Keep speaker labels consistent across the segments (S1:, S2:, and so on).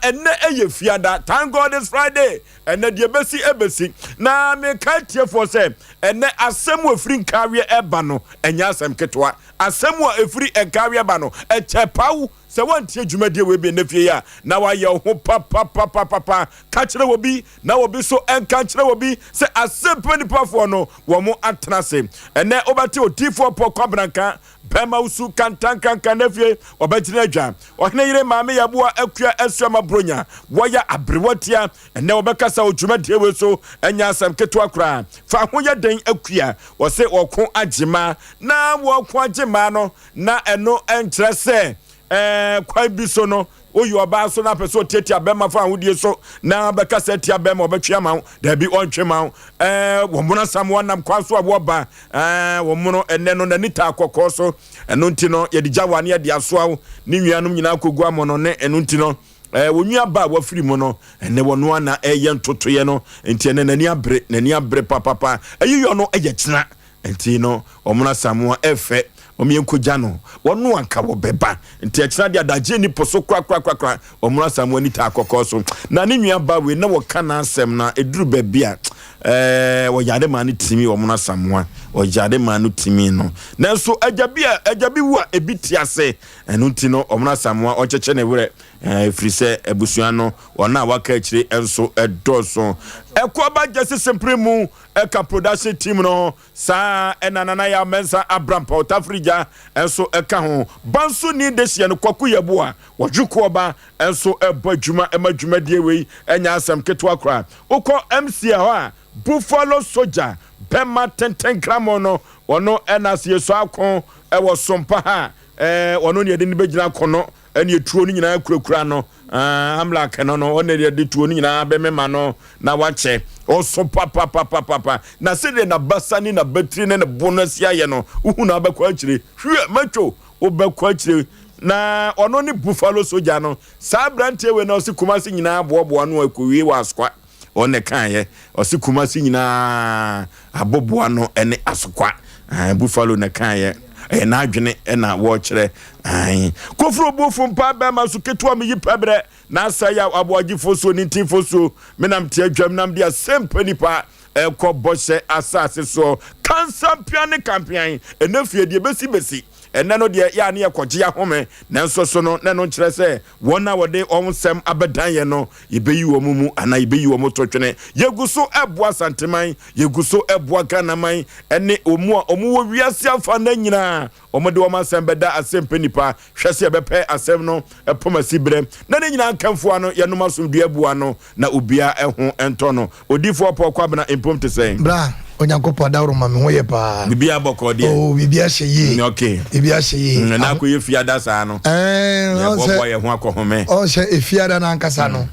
S1: Ɛnnɛ ɛyɛ Fiada, thank God it's Friday. Ɛnnɛ deɛ ɛbɛsi ɛbɛsi. Na meka atiefoɔ sɛ ɛnnɛ asɛm a ɛfiri Nkaweɛ ɛba no ɛnyɛ asɛm ketewa. Asɛm a ɛfiri Nkaweɛ ba no ɛkyɛ paw. Sɛ woantie dwumadie wei bi ɛnnɛ fie yi a, na woayɛ wo ho papapapapa. Ka kyerɛ obi na obi nso nka nkyerɛ obi sɛ asɛmpa nipafoɔ no wɔn atena ase. Ɛnnɛ wobɛte Odiyifoɔ Paul Kwabena nka. Bɛma wo su kantankankan na afie ɔbɛgyina adwa. Ɔhene yere Maame Yaboa Akua Asuama Bronya wɔyɛ aberewa tia. Ɛnnɛ wɔbɛkasa wɔ dwumadie wei so, ɛnyɛ asɛm ketewa koraa. Fa ho yɛ den Akua. Wɔse wɔko agye mmaa. Na wɔko agye mmaa no na ɛno nkyerɛ sɛ ɛɛ kwan bi so no Woyɛ ɔbaa nso na apɛ sɛ ɔtiatia bɛrima fa ahodie so na bɛkasa atia bɛrima, ɔbɛtwe ama wo? Daabi, ɔntwe ma wo. Ɛɛ, wɔmono asamoa nam kwan so a wɔba. Ɛɛ, wɔmono ɛnɛ no n'ani taa kɔkɔɔ so. Ɛno nti no, yɛde gya wo a ne yɛde asoa wo. Ne nuanom nyinaa kɔgu amono ne ɛno nti no, ɛɛ, wɔn nua ba a wafiri mu no, ɛnɛ wɔno ara na ɛreyɛ ntotoeɛ no. Nti ɛnɛ n'ani abere, n'ani abere papapa. Ayiyɔ no yɛ kyena. Nti no wɔn asamoa ɛfɛ wɔn yɛn kogya no wɔn anka wɔbɛba nti ɛkyena deɛ adagye ni po so korakorakorakora wɔn asamoa ni taa kɔkɔɔ so na ne nua ba wei na wɔka n'asɛm na ɛduru baabi a ɛɛ wɔyare maa no timi wɔn asamoa wɔyare maa no timi no nanso agya bi a agya bi wu a ebi te ase ɛno nti no wɔn asamoa ɔnkyɛkyɛ ne werɛ ɛfiri sɛ abusua no wɔn a waka akyire nso ɛdɔɔso ɛkɔ aba gyesi sempere mu Ɛka production team no ho, saa ara na Nana Yaw Mensah Abrampaw Tafirigya nso ka ho. Banso ni dehyeɛ no Kwaku Yeboah, Wɔdwo Koɔba nso bɔ adwuma ma dwumadie wei nyɛ asɛm ketewa koraa. Wokɔ MC hɔ a, Buffalo Soldier, bɛma tenten kramon no, ɔno na Asieso Ako wɔ Sompa ha a, ɔno na yɛde no bɛgyina akono ɛne tuo no nyinaa kurakura no amlak no no ɔne yɛde tuo no nyinaa bɛmema no na wakyɛ ɔso papapapapa na sɛdeɛ n'abasa ne n'abatiri ne ne bo no asi ayɛ no wohu na wobɛkɔ akyire hwiɛ matwo wobɛkɔ akyire na ɔno ne buffalo soja no saa aberanteɛ wei na ɔse Kumasi nyinaa boaboa no akɔwie wɔ asokwa Wɔn na ɛkaeɛ. Ɔse Kumasi nyinaa aboboa no ne asokwa. Ae, Buffalo na ɛkaeɛ. Ɛyɛ n'adwene na wɔrekyerɛ. Ae. Koforo bofo mpa bɛrima so ketewa meyi pɛbrɛ na asa yaw aboagyefo so nintinfo so menam te adwam nam de asɛmpa nipa ɛkɔ bɔhyɛ asase soɔ kansampia ne kampean ɛnɛ fie deɛ bɛsi bɛsi ɛnɛ no deɛ yɛ a ne yɛkɔgye ahome nanso so no na ɛno nkyerɛ sɛ Wɔn a wɔde wɔn nsɛm abɛdan yɛn no, yɛbɛyi wɔn mu anaa yɛbɛyi wɔn to twene. Yɛgu so reboa Asanteman, yɛgu so reboa Ghanaman ne wɔn a wɔwɔ wiase afa no nyinaa. Wɔde wɔn asɛm bɛda asɛmpɛ nipa. Hwɛ sɛ yɛbɛpɛ asɛm no pom asi berɛ na ne nyinaa nkamfo ano, yɛnom asomdwoeɛ abu ano na obiara ho ntɔ no. Odiyifoɔ Paul Kwabena mpom te sɛn?
S2: Bra, Onyankopɔn adaworo ma me ho yɛ paa.
S1: Biribiara bɔkɔɔ deɛ.
S2: Oh, biribiara hyɛ yie.
S1: Mm, okay.
S2: Biribiara hyɛ yie.
S1: Mm, na akɔyɛ fiada saa no.
S2: Ɛɛ,
S1: Yɛboaboa yɛn ho akɔhome.
S2: Ɔsɛ efiada no ankasa no,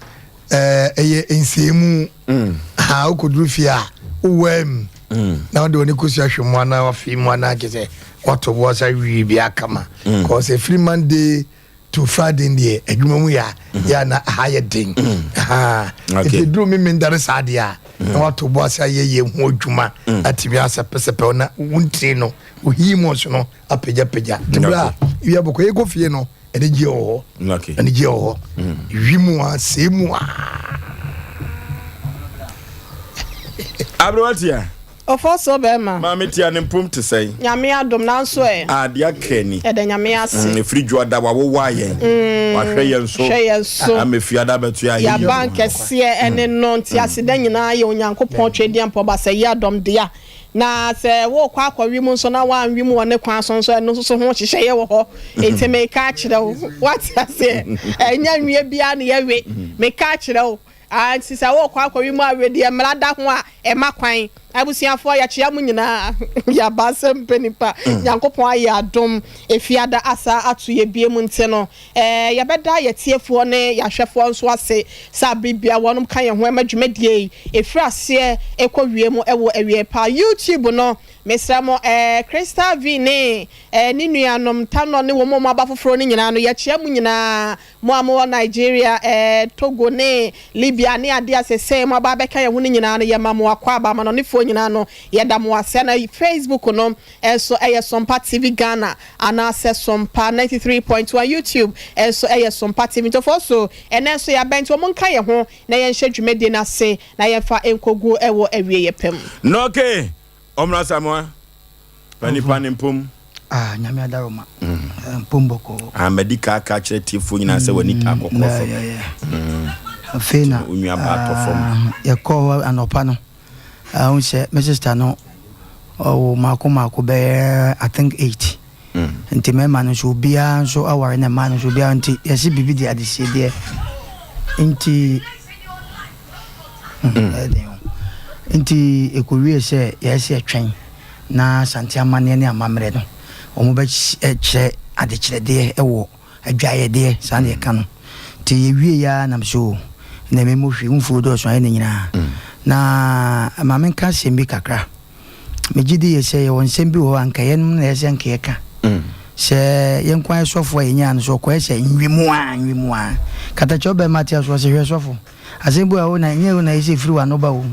S2: ɛɛ, ɛyɛ nsɛmu. Ha, wokɔduru fie a, wowaa mu. Na wode w'ani kɔsi ahwɛ mu anaa wafei mu anaa kyɛ sɛ wato boɔ sa wie biara kama. Kɔɔ sɛ firi Monday to Friday deɛ adwuma mu yɛ a yɛ na aha yɛ den nti duru me mendare saa deɛ a na wato bo ase ayɛ yɛ ho adwuma atumi asɛpɛsɛpɛ na wontiri no ohii mu nso no apagyapagya nti berɛ a wia bɔkɔ yɛkɔ fie no anigyeɛ wɔ hɔ anigyeɛ wɔ hɔ wi mu a sɛe mu a
S1: aberewa tia
S3: Ɔfɔsɔ bɛɛma.
S1: Maame tia ne mpom te sɛn?
S3: Nyame adom nanso ɛ.
S1: Ah deɛ aka ni.
S3: Yɛda Nyame ase.
S1: Ɛfiri dwoada wawowa yɛn. Wahwɛ yɛn so.
S3: Hwɛ yɛn so.
S1: Ama fiada abɛto yɛn ayɛyie.
S3: Yɛaba nkɛseɛ ɛne no nti aseda nyinaa yɛ Onyankopɔn Twedeɛmpɔ Basɛyi adɔm dea. Na sɛ worekɔ akɔwe mu nso na woanwe mu wɔ ne kwan so nso ɛno nso so ho nhyehyɛeɛ wɔ hɔ. Nti meka akyerɛ wo. Woate aseɛ? Ɛnyɛ nweɛ biara na yɛwe. Meka akyerɛ wo. Aa nti sɛ worekɔ akɔwe mu awe deɛ mmara da ho a, ɛma kwan. Abusuafoɔ yɛkyea mo nyinaa. Yɛaba sɛ mpɛ nipa. Nyankopɔn ayɛ adom. Efiada asa ato yɛ biem nti no, eh, yɛbɛda yɛtiefoɔ ne yɛahwɛfoɔ nso ase sɛ abere biara wɔnom ka yɛn ho ɛma dwumadie yi ɛfiri aseɛ ɛkɔ wie mu ɛwɔ awieɛ paa. YouTube no, mesrɛ mo, eh, Crystal V ne eh, ne nuanom Tanɔ ne wɔn a wɔaba foforɔ no nyinaa no, yɛkyea mo nyinaa. Mo a mowɔ Nigeria, eh, Togo ne Libya ne adeɛ a sesei moaba abɛka yɛn ho no nyinaa no, yɛma mo akwaaba, amanɔnefoɔ. nyinaa no, yɛda mo ase. Na Facebook no nso ɛyɛ Sompa TV Ghana anaasɛ Sompa 93.1. YouTube nso ɛyɛ Sompa TV. Ntɔfoɔ so ɛnɛ nso yɛabɛn, nti wɔn nka yɛn ho na yɛnhyɛ dwumadie no ase na yɛmfa nkɔgu ɛwɔ awieeɛ pɛm.
S1: Na okay, ɔmmra Samoa pa nipa ne mpom.
S4: Ah, Nyame adaroma. Mpom bɔkɔɔ.
S1: Amadi ka ka kyerɛ tiefoɔ nyinaa sɛ w'ani ta kɔkɔɔ so.
S4: Afei na
S1: Wo nua baa tɔ fam.
S4: Ah, yɛkɔɔ hɔ anɔpa no, ahu sɛ me sister no ɔwɔ maako maako bɛyɛ, I think, eight. Nti mmarima no nso obiara nso aware, na mmaa no nso obiara, nti yɛsi biribi de adesiedeɛ nti ɛyɛ den o. Nti ekowie sɛ yɛsɛ yɛtwɛn na Sante amanneɛ ne amammerɛ no wɔn bɛkyerɛ adekyerɛdeɛ ɛwɔ adwaeɛdeɛ saa na yɛka no. Nti yɛwie ya nam so na memmɔ hwee mfuo dɔɔso ayɛ ne nyinaa. Na maame nka asɛm bi kakra. Megye di yɛ sɛ yɛwɔ nsɛm bi wɔ hɔ a nka yɛnom na ɛsɛ nka yɛka sɛ yɛn kwan sɔfo a yɛnyaa no so ɔkɔɛ sɛ nwimu a nwimu a katakyɛ ɔbɛma te aso ɔsɛ hwɛ sɔfo asɛm bi a wo na nyɛ wo na ɛsɛ ɛfiri w'ano ba wo,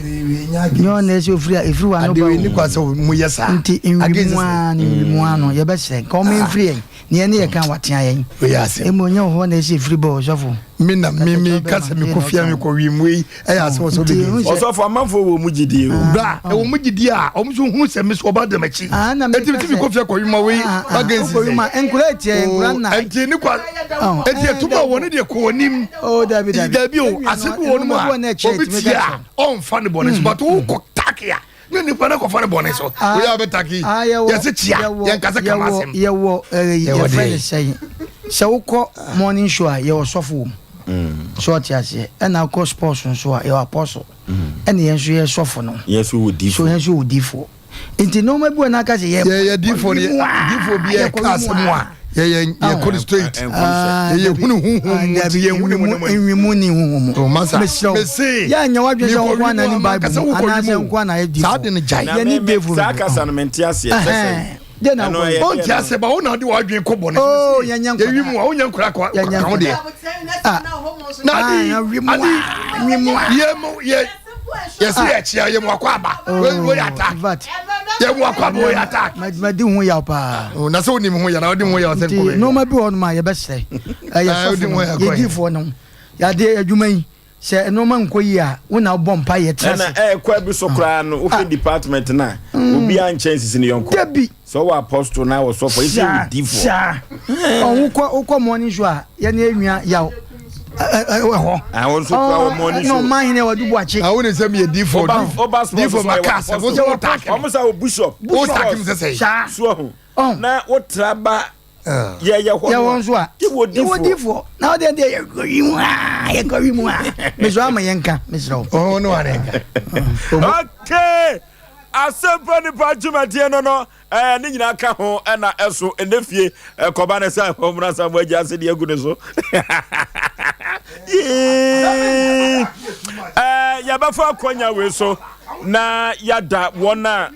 S4: nyɛ wo na ɛsɛ ɛfiri ɛfiri w'ano ba
S2: Adeɛ ni
S4: wo.
S2: kwa sɛ mo yɛ saa.
S4: Nti nwimu a ne nwimu a no yɛbɛsrɛ nka ɔma mfiri yɛn ne yɛne yɛka watea yɛn.
S2: Oyɛ asɛm.
S4: Ɛmu nyɛ wɔ hɔ na ɛsɛ ɛfiri bɔ ɔsɔfo.
S2: Mi na mi kasa mi kɔ fia mi kɔ wi mu yi ɛyɛ asɛm sɛ
S4: Nti,
S2: ɔbɛ
S4: hu sɛ-
S1: Ɔsɔfo, amanfoɔ wɔ mu gyidie o.
S2: Bra ɛwɔ mu gyidie a ɔmo nso hunu sɛ mi so ɔba dɛm akyi.
S4: Ah, na
S2: eti
S4: meka
S2: ti mi
S4: sɛ-
S2: kɔ fia kɔ wi ma wei
S4: Ah, ah,
S2: against
S4: wokɔ wi ma nkura etia nkura nna.
S2: Nti ne kwa
S4: Oh,
S2: eti
S4: eh,
S2: etum a wɔne deɛ kɔ onim.
S4: Oh, dabi, dabi.
S2: Dabi o.
S4: Ɛnwi no,
S2: Asɛm bi wɔ no mu
S4: ɛnwoma bi wɔ na
S2: a
S4: ɛkyerɛ
S2: obi
S4: tumi
S2: tie
S4: ka
S2: a ɔnfa ne bɔne so, but wokɔ take a ne nipa ne kɔfa ne bɔne so.
S4: Ah,
S2: Oyɛ abɛ take.
S4: ah,
S2: Yɛsɛ kyia yɛn kasa kama asɛm.
S4: Yɛwɔ
S2: Yɛwɔ
S4: yɛfrɛ
S2: deɛ.
S4: ne sɛn sɛ wokɔ morning show a yɛwɔ sɔfo wɔ mu sɛ ɔte aseɛ, ɛna wokɔ sports nso a yɛwɔ apostle, ɛna yɛn nso yɛ sɔfo no.
S1: Yɛn nso wɔ
S4: so
S1: difo.
S4: Yɛn nso wɔ difoɔ, nti nneɛma bi wɔ n'aka sɛ yɛ
S2: Yɛyɛ difo ne difo bi yɛ ka asɛm a yɛyɛ yɛkɔ no straight. Yɛyɛ hunu huhum mu nti yɛn hunu mu ne mu.
S4: Nwimu ni huhum mu.
S2: Oh, masa.
S4: Mesrɛ wo.
S2: Mese,
S4: yɛ anya wadwe sɛ
S2: mekɔ
S4: nko ana
S2: wimu
S4: ni
S2: ama
S4: Bible
S2: kasa
S4: mu
S2: wokɔ
S4: anaasɛ
S2: wimu.
S4: nko ana yɛ difoɔ.
S2: Saa de no gyae.
S1: Na
S4: Yɛne
S1: me
S4: Dave
S1: saa
S4: no.
S1: kasa no mente aseɛ sɛ sɛ
S4: Deɛ na
S1: ɛno
S4: wokɔ
S1: ɛyɛ
S4: wimu.
S2: Ɔnti ase ba wo na ɔde w'adwene kɔ bɔne.
S4: Oh, yɛnyɛ nkwadaa.
S2: Yɛwi mu a wonyɛ nkwadaa kɔ
S4: Yɛnyɛ
S2: ka ho deɛ.
S4: Ah.
S2: Na
S4: Ah,
S2: ade
S4: na wimu
S2: ade
S4: a, wimu a.
S2: yɛ mu yɛ yɛsi yɛ kyia yɛ mu akɔ aba wo yɛ attack.
S4: In fact,
S2: Yɛ mu akɔ aba wo yɛ attack.
S4: Madi ho yaw paa.
S2: Oh, na sɛ wonim ho yɛ na wode ho yɛ ɔsɛ
S4: Nti
S2: nkɔ.
S4: nneɛma bi wɔ hɔ nom a yɛbɛsrɛ ɛyɛ
S2: Ah,
S4: sɔfo
S2: wodi
S4: no
S2: ho yɛ kɔ
S4: yɛ difoɔ no yɛade adwuma yi sɛ nneɛma nkɔ yie a wo na wobɔ mpa yɛ tena
S1: ɛna
S4: ase.
S1: ɛɛkɔ bi so koraa no, wohwɛ department no a obiaa nkyɛn sisi ne yɔnko.
S4: Dabi.
S1: Sɛ wowɔ apostle na wɔ sɔfo ɛsɛ wɔ difoɔ.
S4: Saa ɔn wokɔ morning show a yɛne enua yaw ɛhɔ.
S1: Ah, wo nso kora wɔ morning show.
S4: Na ɔman hene wɔde bu akyi.
S2: Na wo ne sɛ meyɛ difo.
S1: Woba sports
S2: Difo
S1: so
S2: ma
S1: yɛwɔ
S2: ka asɛm wo
S1: apostle.
S2: sɛ wo take.
S1: Ɔmo sɛ wɔ bishop.
S2: Wo take m sɛ sɛ
S4: saa
S1: so ahu
S4: ɔn
S1: na wotra ba yɛyɛ hɔ
S4: yɛwɔ nso a
S1: yɛwɔ
S4: yɛwɔ
S1: difoɔ.
S4: Difoɔ na wode deɛ yɛkɔ wi mu a yɛkɔ wi mu a mesrɛ ama yɛnka mesrɛ wo.
S2: Ɔno ne wa ne nka.
S1: Okay, Asɛmpa Nipa dwumadie no ɛɛ ne nyinaa ka ho ɛna ɛso ɛnɛ fie ɛkɔba ne sɛ ɔmuna sa mo agya ase deɛ agu ne so. Yee. Yɛbɛfa akɔnya wei so na yɛada wɔn a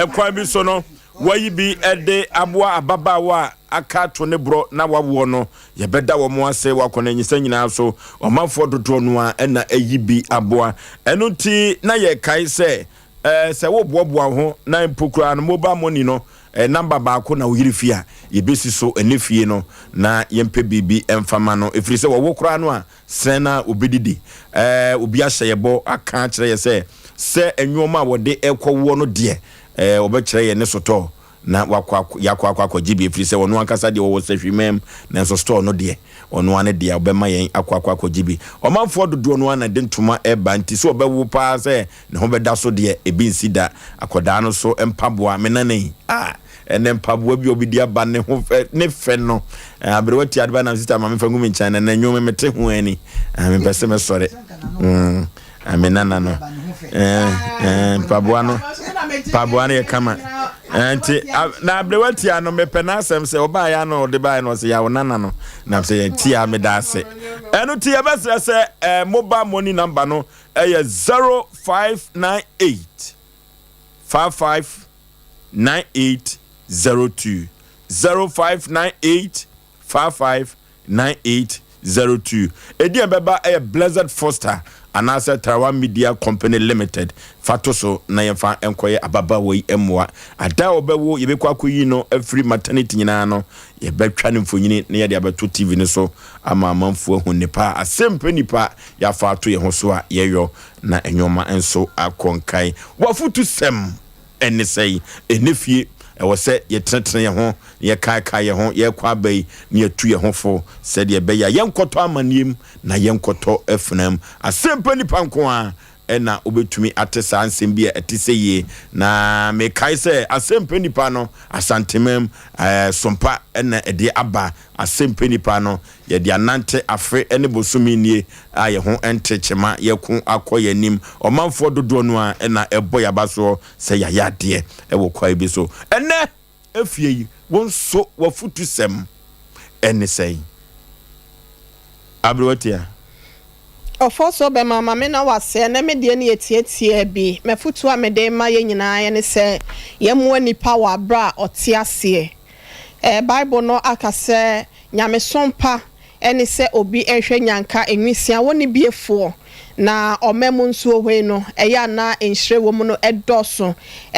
S1: ɛkwan bi so no wɔyi bi ɛde aboa ababaawa a aka ato ne borɔ na wawoɔ no. Yɛbɛda wɔn ase wakɔ n'anyisa nyinaa so. Ɔmanfoɔ dodoɔ no a ɛna ɛyi bi aboa ɛno nti na yɛkae sɛ sɛ woboaboa ho na mpo koraa no mobile money no number baako na woyere fie a yɛbɛsi so ɛne fie no na yɛmpɛ biribi ɛmfama no, ɛfiri sɛ wɔwo koraa no a sɛn na obɛdidi. Obi ahyɛ yɛbɔ aka akyerɛ yɛ sɛ nneɛma a wɔde ɛkɔwoɔ no deɛ wɔbɛkyerɛ yɛ ne sotɔɔ na wakɔ yakɔ akɔgye bi, ɛfiri sɛ ɔno ankasa deɛ wɔwɔ sɛhwimam, nanso store no deɛ ɔno ane deɛ ɔbɛma yɛn akɔ akɔgye bi. Ɔmanfoɔ dodoɔ no ana de ntoma ɛba nti sɛ ɔbɛwo paa sɛ ne ho bɛda so deɛ ebi nsi da. Akɔdaa no so mpaboa me nana yi a ɛnɛ mpaboa bi a obi de aba ne ho fɛ ne fɛ no aberewa ti adeba nam sista maame fa ngu mi nkyɛn na na nnwom mete ho ani mepɛ sɛ mesɔre me nana no mpaboa no yɛ kama. Nti na aberewa tia no mepɛ n'asɛm sɛ ɔbaeɛ ano ɔde baeɛ no ɔsɛ yɛawo nana no nam sɛ yɛn tia meda ase. Ɛno nti yɛbɛsrɛ sɛ mobile money number no ɛyɛ 0598 55 98 02, 0598 55 98. 02. Edin a ɛbɛba yɛ Blessed Foster anaasɛ Tarawa Media Company Limited. Fa to so na yɛmfa nkɔyɛ ababaawa yi mmoa. Ada a ɔbɛwo, yɛbɛkɔ akɔyi no afiri maternity nyinaa no, yɛbɛtwa ne mfonini na yɛde abɛto TV no so ama amanfoɔ ahu nnepa a asɛmpɛ nipa yɛafa ato yɛn ho so a yɛyɔ na nneɛma nso akɔ nkan. W'afotusɛm ne sɛn? Ɛnnɛ fie, ɛwɔ sɛ yɛtenetene yɛn ho na yɛkaekae yɛn ho, yɛrekɔ aba yi na yɛtu yɛn ho fo sɛdeɛ ɛbɛyɛ a yɛnkɔtɔ amanneɛ mu na yɛnkɔtɔ afena mu. Asɛmpa nipa nko ara na wobɛtumi ate saa nsɛm bi a ɛte sɛ yie. Na mekae sɛ asɛmpa nipa no, Asantemam sompa na ɛde aba. Asɛmpa nipa no, yɛde anante afe ne bosome nie a yɛn ho nte kyema, yɛko akɔ yɛn anim. Ɔmanfoɔ dodoɔ no ara na ɛbɔ yɛn aba soɔ sɛ yɛayɛ adeɛ wɔ kwan bi so. Ɛnnɛ efie yi, wo nso w'afutusɛm ne sɛn? Aberewa Tia.
S3: Ɔfɔsɔ bɛma ma me na wase ɛnɛ me deɛ no yɛ tiatiaa bi. M'afutuo a mede rema yɛn nyinaa ne sɛ yɛmmoa nipa wɔ aberɛ a ɔte aseɛ. Ɛɛ Bible no aka sɛ nyamesom pa ne sɛ obi rehwɛ nyanka nwisiaa wɔ ne biefoɔ na ɔma mu nsuo hoi no ɛyɛ a na nhyire wɔ mu no dɔɔso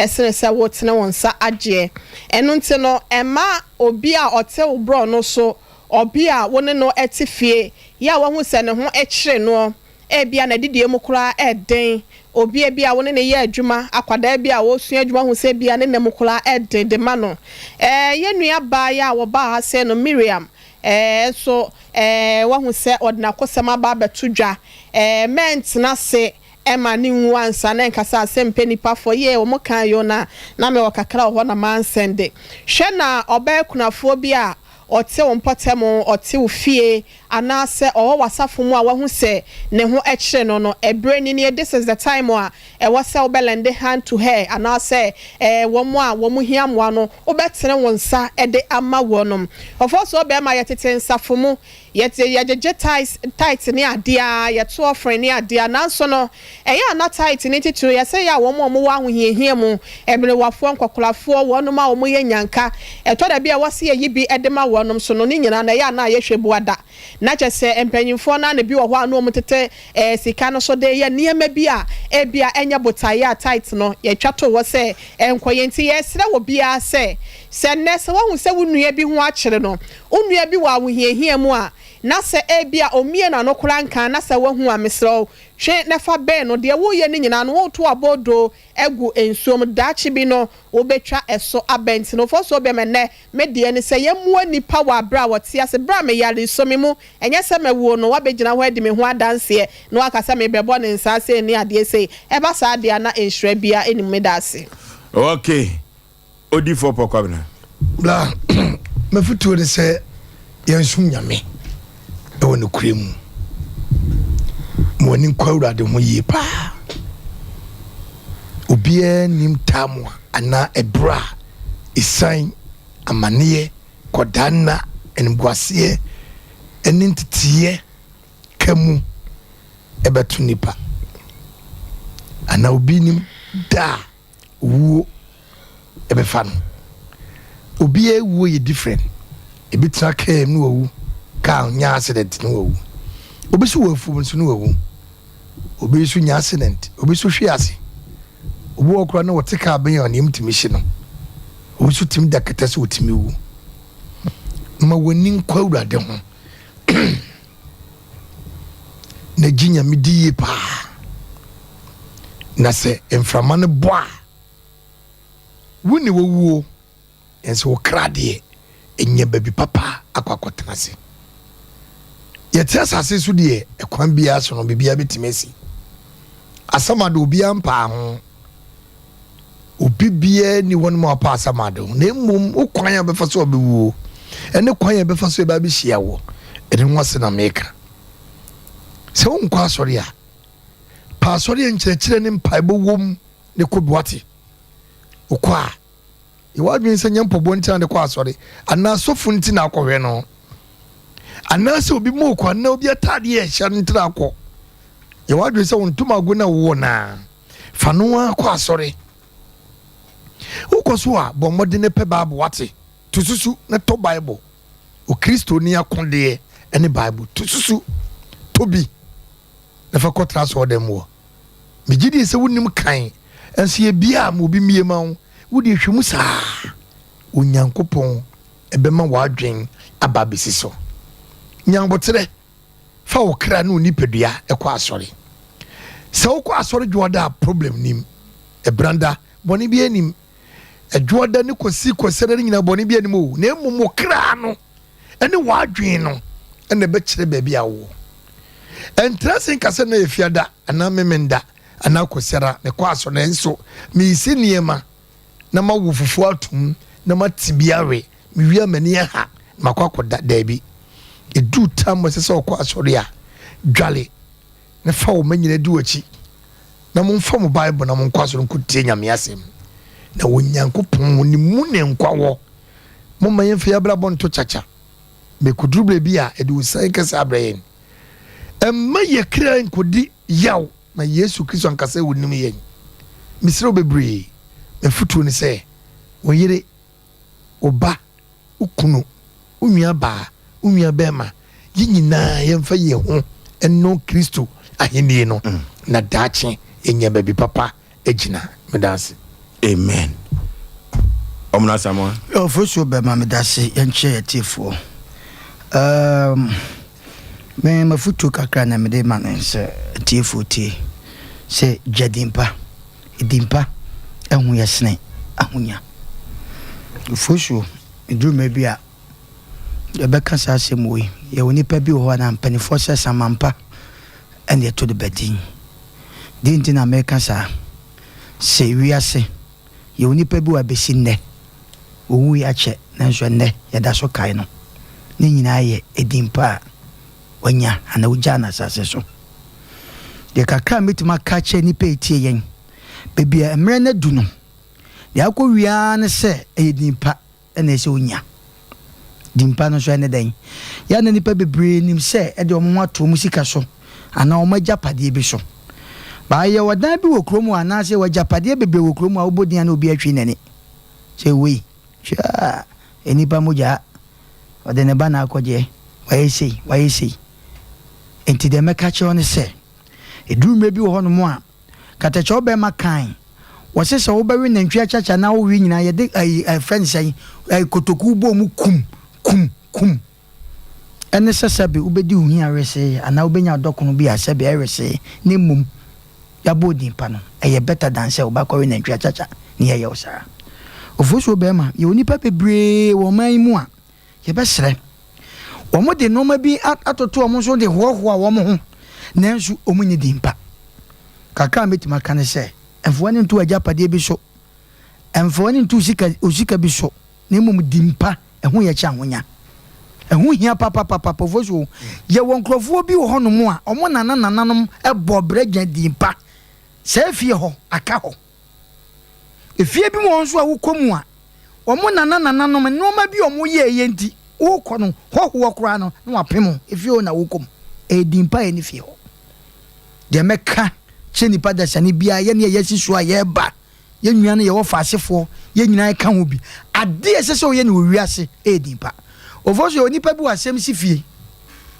S3: sene sɛ wotene wo nsa agyeɛ. Ɛno nti no mma obi a ɔte wo borɔno so, ɔbea a wo ne no te fie yɛ a wahu sɛ ne ho kyere noɔ, ebia n'adidie mu koraa yɛ den, obi a ebia wo ne no yɛ adwuma, akwadaa bi a ɔresua adwuma hu sɛ ebia ne nna mu koraa yɛ den de ma no. Ɛɛ, yɛn nua baa yi a wɔbaa ha sei no, Miriam, ɛɛ, nso, ɛɛ, wahu sɛ ɔde n'akosɛm aba abɛto dwa. Ɛɛ, mɛntena ase mma no nwu ansa na ɛnka sɛ asɛm pɛ nnipa fɔ. Yee, wɔn kaa yoo na na mewɔ kakra wɔ hɔ na mansɛnde. Hwɛ na ɔbaa kunafoɔ bi a ɔte wo mpɔtam, ɔte wo fie, anaasɛ ɔwɔ w'asafo mu a wahu sɛ ne ho kyere no no, ɛberɛ ni nie, this is the time a ɛwɔ sɛ wobɛ lend hand to her, anaasɛ eh, wɔn a wɔn hia mmoa no, wobɛtene wo nsa de ama wɔnom. Ɔfɔɔsoɔ bɛɛma, yɛtete nsafo mu, yɛte, yɛgyegye tithes, tithe ne adeɛ a, yɛto offering ne adeɛ a, nanso no, ɛyɛ a na tithe no titiriw yɛ sɛ yɛ a wɔn a wɔwɔ ahohiahia mu, mmerewafoɔ, nkɔkorafoɔ, wɔnom a wɔyɛ nnyanka, ɛtɔ da bi a ɛwɔ sɛ yɛyi bi de ma wɔnom so no, ne nyinaa no ɛyɛ a na yɛhwɛ buada. Na kyerɛ sɛ mpanyimfoɔ no ara na bi wɔ hɔ a na wɔtete eh, sika no so de reyɛ nneɛma bi a ebia ɛnyɛ botaeɛ a tithe no yɛtwa too hɔ sɛ ɛnkɔyɛ. Nti yɛresrɛ obiara sɛ, sɛ nnɛ sɛ woahu sɛ wo nua bi ho akyere no, wo nua bi wɔ ahohiahia mu a, na sɛ ebia ɔmmue n'ano koraa nka na sɛ woahu a, mesrɛ wo, Twe na fa bɛn no. Deɛ woreyɛ no nyinaa no, woreto aboodoo agu nsuo mu. Daakye bi no, wobɛtwa ɛso aba. Nti no, mfomsoɔ bɛn ma ɛnnɛ? Me deɛ ne sɛ, yɛmmoa nnipa wɔ aberɛ a wɔte ase. Berɛ a meyare sɔ me mu, ɛnyɛ sɛ mawuo no, woabɛgyina hɔ adi me ho adanseɛ na woaka sɛ merebɛbɔ ne nsa sei ne adeɛ sei. Ɛba saa deɛ a, na nhyira biara nni mu. Meda ase.
S1: Okay. Odiyifoɔ Paul Kwabena.
S2: Bra, m'afotuo ne sɛ yɛnsom Nyame wɔ nokorɛ mu. Ma w'ani nkɔ Awurade ho yie paa. Obiara nnim tam a anaa ɛberɛ a ɛsiane, amaneɛ, kɔdaanna, animguaseɛ ne nteteeɛ ka mu ɛbɛto nipa. Anaa obi nim da a owuo ɛbɛfa no. Obiara wuo yɛ different. Ebi tena kaa mu na wawu, kaa nya accident na wawu. Obi nso wɔ afuom nso na wawu. Obi nso nya accident, obi nso hwe ase. Obi wɔ koraa na wɔte kaa bɛn a nneɛma tumi hye no. Obi nso tumi da kɛtɛ so otumi wu. Ma w'ani nkɔ Awurade ho. Na gye Nyame di yie paa. Na sɛ mframa no bɔ a, wo ne wawuo, nanso wo kra deɛ, ɛnya baabi papa akɔ akɔtena ase. Yɛte asase so deɛ, ɛkwan biara so no, biribiara bɛtumi asi. Asamado obiara mpaa ho. Obi biara nni hɔ nom a ɔpɛ asamado, na mmom wo kwan a wobɛfa so a wobɛwuo, ɛne kwan a ɛbɛfa so ɛbɛ abɛhyia wɔ, ɛno ho ase na meka. Sɛ wonkɔ asɔre a, Pa asɔre a nkyerɛkyerɛ ne mpaebɔ wom ne kɔ bi wate. Wokɔ a, yɛ w'adwene sɛ nyɛ mpɔboa nti na de kɔ asɔre anaa sɔfo nti na akɔhwɛ no anaasɛ obi mooko anaa obi ataadeɛ a ɛhyɛ no nti na akɔ. Yɛ w'adwene sɛ wo ntomago na wowɔ no a, fa no ara kɔ asɔre. Wokɔ so a, bɔ mmɔden pɛ Bible wate. To susu na tɔ Bible. Okristoni akodeɛ ne Bible. To susu, tɔ bi na fa kɔtra asɔɔdan mu hɔ. Megye die sɛ wonim kan, nso yɛ bia a ma obi mmie ma wo. Wo deɛ hwɛ mu saa. Onyankopɔn bɛma w'adwen aba abɛsi so. Nya aboterɛ. Fa wo kra ne wo nipadua kɔ asɔre. Sɛ wokɔ asɔre dwoɔda a problem nim. Ɛbranda, bɔne biara nim. Ɛdwoɔda ne kɔsi kɔsɛda no nyinaa bɔne biara nim o. Na mmom wo kra no ne w'adwen no na ɛbɛkyerɛ baabi a wowɔ. Ɛntra ase nka sɛ na yɛ fiada anaa memenda anaa kɔsiada mekɔ asɔre nanso meyisi nneɛma na mawo fufuo atom na mate bi awe, mewie a m'ani aha na makɔ akɔda. Daabi. Ɛduru tam ɛsɛ sɛ ɔkɔ asɔre a, dwale na fa wo mma nyinaa di w'akyi na momfa mo Bible na monkɔ asɔre nkɔtie Nyame asɛm. Na Onyankopɔn ne mu ne nkwa wɔ. Momma yɛmfa yɛn abrabɔ nto kyakya. Mɛkɔduru berɛ bi a ɛde osiane kɛse abrɛ yɛn. Ɛmma yɛ kra nkɔdi yaw na Yesu Kristo ankasa ɔnim yɛn. Mesrɛ wo bebree, m'afotuo ne sɛ, wo yere, wo ba, wo kunu, wo nua baa, wo nua bɛrima, yɛn nyinaa yɛmfa yɛn ho nnɔ Kristo ahennie no na daakye yɛanya baabi papa agyina. Meda ase.
S1: Amen. Ɔmena Asamoah.
S4: Ofosuo bɛma medase yɛnkyerɛ yɛtiefoɔ. Um, me mafotuo kakra na mede ma no sɛ atiefoɔ tie sɛ gya dimpa dimpa ɛho yɛ sene ahonya. Ofosuo ɛduru mmerɛ bi a yɛbɛka saa asɛm wei yɛwɔ nipa bi wɔ hɔ a na mpanimfoɔ sɛ samampa ɛne ɛto de bɛdin. Deɛ nti na meka saa sɛ wiase yɛwɔ nipa bi wɔ abɛsi nnɛ owui akyɛ nanso ɛnnɛ yɛda so kae no. Ne nyinaa yɛ edin pa a wanya anaa ogyaa no asase so. Deɛ kakra a mɛtumi aka akyerɛ nnipa a ɛtie yɛn, baabi a mmerɛ no adu no, deɛ akɔ wie ara ne sɛ ɛyɛ din pa na ɛsɛ onya. Din pa no nso ɛne dɛn? Yɛ na nnipa bebree nim sɛ ɛde wɔn ho ato wɔn sika so anaa wɔn agyapadeɛ bi so. Baa yɛwɔ dan bi wɔ kurom hɔ anaasɛ yɛwɔ agyapadeɛ bebree wɔ kurom a wobɔ din a na obi atwi n'ani sɛ wei hwɛ a nnipa mogya ɔde ne ba na akɔgyeɛ wayɛ sei wayɛ sei. Enti deɛ mɛka kyerɛ wo ne sɛ ɛduru mmerɛ bi wɔ hɔnom a Katakyɛw bɛma kan. Wɔse sɛ wobɛwe nantwi akyakya na wowe nyinaa yɛde ayi ɛfrɛ no sɛn ɛyi kotoku bɔ mu kum kum kum. Ɛne sɛ sɛbe wobɛdi wo hia wesee anaa wobɛnya ɔdɔkono bi a sɛbe ɛwesee na mmom yɛabɔ odin pa no ɛyɛ better than sɛ wobɛakɔwe nantwi akyakya na yɛyɛ wo saa. Ofosuo bɛɛma yɛwɔ nnipa bebree wɔ ɔman yi mu a Yɛbɛsrɛ. Wɔde nneɛma bi atoto wɔn so de hoahoa wɔn ho, nanso wɔnni din pa. Kakra a mɛtumi aka ne sɛ, mfa w'ani nto w'agyapadeɛ bi so, mfa w'ani nto sika, osika bi so, na mmom din pa, ɛho yɛ kyɛ ahonya. Ɛho hia papapapa. Pɔfoɔ yɛwɔ nkurɔfoɔ bi wɔ hɔnom a wɔn nana nananom bɔ brɛ gya din pa. Saa fie hɔ, aka hɔ. Efie bi wɔ hɔ nso a wokɔ mu a, wɔn nana nananom nneɛma bi a wɔyɛeɛ nti, wokɔ no, hɔhoɔ koraa no, na wapem wo. Efie hɔ na wokɔ mu. Ɛyɛ din pa a ɛne fie hɔ. Deɛ mɛka kyerɛ nipa dasani biara, yɛne a yɛasi so a yɛreba, yɛn nua no yɛwɔ faasefoɔ, yɛn nyinaa ka ho bi. Adeɛ a ɛsɛ sɛ ɔyɛ no wɔ wiase ɛyɛ din pa. Ofo so yɛ onipa bi wɔ asɛm si fie,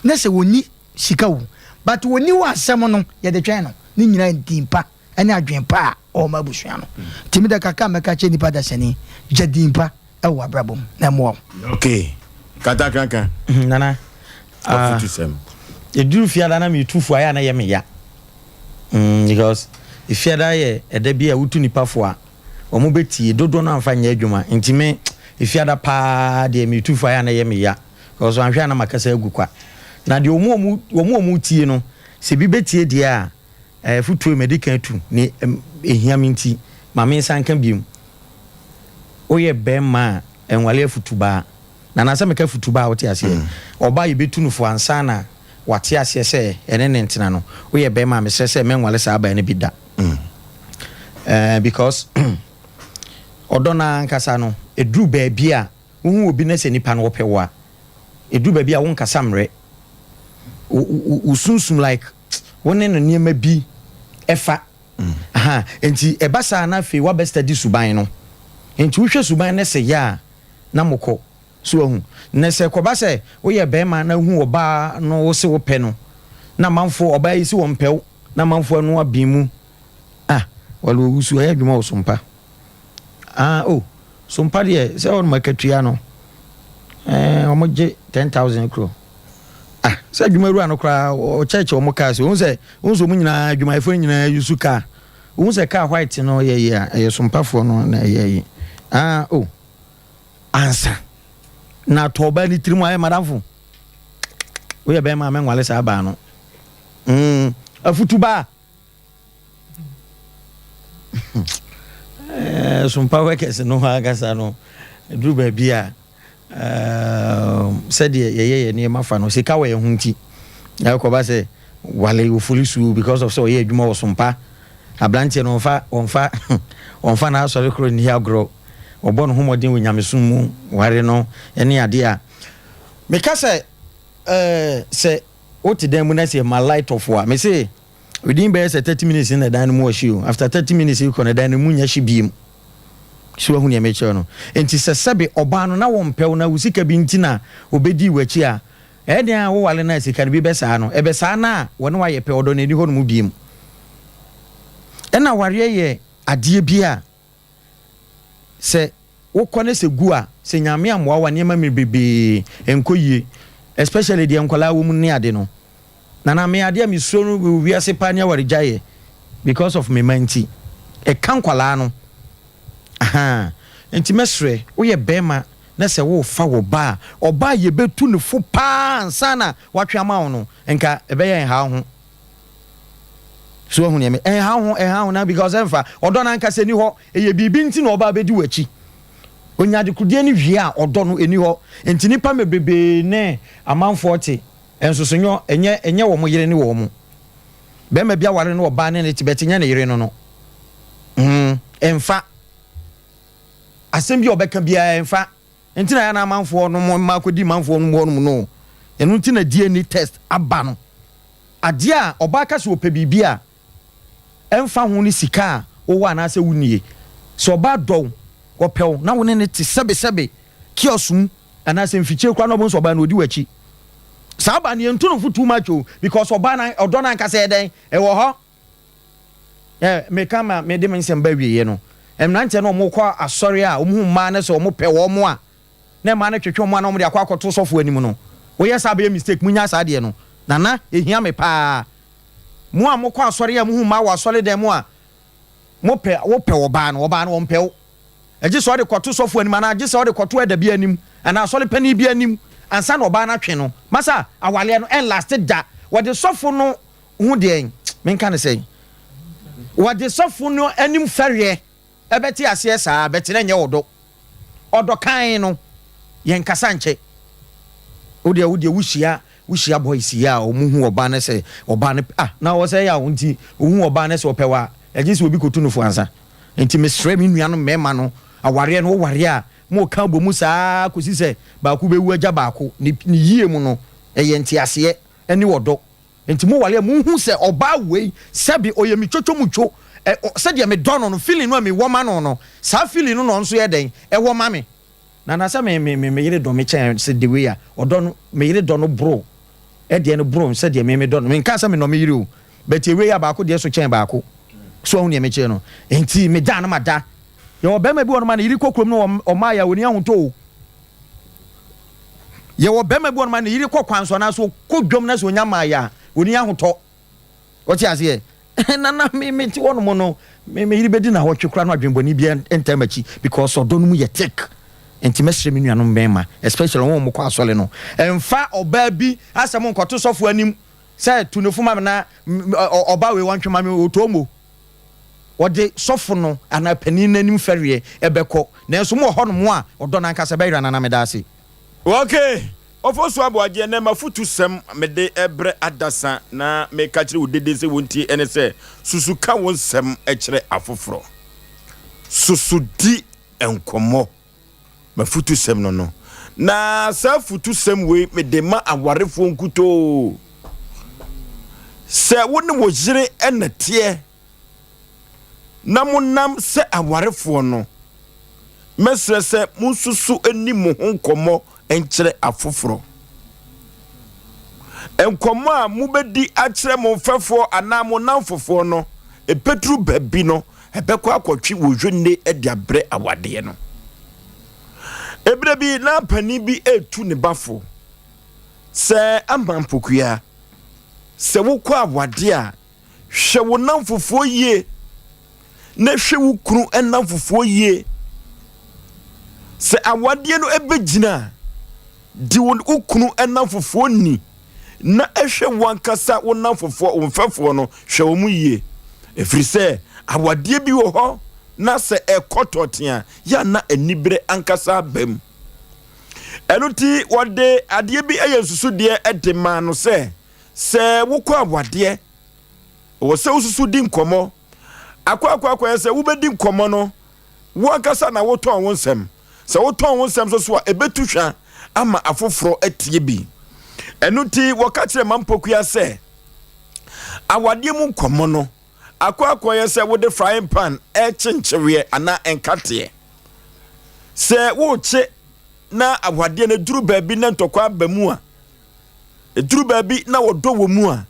S4: na sɛ wɔnni sika o, but wɔnni hɔ asɛm no, yɛde twɛn no. Ne nyinaa yɛ din pa. ne adwene pa a ɔwɔ ma abusua no. Nti me de kakra a mɛka akyerɛ nipa dasani, gya din pa wɔ w'abrabɔ mu na ɛmmoa wo.
S1: Okay. Katakranka.
S5: Nana.
S1: Afutusɛm.
S5: Ɛduru fiada na metu fo a, ɛyɛ a na ɛyɛ me ya. Mm, because fiada yɛ ɛda bi a wotu nipa fo a, wɔn bɛtie, dodoɔ no amfa nyɛ adwuma. Nti me, fiada paa deɛ metu fo a, ɛyɛ a na ɛyɛ me ya. Because anhwɛ a na makasa agu kwa. Na deɛ wɔn a wɔn tie no, sɛ bi bɛtie deɛ a, Afotuo yi madi kan atu ne ɛhia me nti ma me nsa nka biom. Woyɛ bɛrima a nwale afutubaa. Na anaasɛ meka afutubaa a wote aseɛ. Ɔbaa yɛbɛtu no fo ansa na wate aseɛ sɛ ɛne ne ntena no. Woyɛ bɛrima a mesrɛ sɛ mɛnwale saa baa no bi da. Because ɔdɔ no ankasa no ɛduru baabi a wohu obi na sɛ nipa no ɔpɛ wo a ɛduru baabi a wonkasa mmerɛ. Wo sunsum like wo ne no nneɛma bi fa. Aha, nti ɛba saa na afei woabɛ study suban no. Nti wohwɛ suban no sɛ yɛ a na mokɔ. So wahu? Na sɛ ɛkɔba sɛ woyɛ barima na wohu ɔbaa no wo se wopɛ no, na amanfoɔ, ɔbaa yi se wɔmpɛ wo, na amanfoɔ ano aben mu, ah, wale owusu, ɔyɛ adwuma wɔ Sompa. Ah, oh, Sompa deɛ, sɛ wɔnom akatua no, eh, wɔn gye 10,000 kuro. Ah, sɛ adwuma wura no koraa, ɔkyɛkyɛ wɔn kaa sɛ, ohun sɛ, ohun sɛ wɔn nyinaa, adwumayɛfoɔ no nyinaa yusu kaa. Ohun sɛ kaa white no yɛ yi a, ɛyɛ Sompafoɔ no na ɛyɛ yi. Ah, oh. ansa na atɔ ɔbaa ne tirim ayɛ madamfo woyɛ bɛrima a mɛnwale saa baa no mm, afutu baa eh, sompa workers no ankasa no duru baabi a eh, sɛdeɛ yɛyɛ yɛ nneɛma fa no sika wɔ yɛn ho nti ɛkɔba sɛ wale ofori suo because of sɛ ɔyɛ adwuma wɔ sompa aberanteɛ no ɔmfa ɔmfa ɔmfa n'asɔre korɔ nni agorɔ ɔbɔ ne ho mmɔden wɔ nyamesom mu ware no ne adeɛ a meka sɛ ɛɛ sɛ wote dan mu na sɛ ma light off a mese within bɛyɛ sɛ 30 minutes na dan no mu ɔhye o after 30 minutes kɔ na dan no mu nya hye biem so wahu nea mekyerɛ no nti sɛ sɛbe ɔbaa no na wɔmpɛw na wo sika bi nti na obɛdi w'akyi a ɛyɛ den a wowale no a sika no bi bɛsaa no ɛbɛsaa no a wɔne wayɛ pɛ ɔdɔ no ani hɔ no mu biem ɛna wareɛ yɛ adeɛ bi a Sɛ wokɔ na sɛ gu a, sɛ Nyame ammoa wo a nneɛma mmere bebree nkɔ yie especially deɛ nkwadaa wɔ mu ne ade no. Nana me adeɛ a mesuro no wɔ wiase paa ne awaregyaeɛ because of me mma nti. Ɛka nkwadaa no. Ahaa. Nti mɛsrɛ, woyɛ barima na sɛ worefa wo ba a, ɔba a yɛbɛtu no fo paa ansa na watwe ama wo no, nka ɛbɛyɛ nhaw ho. So wahu nea me ɛnha ho ɛnha ho na because ɛnfa ɔdɔ no ankasa ni hɔ ɛyɛ biribi nti na ɔba abɛdi w'akyi onya adekodeɛ no wie a ɔdɔ no ɛni hɔ nti nipa mebrebee ne amanfoɔ te nsosonyɔ ɛnyɛ ɛnyɛ wɔn yere ne wɔn bɛrima bi aware no ɔbaa ne ne te bɛte nyɛ ne yere no no mm ɛnfa asɛm bi a ɔbɛka biara ɛnfa nti na yɛn amanfoɔ no mma akɔdi manfoɔ no mu hɔ nom no ɛno nti na DNA test aba no. Adeɛ a ɔbaa ka sɛ ɔpɛ biribi a, ɛmfa ho ne sika a wowɔ anaasɛ wonnie. Sɛ ɔbaa dɔ wo, ɔpɛ wo na wo ne no te sɛbesɛbe kiosk mu anaasɛ mfikyire koraa na ɔbɛhu sɛ ɔbaa no ɔdi w'akyi. Saa ɔbaa no yɛntu no fo too much o because ɔbaa no ɔdɔ no ankasa yɛ dɛn? Ɛwɔ hɔ. Ɛ meka ma mede me nsɛm ba awieɛ no, mmeranteɛ no a wɔkɔ asɔre a wɔhu mmaa no sɛ wɔpɛ wɔn a, na mmaa no twetwe wɔn a na wɔde akɔ akɔto sɔfo anim no, woyɛ saa bɛyɛ mistake, munya saa deɛ no. Nana, ɛhia me paa. Mo a mokɔ asɔre a muhu mmaa wɔ asɔre dan mu a, mopɛ, wopɛ ɔbaa no, ɔbaa no ɔmpɛ wo. Ɛgye sɛ ɔde kɔto sɔfo anim anaa gye sɛ ɔde kɔto ɛda bi anim anaa asɔre panin bi anim ansa na ɔbaa no atwe no. Masa, awaleɛ no ɛnlaste da. Wɔde sɔfo no ho deɛn, menka no sɛn, wɔde sɔfo no anim fɛreɛ. Ɛbɛte aseɛ saa but na ɛnyɛ ɔdɔ. Ɔdɔ kann no yɛnkasa nkyɛ. Wodeɛ wodeɛ wohyia wohyia boys yi a wɔn hu ɔbaa no sɛ ɔbaa no ah na ɔwɔ sɛ ɛyɛ a nti ohu ɔbaa no sɛ ɔpɛ wa ɛgye sɛ obi kɔtu no fo ansa. Nti mesrɛ me nuanom mmarima no awareɛ no wowareɛ a mo ka bɔ mu saa kɔsi sɛ baako bɛwu agya baako ne ne yie mu no ɛyɛ nteaseɛ ɛne ɔdɔ. Nti mo ware a mo hu sɛ ɔbaa wei sɛbi ɔyɛ me twotwo mu two ɛ sɛdeɛ me dɔ no no feeling no a me wɔ ma no no saa feeling no na ɔnso yɛ dɛn ɛwɔ ma me. Na na sɛ me me me yere dɔ me kyɛn sɛ the way a ɔdɔ no me yere dɔ no boro ɛdeɛ no boro sɛdeɛ me me dɔ no me nka sɛ me nɔ me yere o but ewei a baako deɛ so kyɛn baako so ahu deɛ me kyerɛ no nti me da no ma da yɛwɔ bɛrima bi wɔ no ma ne yere kɔ kurom no ɔmaa yɛ a ɔni ahotɔ o. Yɛwɔ barima bi wɔ nom a ne yere kɔ kwan so anaasɛ ɔkɔ dwam na sɛ ɔnya mmaeɛ a, ɔni ahotɔ. Ɔte aseɛ? Nana me me te hɔ nom no, me me yere bɛdi nnawɔtwe koraa no adwenbɔne biara ntaa m'akyi because ɔdɔ no mu yɛ thick. Nti mɛsrɛ me nuanom mmarima especially wɔn a wɔkɔ asɔre no, mfa ɔbaa bi asɛm nkɔto sɔfo anim sɛ tu ne fo ma me na ɔbaa wei wɔntwe ma me ɔtɔ mo. Wɔde sɔfo no anaa panin no anim fɛreɛ bɛkɔ, nanso mowɔ hɔnom a ɔdɔ no ankasa bɛyera no anaa? Meda ase.
S1: Ok, Ofosu Aboagye, ɛnnɛ m'afotusɛm mede rebrɛ adasa na meka kyerɛ wo dede sɛ wontie ɛne sɛ, susu ka wo nsɛm kyerɛ afoforɔ. Susu di nkɔmmɔ. M'afutusɛm no no. Na saa afutusɛm wei mede ma awarefoɔ nkutoo. Sɛ wo ne wo yere na teɛ na monam sɛ awarefoɔ no, Mɛsrɛ sɛ monsusu nni mo ho nkɔmmɔ nkyerɛ afoforɔ. Nkɔmmɔ a mobɛdi akyerɛ mo mfɛfoɔ anaa mo nnamfofoɔ no, ɛbɛduru baabi no, ɛbɛkɔ akɔtwe wo hwenne de abrɛ awadeɛ no. Ɛberɛ bi, na panin bi retu ne ba fo sɛ, Ama Mpokua, sɛ wokɔ awadeɛ a, Hwɛ wo nnamfofoɔ yie na hwɛ wo kunu nnamfofoɔ yie. Sɛ awadeɛ no bɛgyina a, di wo kunu nnamfofoɔ ni na hwɛ wo ankasa wo nnamfofoɔ, wo mfɛfoɔ no, hwɛ wɔn yie. Ɛfiri sɛ awadeɛ bi wɔ hɔ na sɛ ɛkɔ tɔɔten a, yɛ a na aniberɛ ankasa aba mu. Ɛno nti wɔde adeɛ bi yɛ nsusudeɛ de maa no sɛ, Sɛ wokɔ awadeɛ, ɛwɔ sɛ wosusu di nkɔmmɔ. Akɔ akɔ akɔyɛ sɛ wobɛdi nkɔmmɔ no, wo ankasa na wotɔn wo nsɛm. Sɛ wotɔn wo nsɛm nso so a, ɛbɛtu hwa ama afoforɔ atie bi. Ɛno nti wɔka kyerɛ Mampokua sɛ, awadeɛ mu nkɔmmɔ no, akɔ akɔyɛ sɛ wode frying pan rekye nkyeweɛ anaa nkateɛ. Sɛ worekye na awadeɛ no duru baabi na ntɔkwa aba mu a, Ɛduru baabi na ɔdɔ wɔ mu a,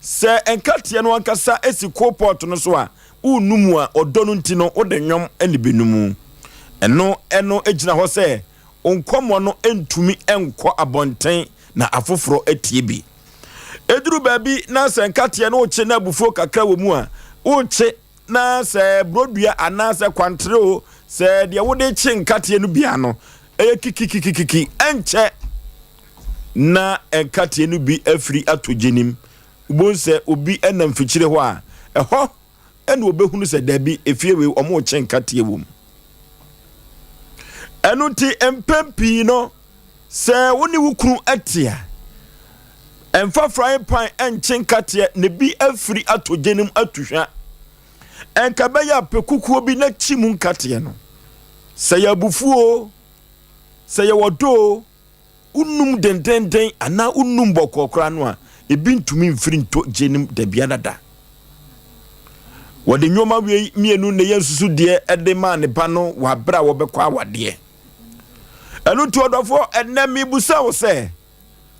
S1: sɛ nkateɛ no ankasa si coalpot no so a, wonnu mu a, ɔdɔ no nti no, wode nnwom na ɛbɛnu mu. Ɛno ɛno gyina hɔ sɛ wo nkɔmmɔ no ntumi nkɔ abɔnten na afoforɔ atie bi. Ɛduru baabi na sɛ nkateɛ no wokye na abufuo kakra wɔ mu a, wokye na sɛ burodua anaasɛ kwantere o, sɛ deɛ wode kye nkateɛ no bia no, ɛyɛ kikikikiki, ɛnkyɛ na nkateɛ no bi afiri atɔ gyenim. Wobɛhu sɛ obi nam mfikyire hɔ a, ɛhɔ ɛna wɔbɛhunu sɛ daabi, efie wei wɔrekye nkateɛ wɔ mu. Ɛno nti mpɛn pii no, sɛ wo ne wo kunu te a, ɛmfa frying pan nkye nkateɛ na bi afiri atɔ gya no mu atu hwa. Ɛnka bɛyɛ a pɛ kukuo bi na kyi mu nkateɛ no. Sɛ yɛ abufuo, sɛ yɛ ɔdɔ o, wonum dendenden anaa wonum bɔkɔɔ koraa no a, ebi ntumi mfiri ntɔ gya no mu dabiara da. Wɔde nneɛma wei mmienu na ɛyɛ nsusudeɛ de maa ne ba no wɔ abere a wɔbɛkɔ awadeɛ. Ɛno nti ɔdɔfoɔ, ɛnnɛ mebusa wo sɛ,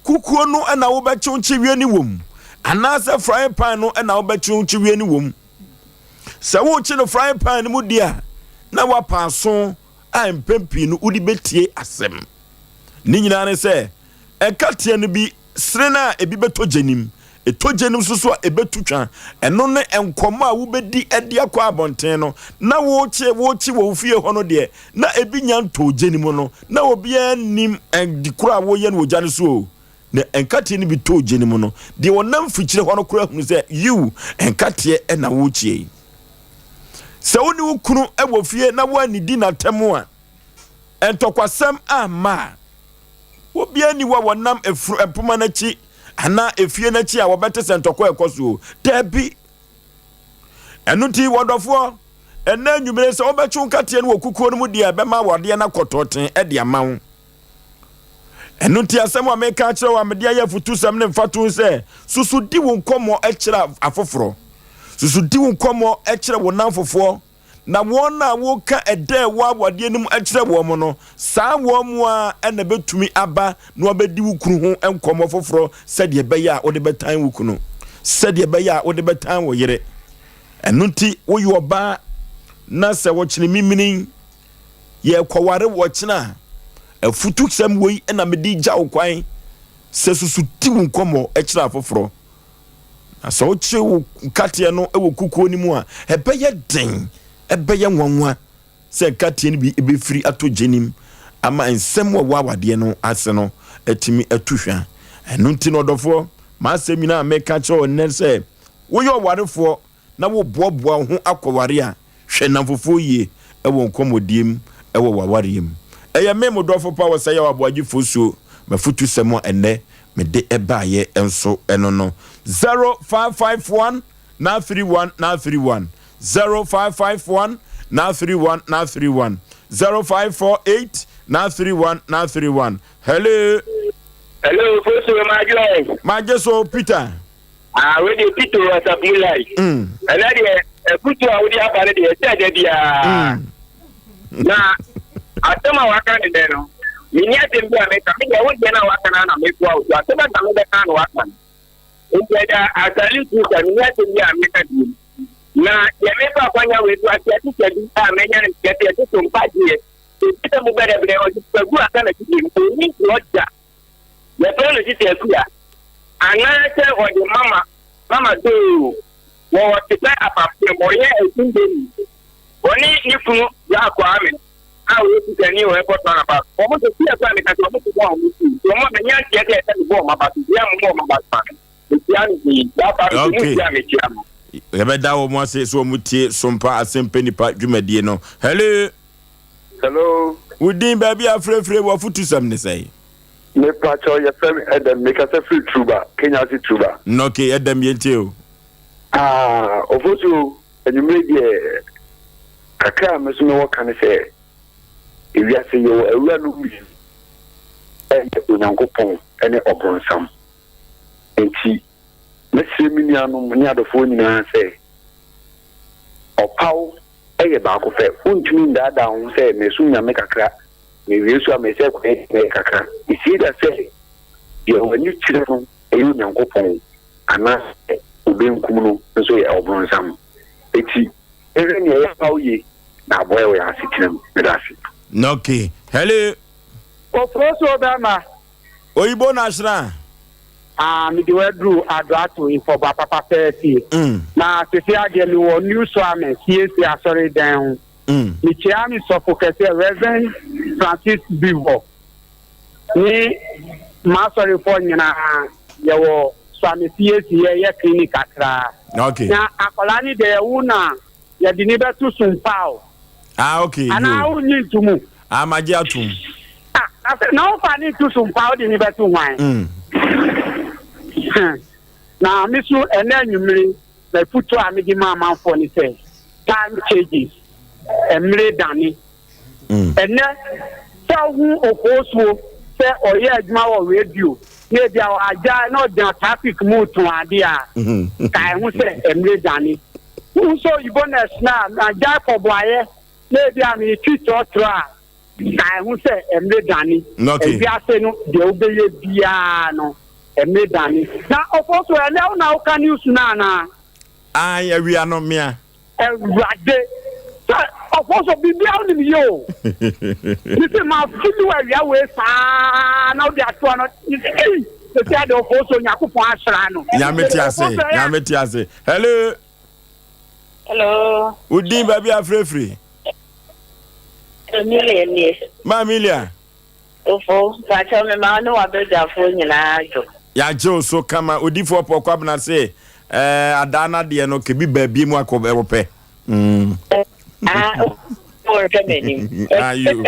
S1: kukuo no na wobɛkyew nkyeweɛ no wom anaasɛ frying pan no na wobɛkyew nkyeweɛ no wom? Sɛ wokye no frying pan no mu deɛ a, na woapa aso a mpɛn pii no wode bɛtie asɛm. Ne nyinaa ne sɛ, nkateɛ no bi sene no a ebi bɛtɔ gya nim, ɛtɔ gya nim nso so a ɛbɛtu twa. Ɛno ne nkɔmmɔ a wobɛdi de akɔ abɔnten no, na wokye wokye wɔ wo fie hɔ no deɛ, na ebi nya ntɔɔ gya no mu no, na obiara nnim ade koro a woyɛ no wɔ gya no so o. Na nkateɛ no bi tɔɔ gya no mu no, deɛ ɔnam mfikyire hɔ no koraa hunu sɛ, yiw, nkateɛ na worekyie yi. Sɛ wo ne wo kunu wɔ fie na woannidi no atɛm a, ntɔkwasɛm amma a, obiara nni hɔ a wɔnam efuru mpoma no akyi anaa efie no akyi a wɔbɛte sɛ ntɔkwa ɛkɔ so o. Dabi. Ɛno nti, wɔdɔfoɔ, ɛnnɛ anwummere sɛ wobɛtwe wo nkateɛ no wɔ kukuo no mu deɛ ɛbɛma awadeɛ no akɔ tɔɔten de ama wo. Ɛno nti asɛm a meka akyerɛ wo a mede ayɛ afutusɛm ne mfatoho sɛ, susu di wo nkɔmmɔ kyerɛ afoforɔ. Susu di wo nkɔmmɔ kyerɛ wo nnamfofoɔ. Na wɔn a woka ɛda a ɛwɔ awadeɛ no mu kyerɛ wɔn no, saa wɔn ara na ɛbɛtumi aba na wɔabɛdi wo kunu ho nkɔmmɔ foforɔ sɛdeɛ ɛbɛyɛ a wode bɛtan wo kunu, sɛdeɛ ɛbɛyɛ a wode bɛtan wo yere. Ɛno nti woyɛ ɔbaa na sɛ wɔkyene mimini yɛrekɔware wɔkyena a, afutusɛm wei na mede gya wo kwan sɛ susu di wo nkɔmmɔ kyerɛ afoforɔ. Na sɛ wokye wo nkateɛ no wɔ kukuo no mu a, ɛbɛyɛ den, ɛbɛyɛ nwanwa sɛ nkateɛ no bi bɛfiri atɔ gya no mu ama nsɛm a ɛwɔ awadeɛ no ase no atumi atu hwa. Ɛno nti no ɔdɔfoɔ, m'asɛm nyinaa a meka kyerɛ wo nnɛ sɛ, woyɛ ɔwarefoɔ na woreboaboa wo ho akɔware a, hwɛ nnamfofoɔ yie wɔ nkɔmmɔdie mu wɔ w'awareɛ mu. Ɛyɛ me, mo dɔfo pa Ɔsɛeyaw Aboagye Fosuo, m'afutusɛm a ɛnnɛ mede baeɛ nso no no. 0551 931 931 0551 931 931 0548 931 931 Hello.
S6: Hello, Fosuo, Madwoe.
S1: Magye so, Peter.
S6: Ah, wei deɛ Tito Asafo Lai. Ɛnɛ deɛ afutuo a wode aba no deɛ ɛsɛ da biara. Na Asɛm a waka ne dɛn no, menni asɛm bi a meka. Me deɛ, wo deɛ no a waka no ara na metoa wo so. Asɛm a nka mebɛka na waka no. Nti agya, I salute you sir, menni asɛm bi a meka bio. Na deɛ mefa akwanya wei so akyerɛ teacher bi a manya no nteaseɛ toto nkwagyeɛ. Ɛfiri sɛ mobɛdɛbrɛ ɔde fagu aka na titi mu, ɔnni ntorɔ da. Yɛfrɛ no Sisi Akua anaasɛ ɔde Mama Mama Doo. Wɔwɔ Tepɛ Apapem, ɔyɛ Asumbeni. Ɔne ne kunu Bra Kwame a ɔyɛ sikani wɔ Airport Roundabout. Wɔn sɛ si akua meka sɛ wɔn te hɔ a wɔn si. Nti wɔn manya nteɛ sɛ ɛsɛ mebɔ wɔn aba so. Bia mo wɔn aba so ma me. Mekyia no pii. Bra Kwame sɛ mo
S1: Okay.
S6: hyia a mekyia no.
S1: Yɛbɛda wɔn ase sɛ wɔn tie Sompa Asɛmpɛ Nipa dwumadie no. Hello.
S7: Hello.
S1: Wo din baabi a frɛfrɛ w'afotusɛm ne sɛn?
S7: Mepakyɛw yɛfrɛ me Edem mekasa firi Truba, Kenya ase Truba.
S1: Ok Edem yɛntie o.
S7: Ah Ofosu anwummere deɛ kakra a me nso mewɔ ka ne sɛ ewiase yɛwɔ awuranom mmienu ɛyɛ Onyankopɔn ne ɔbronsam nti mɛsrɛ me nuanom ne adɔfoɔ nyinaa sɛ ɔpaw yɛ baako pɛ. Wontumi ndaadaa wo ho sɛ meresom Nyame kakra, mewie so a meresɛ kɔyɛ deɛ mɛyɛ kakra. It's either sɛ deɛ w'ani kyerɛ no yɛ Onyankopɔn anaasɛ wo benkum no nso yɛ ɔbronsam. Enti yɛnhwɛ nea yɛpaw ye na aboa yɛn wɔ yɛn asetena mu. Meda ase.
S1: Okay. Hello.
S8: Oforo bɛma.
S1: Oyibo na ahyira.
S8: Ah, mede wo aduru Adoato Mfɔboa papa pɛɛ fie.
S1: Mm.
S8: Na sese adeɛ mewɔ New Suame CAC asɔre dan ho.
S1: Mm.
S8: Mekyia me sɔfo kɛseɛ Reverend Francis Bivɔ ne m'asɔrefoɔ nyinaa yɛwɔ Suame CAC yɛyɛ clinic kakraa.
S1: Okay.
S8: Na akwadaa ne deɛ yɛwo na yɛde ne bɛto sumpa o.
S1: Ah, okay.
S8: Anaa wonnye nto mu?
S1: Ah, magye atom.
S8: Ah, na sɛ na wofa ne nto so mpa wode ne bɛto hwan?
S1: Mm.
S8: Na me so ɛnɛ anwummere m'afutuo a mede ma amanfoɔ ne sɛ time changes, mmere dane.
S1: Mm.
S8: Ɛnɛ sɛ wohu ofoosuo sɛ ɔyɛ adwuma wɔ radio na ebi a agya na ɔgyina traffic mu tɔn ade a, kae ho sɛ mmere dane. Wohu sɛ oyibo nurse na agya kɔboayɛ na ebi a metwi trɔtrɔ a, kae ho sɛ mmere dane.
S1: Okay.
S8: Ewiase no deɛ wobɛyɛ biara no mmere dane. Na ɔfo so ɛnɛ wo na woka news no anaa?
S1: Ae, awia no mea.
S8: Awurade sɛ ɔfo so biribiara wonim yɛ o. Mese ma fili wɔ awia wei saa na wode atoa no. Mese ei sɛsi ade ɔfo so Onyankopɔn ahyira no.
S1: Nyame te ase,
S8: Ɔfo so ɛyɛ
S1: Nyame te ase. Hello.
S9: Hello.
S1: Wo din baabi afirafiri?
S9: Emilia nie.
S1: Ma Emilia.
S9: Ofo, mpakyɛw me ma wo ne w'abadwafoɔ nyinaa dwo.
S1: Yɛagye wo so kama. Odifoɔ Paul Kwabena se eh, adaa no adeɛ no kebi baabie mu akɔ ɛwɔ pɛ. Mm.
S9: Ah, wɔhwɛ m'anim.
S1: Ayo.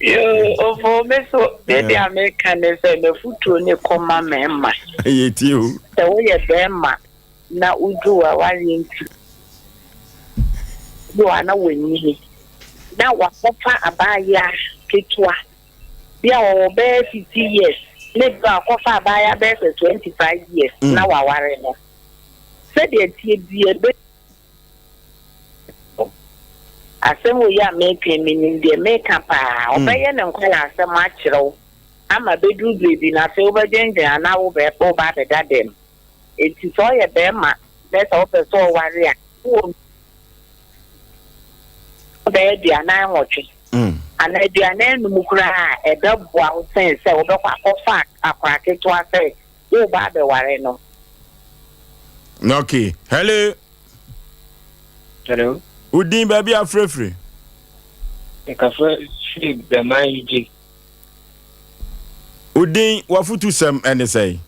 S9: Yo, ofo me so, deɛ a meka ne sɛ m'afutuo ne kɔma mmarima.
S1: Yɛtie o.
S9: Sɛ woyɛ bɛrima na woduru w'awareɛ nti, bi wɔ hɔ a na wanyini na wakɔfa abaayewa ketewa bi a ɔwɔ bɛyɛ 50 years na bi a wakɔfa abaayewa bɛyɛ sɛ 25 years na waware no. Sɛdeɛ ɛteɛ biara ɛbɛ Asɛm wei a mereka yi, menim deɛ mereka paa. Ɔbɛyɛ ne nkwadaa-asɛm akyerɛ wo ama bɛduru berɛ bi no, afei wobɛdwendwen anaa wobɛ woba abɛda dɛm. Enti sɛ ɔyɛ barima na sɛ wopɛ sɛ ɔware a, wowɔ bɛyɛ 48 anaa 45 koraa a, ɛbɛboa wo sen sɛ wobɛkɔ akɔfa akwadaa ketewa sɛ woreba abɛware no.
S1: Okay. Hello.
S6: Hello.
S1: Wo din baabi a frɛfiri?
S6: Mekasa firi Bɛman UG.
S1: Wo din w'afotusɛm ɛne sɛn?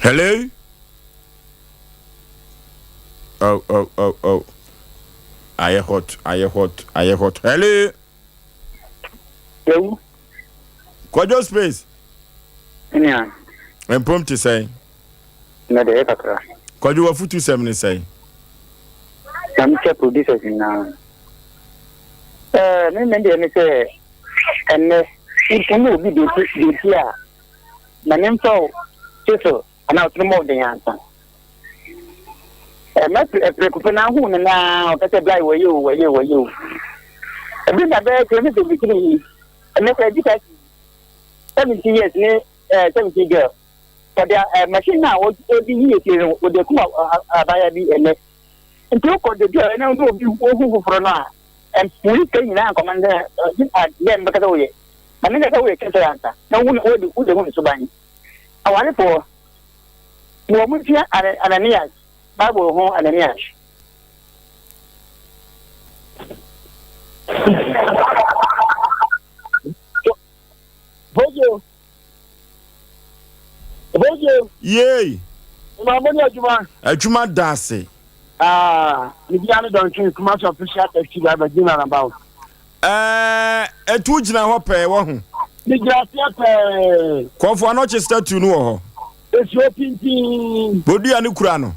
S1: Hello? Oh, oh, oh, oh. Ayɛ hot, ayɛ hot, ayɛ hot. Hello?
S6: Ewu.
S1: Kwadwo space.
S6: Nea.
S1: Mpom te sɛn?
S6: Na deɛ ɛyɛ kakra.
S1: Kwadwo wafutu sɛm ne sɛn?
S6: Na mekyɛ producers nyinaa. Ɛɛ me me deɛ ne sɛ ɛnnɛ. Wo ne obi date date a, ma ne mfa wo chisel anaa ɔtene mmɔ wo den ansa. Ɛmɛ prɛko pɛ na ahu no na ɔka sɛ bla wɔyɛ o wɔyɛ o wɔyɛ o. Ebi na bɛyɛ 2023 yi, ɛnɛ sɛ ɛgye saa 17 years ne 17 girl. Wɔde machine no a wɔde yi etire no wɔde akum abaayewa bi ɛnɛ. Nti wokɔ dadu a ɛna wode obi wohu foforɔ no a, ɛmpue sika nyinaa nkɔma no sɛ adeɛ a mbɛka sɛ woyɛ. Ma ne nka sɛ woyɛ kyɛkyɛ ansa na wohu wode wode hu ne suban. Awarefoɔ, wɔ mo ntua Ananias, Bible ho Ananias.
S8: Bojo. Bojo.
S1: Yay.
S8: Ma mo ni adwuma.
S1: Adwuma da ase.
S8: Ah, me bia ne Don Kumasi official taxi driver gyina na about.
S1: Ɛɛ, etu gyina hɔ pɛɛ wɔ ho.
S8: Me gyina aseɛ pɛɛ.
S1: Kɔfo anɔkye statue no wɔ hɔ.
S8: Esi hɔ pintin.
S1: Bodua no kura no.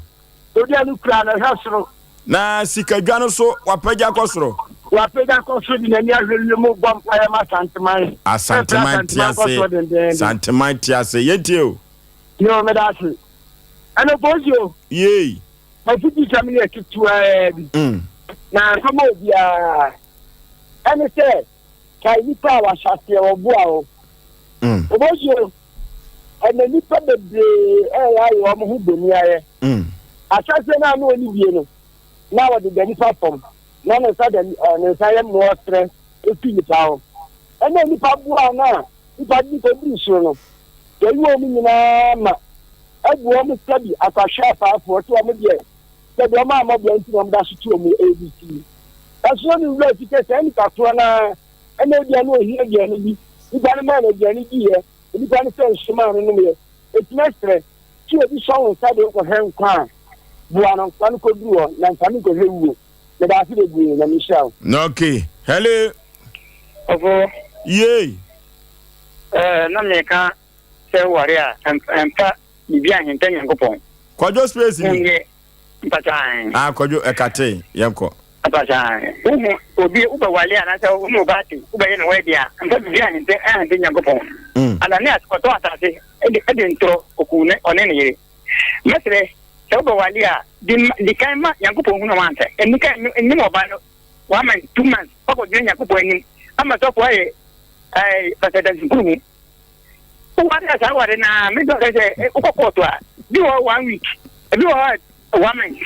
S8: Bodua no kura no hwɛ soro.
S1: Na sikadwa no so wapagya kɔ soro.
S8: Wapagya kɔ soro de n'ani ahwɛ wiem bɔ mpaeɛ ma Asanteman.
S1: Asanteman te ase. Santeman te ase. Yɛntie o.
S8: Yo, meda ase. Ɛno Bonzi o.
S1: Yei.
S8: M'afutusɛm yɛ ketewaa bi, na ɛmfa ma obiara. Ɛne sɛ, kae nnipa a wɔahyɛ aseɛ wɔboa wo. Bonzi o, ɛnɛ nnipa bebree ɛyɛ ayɛ wɔn ho boniayɛ. Ahyɛaseɛ no a na ɔnni bie no, na ɔdeda nnipa fam, na ne nsa da ne nsa yam na ɔsrɛ fi nnipa hɔ. Ɛnna nnipa boaa no a nnipa de kɔduru soro no, wɔayi wɔn nyinaa ma abu wɔn sɛbi akɔahwɛ apaafoɔ sɛ wɔn deɛ sɛbi wɔn ammɔ bra nti na wɔda so te wɔn ABC yi. Nanso na ne wura fi sɛ saa nnipa korɔ no ara ɛna ebia na ɔhia aduane bi, nnipa no maa no aduane diiɛ, nnipa no sɛ nso maa no nomyɛ. Enti mɛsrɛ sɛ obi sɔ wo nsa de wo kɔhwɛ nkwa a, boa no fa no kɔduru hɔ na mfa no nkɔhwɛ wuo. Meda ase bebree, Nyame nhyira wo.
S1: Okay, hello.
S6: Ɔfo.
S1: Yay.
S6: Ɛɛ na meka sɛ ware a ɛmfa biribi ahinta Nyankopɔn.
S1: Kwadwo space ni.
S6: Wonyɛ mpatwan.
S1: Ah Kwadwo ɛkate yɛnkɔ.
S6: Mpatwan. Wohu obi wobɛwale anaasɛ wo ne ɔbaa te wobɛyɛ ne wedding a mfa biribi ahinta ahinta Nyankopɔn. Mm. Ananias kɔtɔ asase ɛde ntorɔ okuu ne ɔne ne yere. Mɛsrɛ sɛ wobɛwale a di kan ma Nyankopɔn hunu ansa. Ɛni kan nnim ɔbaa no one month two months wakɔgyina Nyankopɔn anim ama sɔfo ayɛ ɛɛ pasɛdansinkuru mu. Woware a saa ware na me dɔ sɛ wokɔ kɔɔto a bi wɔ one week ebi wɔ hɔ a one month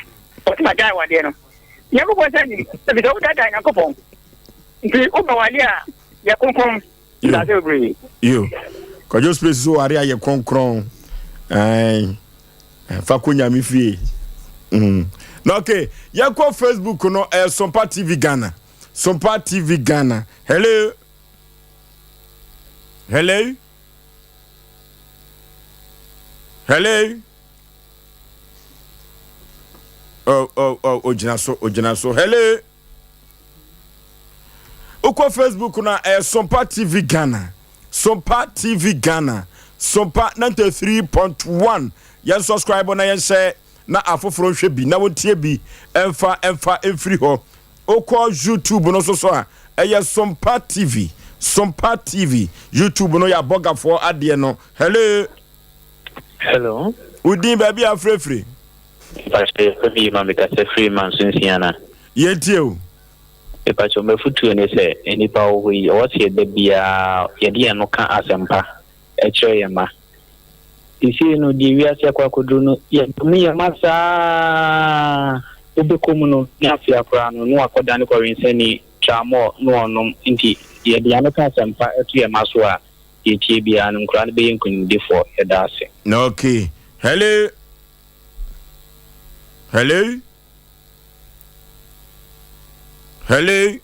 S6: ɔte ma gyae wadeɛ no. Nyankopɔn sɛ nim ebi sɛ wodaadaa Nyankopɔn nti wobɛwale a yɛ kronkron ndaase bebree.
S1: Yo Kwadwo space so ware a yɛ kronkron ɛɛ. Fa kɔ nyame fie. Mm. Na okay, yɛkɔ Facebook no ɛyɛ eh, Sompa TV Ghana. Sompa TV Ghana. Hello. Hello. Hello. Oh, oh, oh, ogyina so, ogyina so. Hello. Wokɔ Facebook no a ɛyɛ Sompa TV Ghana. Sompa TV Ghana. Sompa 93.1. Yɛn subscribe na yɛn hyɛ na afoforɔ nhwɛ bi na wɔntie bi ɛmfa ɛmfa mfiri hɔ. Wokɔ YouTube no so so a ɛyɛ Sompa TV. Sompa TV. YouTube no yɛ abɔgafoɔ adeɛ no. Hello.
S10: Hello.
S1: Wodin baabi a afirafiri.
S10: Mpakyɛ yɛfrɛ me Yima mekasa firi Manso Nsia
S1: Yɛntie o.
S10: Mepakyɛw m'afutuo ne sɛ nnipa wɔ hɔ yi ɛwɔ sɛ yɛda biara yɛde yɛn ano ka asɛmpa kyerɛ yɛn mma. Seesei no deɛ wiase akɔ akɔduru no yɛdome yɛn mma saa wobɛkɔ mu no ne afea koraa no na wakɔdane kɔwensani tramɔɔ na ɔnom nti yɛde yɛn ano ka asɛmpa to yɛn mma so a deɛ ɛteɛ biara no nkwadaa no bɛyɛ nkunimdifoɔ. Yɛda ase.
S1: Okay. Hello. Hello. Hello.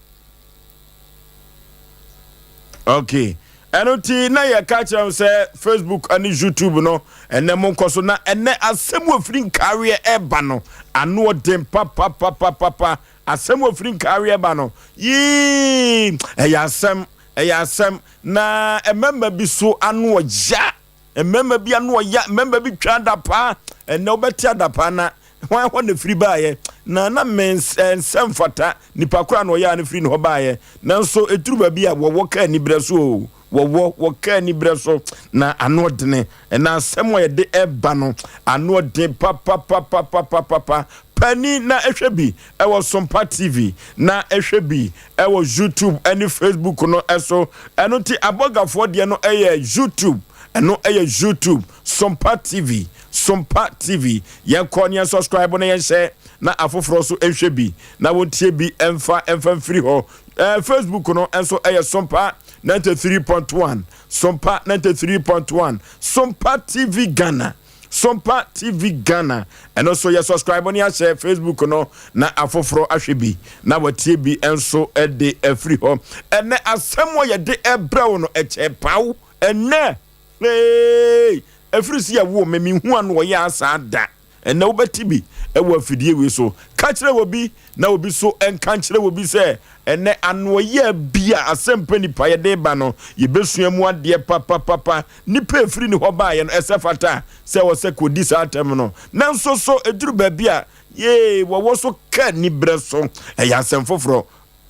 S1: Okay. ɛno nti na yɛka kyerɛ m sɛ facebook ne youtube no ɛnɛ mo nkɔ so na ɛnɛ asɛm wɔ firi nkareɛ ɛba no ano ɔden papapapapa asɛm wɔ firi nkareɛ ɛba no yii ɛyɛ asɛm ɛyɛ asɛm na mmarima bi so ano ɔya Mmarima bi ano ɔya, mmarima bi twa adapaa. Ɛnɛ wobɛte adapaa na hwan hɔ na firi baeɛ. Na na me nsɛ mfata nipa koraa na ɔyɛ a no firi ne hɔ baeɛ. Nanso ɛduru baabi a wɔwɔ ka aniberɛ so o. Wɔwɔ wɔka aniberɛ so na ano ɔdene. Ɛna asɛm a yɛde ɛba no ano ɔden papapapapapapa. Pani na ɛhwɛ bi ɛwɔ Sompa TV na ɛhwɛ bi ɛwɔ YouTube ɛne Facebook no ɛso. Ɛno nti abɔgafoɔ deɛ no ɛyɛ YouTube. Ɛno ɛyɛ YouTube Sompa TV Sompa TV. Yɛnkɔ ne yɛn subscribe na yɛnhyɛ na afoforɔ nso nhwɛ bi na wɔntie bi ɛmfa ɛmfa mfiri hɔ. Ɛɛ Facebook no nso ɛyɛ Sompa 93.1 Sompa 93.1 Sompa TV Ghana Sompa TV Ghana. Ɛno nso yɛ subscribe ne ahyɛ Facebook no na afoforɔ ahwɛ bi na wɔatie bi nso de afiri hɔ. Ɛnɛ asɛm a yɛde ɛbrɛ wo no ɛkyɛ paw ɛnɛ. Hey, ɛfiri sɛ yɛwoo me menhu ano ɔyɛ asaa da. Ɛnnɛ wobɛte bi wɔ afidie wei so. Ka kyerɛ obi na obi so nka nkyerɛ obi sɛ ɛnnɛ anoɔyea bi a asɛmpa nipa yɛde ba no, yɛbɛsua mu adeɛ papapapa. Nipa a ɛfiri ne hɔ baeɛ no, ɛsɛ fata sɛ ɛwɔ sɛ kɔdi saa atɛm no. Nanso so ɛduru baabi a, yee, wɔwɔ so ka aniberɛ so. Ɛyɛ asɛm foforɔ.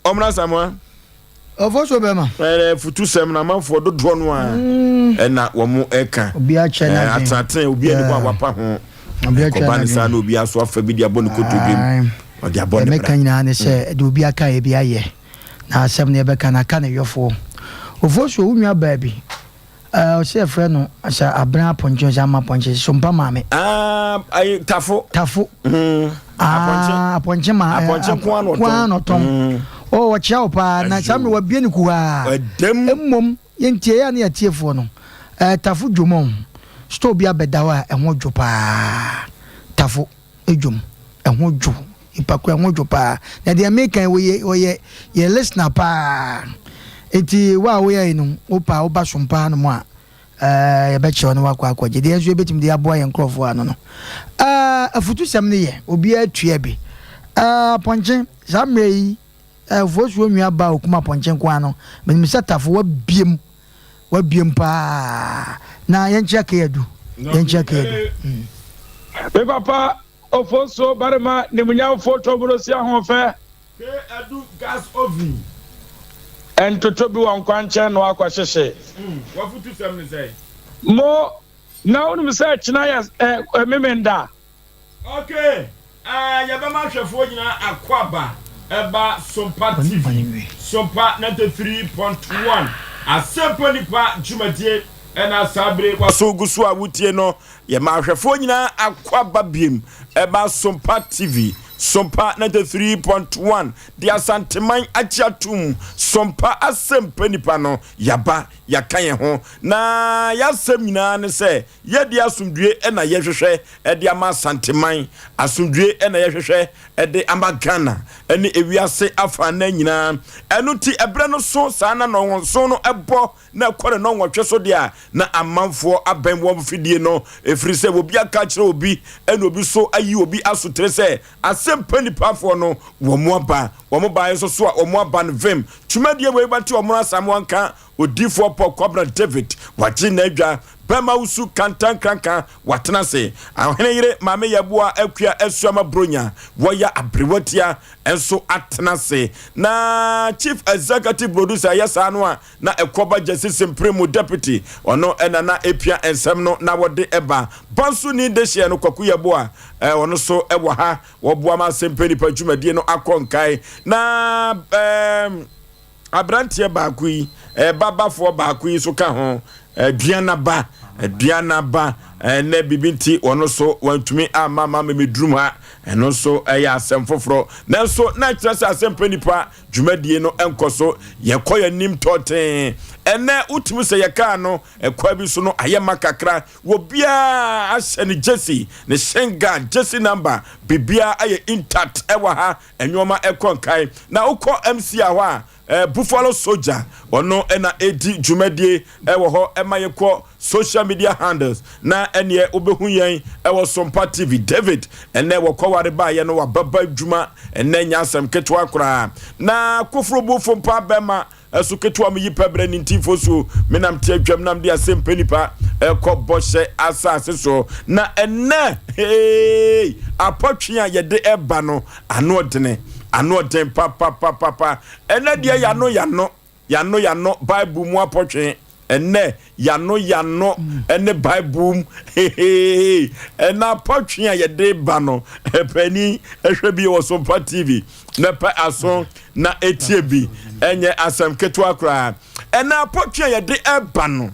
S1: Ɔmena Asamoah.
S4: Ɔfɔ so bɛma.
S1: Ɛɛ futusɛm na amanfoɔ dodoɔ no a mm. ɛna wɔn ɛka.
S4: Obi akyɛ n'adwene.
S1: Atenatene obi ani hɔ a wapa ho. Ɛkɔba ne saa na obi aso afa bi de abɔ ne kotodwe mu. Ɔde abɔ ne bra.
S4: Ɛmɛka nyinaa ne sɛ de obi aka yɛ bi ayɛ. Na asɛm no yɛbɛka na aka ne yɔfoɔ. Ɔfɔ so wo nua baa bi. Eh, ɔsɛ yɛfrɛ no sɛ abena apɔnkye sɛ ama apɔnkye sompa maame.
S1: Ah, ayi tafo.
S4: Tafo.
S1: Mm.
S4: Ah, apɔnkye ma.
S1: Eh, apɔnkye nko ano ɔtɔn.
S4: Nko ano ɔtɔn. Mm. Oh, ɔkyea wo paa na saa mmerɛ wabie ne kuhaa.
S1: Ɛdɛm.
S4: Mmom yɛntie yɛ ne yɛtiefoɔ no. Eh, tafo dwom store bi abɛda hɔ a ɛho dwo paa. Tafo. dwom. Ɛho dwo. Nipa koro ɛho dwo paa. Na deɛ meka yi wɔyɛ wɔyɛ yɛ listener paa. Eti wo a woyɛ yi no wo paa woba som paa no mu a ɛɛ yɛbɛkyerɛ no wakɔ akɔgye. Deɛ nso yɛbɛtumi de aboa yɛn nkurɔfoɔ ano no. Ɛɛ afutusɛm no yɛ obiara tua bi. Ɛɛ apɔnkye saa mmerɛ yi ɛɛ fosuo nua ba okum apɔnkye nko ano. Menim sɛ tafo wabiem. Wabiem paa. Na yɛnkyea Keyadu. Yɛnkyea Keyadu. Mm.
S11: Me papa Ofosuo barima nimunyamfo Tɔborosi ahoɔfɛ.
S1: Keyadu gas oven.
S11: Ntoto bi wɔ nkwankyɛn na wakɔhyehye.
S1: Mm, wafutusɛm ne sɛn?
S11: Mo, na wonim sɛ kyena yɛ ɛ, Memenda.
S1: Ok eh yɛbɛma ahwɛfoɔ nyinaa akwaaba ɛba Sompa TV, Sompa 93.1 Asɛmpa Nipa dwumadie ɛna saa bere waso gu so a wotie no. Yɛma ahwɛfoɔ nyinaa akwaaba biem ɛba Sompa TV, Sompa 93.1 de Asanteman agye atom Sompa Asɛmpa Nipa no yaba yɛaka yɛn ho na yɛasɛm nyinaa ne sɛ Yɛde asomdwie na yɛhwehwɛ de ama Asanteman, asomdwie na yɛhwehwɛ de ama Ghana ne ewiase afanan nyinaa. Ɛno nti ɛberɛ no so saa na nnɔnwɔnson no bɔ na ɛkɔ ne nnɔnwɔtwe so deɛ a, na amanfoɔ abɛn wɔn fidie no, ɛfiri sɛ obi aka akyerɛ obi ɛna obi so ayi obi asotere sɛ asɛmpa nipafoɔ no wɔn aba, wɔn baeɛ nso so a wɔn aba no vem. Twumadie wei bɛte wɔn Asamoah nka Odiyifoɔ Paul Kwabena David, wagye n'adwa, Bɛma wusu kantankranka, watena ase. Ahene yere Maame Yeboah Akua Asuama Bronya, wɔya aberewatia nso atena ase. Na Chief Executive Producer yɛ saa no a na ɛkɔba Gyasi Simpere mu Deputy, ɔno na na epia nsɛm no na wɔde ɛba. Bansoni dehyeɛ no Kwaku Yeboah, ɔno nso wɔ ha, wɔboa ma Asɛmpa Nipa dwumadie no akɔ nkae. Na ɛɛm. Aberanteɛ baako yi, ɛba bafoɔ baako yi nso ka ho, Aduanaba, Aduanaba, ɛnɛ biribi nti wɔn nso wɔntumi amma ma memedurum ha, ɛno nso ɛyɛ asɛm foforɔ. Nanso na ɛkyerɛ sɛ asɛmpa nipa dwumadie no nkɔ so, yɛkɔ yɛn anim tɔɔtee. Ɛnɛ wotumi sɛ yɛkaa no ɛkwa bi so no ayɛ ma kakra, obiara ahyɛ ne jersey, ne shin guard, jersey number, biribiara ayɛ intact ɛwɔ ha. Nnoɔma ɛkɔ nkan. Na wokɔ MC a hɔ a, eh, Buffalo Soldier, ɔno na ɛdi dwumadie ɛwɔ hɔ. Ɛma yɛkɔ social media handles na ɛneɛ wobɛhu yɛn ɛwɔ Sompa TV. David, ɛnɛ wɔkɔware baayɛ no wababa adwuma, ɛnɛ nyɛ asɛm ketewa koraa. Na Koforo Bufo mpa bɛma Ɛso ketewa me yi pɛ brɛ ne ntimfo so me nam te adwam nam de asɛm pɛ nipa ɛkɔ bɔhyɛ asase so na ɛnɛ hey apɔtwe a yɛde ɛba no ano ɔdene ano ɔden papapapapa ɛnɛ deɛ yano yano yano yano bible mu apɔtwe. Ɛnnɛ, yano yano ne Bible mu hehehe. Ɛna apɔtwe a yɛde ba no, panin hwɛ bi wɔ Sompa TV na pɛ aso na etie bi. Ɛnyɛ asɛm ketewa koraa. Ɛna apɔtwe a yɛde ɛba no,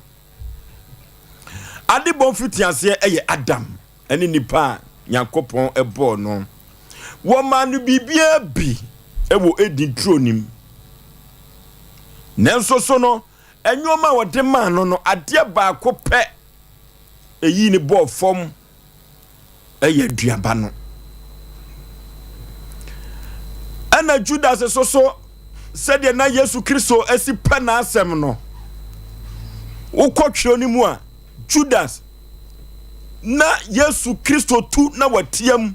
S1: adebɔ mfitiaseɛ ɛyɛ Adam ne nipa a Nyankopɔn bɔɔ no. Wɔmaa no biribiara bi wɔ Eden turo no mu. Nanso so no, nneɛma a wɔde maa no no, adeɛ baako pɛ ɛyii ne bɔɔ fam ɛyɛ aduaba no. Ɛna Judas nso so, sɛdeɛ na Yesu Kristo asi pɛ n'asɛm no, wokɔ twerɛ no mu a, Judas na Yesu Kristo tu na wateam.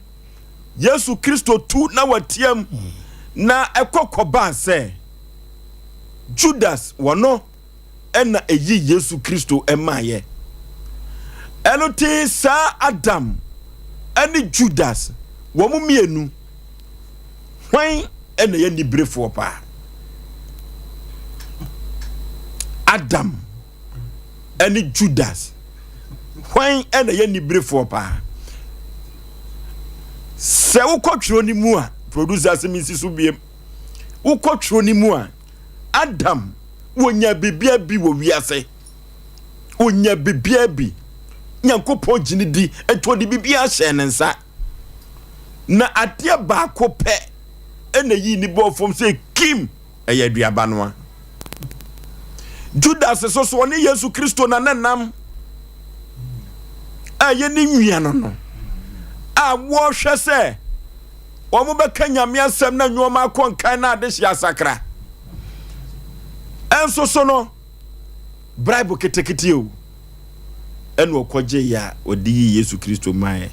S1: Yesu Kristo tu na wateam. Na ɛkɔ kɔbaa sɛ Judas wɔno ɛna eyi Yesu Kristo ɛmaeɛ. Ɛno te saa Adam ɛne Judas wɔn mmienu hwan ɛna ɛyɛ niberefoɔ paa? Adam ne Judas, hwan na ɛyɛ niberefoɔ paa? Sɛ wokɔ twerɛ no mu a, producer asɛm nsi so biem. Wokɔ twerɛ no mu a, Adam wɔnya biribiara bi wɔ wiase. Wɔnya biribiara bi. Nyankopɔn gye ne di, nti ɔde biribiara hyɛɛ ne nsa. Na adeɛ baako pɛ ɛna yii ne bɔɔ fam sɛ kim. ɛyɛ aduaba no a. Judas nso so ɔne Yesu Kristo na ne nam a ɛyɛ ne nua no no a wɔhwɛ sɛ wɔn bɛka nyame asɛm na nneɛma akɔ nkan na adehye asakra. Ɛnso so no bribe ketekete o. Ɛna ɔkɔgyeeɛ a ɔde yii Yesu Kristo maeɛ.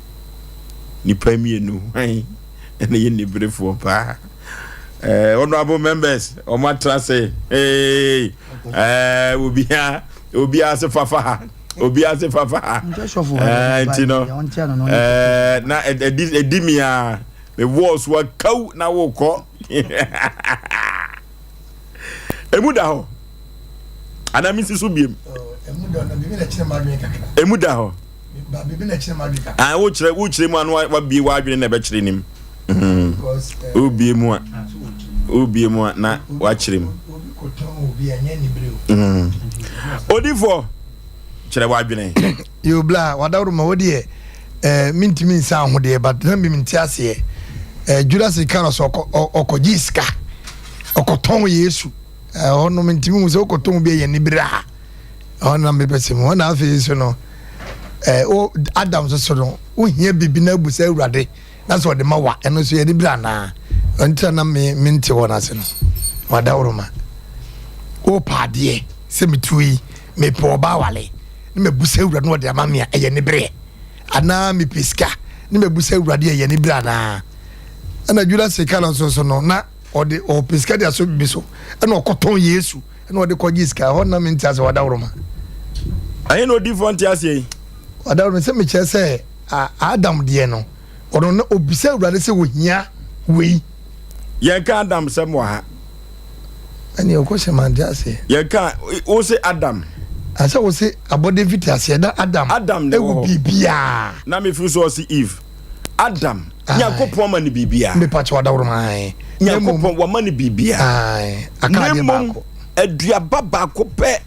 S1: Nnipa mmienu hwan ɛna yɛ niberefoɔ paa? Eh, honorable members, wɔn atra se hey, eh, obiara obiara se fafa ha obiara se fafa ha eh, nti no eh, na ɛdi ɛdi mi a mewɔɔ so akaw na wokɔ Emu da hɔ. Anaa mi si so biem. Emu da hɔ. Ah, wokyerɛ wokyerɛ mu ano wabie w'adwene na ɛbɛkyerɛ nim. Wobie mu a wobie mu a na wakyerɛ mu. Odifoɔ kyerɛ w'adwene.
S2: Yo bla wadaworo ma wo deɛ eh, mentumi nsa ho deɛ but na mim nte aseɛ eh, Judas Iscariot ɔkɔ ɔkɔgye sika ɔkɔtɔn Yesu eh, ɔno mentumi hu sɛ wokɔtɔn bi ɛyɛ nibere a ɔno na mepɛ sɛ mu ɔna afei nso no eh, o Adam nso so no wohia biribi na abu sɛ awurade na sɛ ɔde ma wa ɛno nso yɛ nibere anaa ɔntra na me mente hɔ no ase no wadaworo ma wopɛ adeɛ sɛ metuo yi mepɛ ɔba awale na mabu sɛ awurade na ɔde ama me a ɛyɛ ne berɛ anaa mepɛ sika na mabu sɛ awurade ɛyɛ ne berɛ anaa ɛna Judas sika no nso so no na ɔde ɔpɛ sika de aso bibi so ɛna ɔkɔtɔn Yesu ɛna ɔde kɔgye sika ɛhɔ na mente ase wadaworoma
S1: ɛyɛ na odiifoɔ nte aseɛ yi
S2: wadaworoma sɛ mekyerɛ sɛ Adam deɛ no ɔno na obisa awurade sɛ ohia wei
S1: Yɛnka Adam sɛm wɔ ha.
S2: Ɛne ɔkɔ hyɛ mante aseɛ.
S1: Yɛnka wo se Adam.
S2: Asɛ wo se abɔde mfiti aseɛ na Adam.
S1: Adam na ɛwɔ hɔ.
S2: Biribiara.
S1: Na mefiri so ɔse Eve. Adam. Nyankopɔn ma no biribiara.
S2: Mepa kyɛw adaworoma ae.
S1: Nyankopɔn wama no biribiara.
S2: Ae. Aka adeɛ baako.
S1: Aduaba baako pɛ.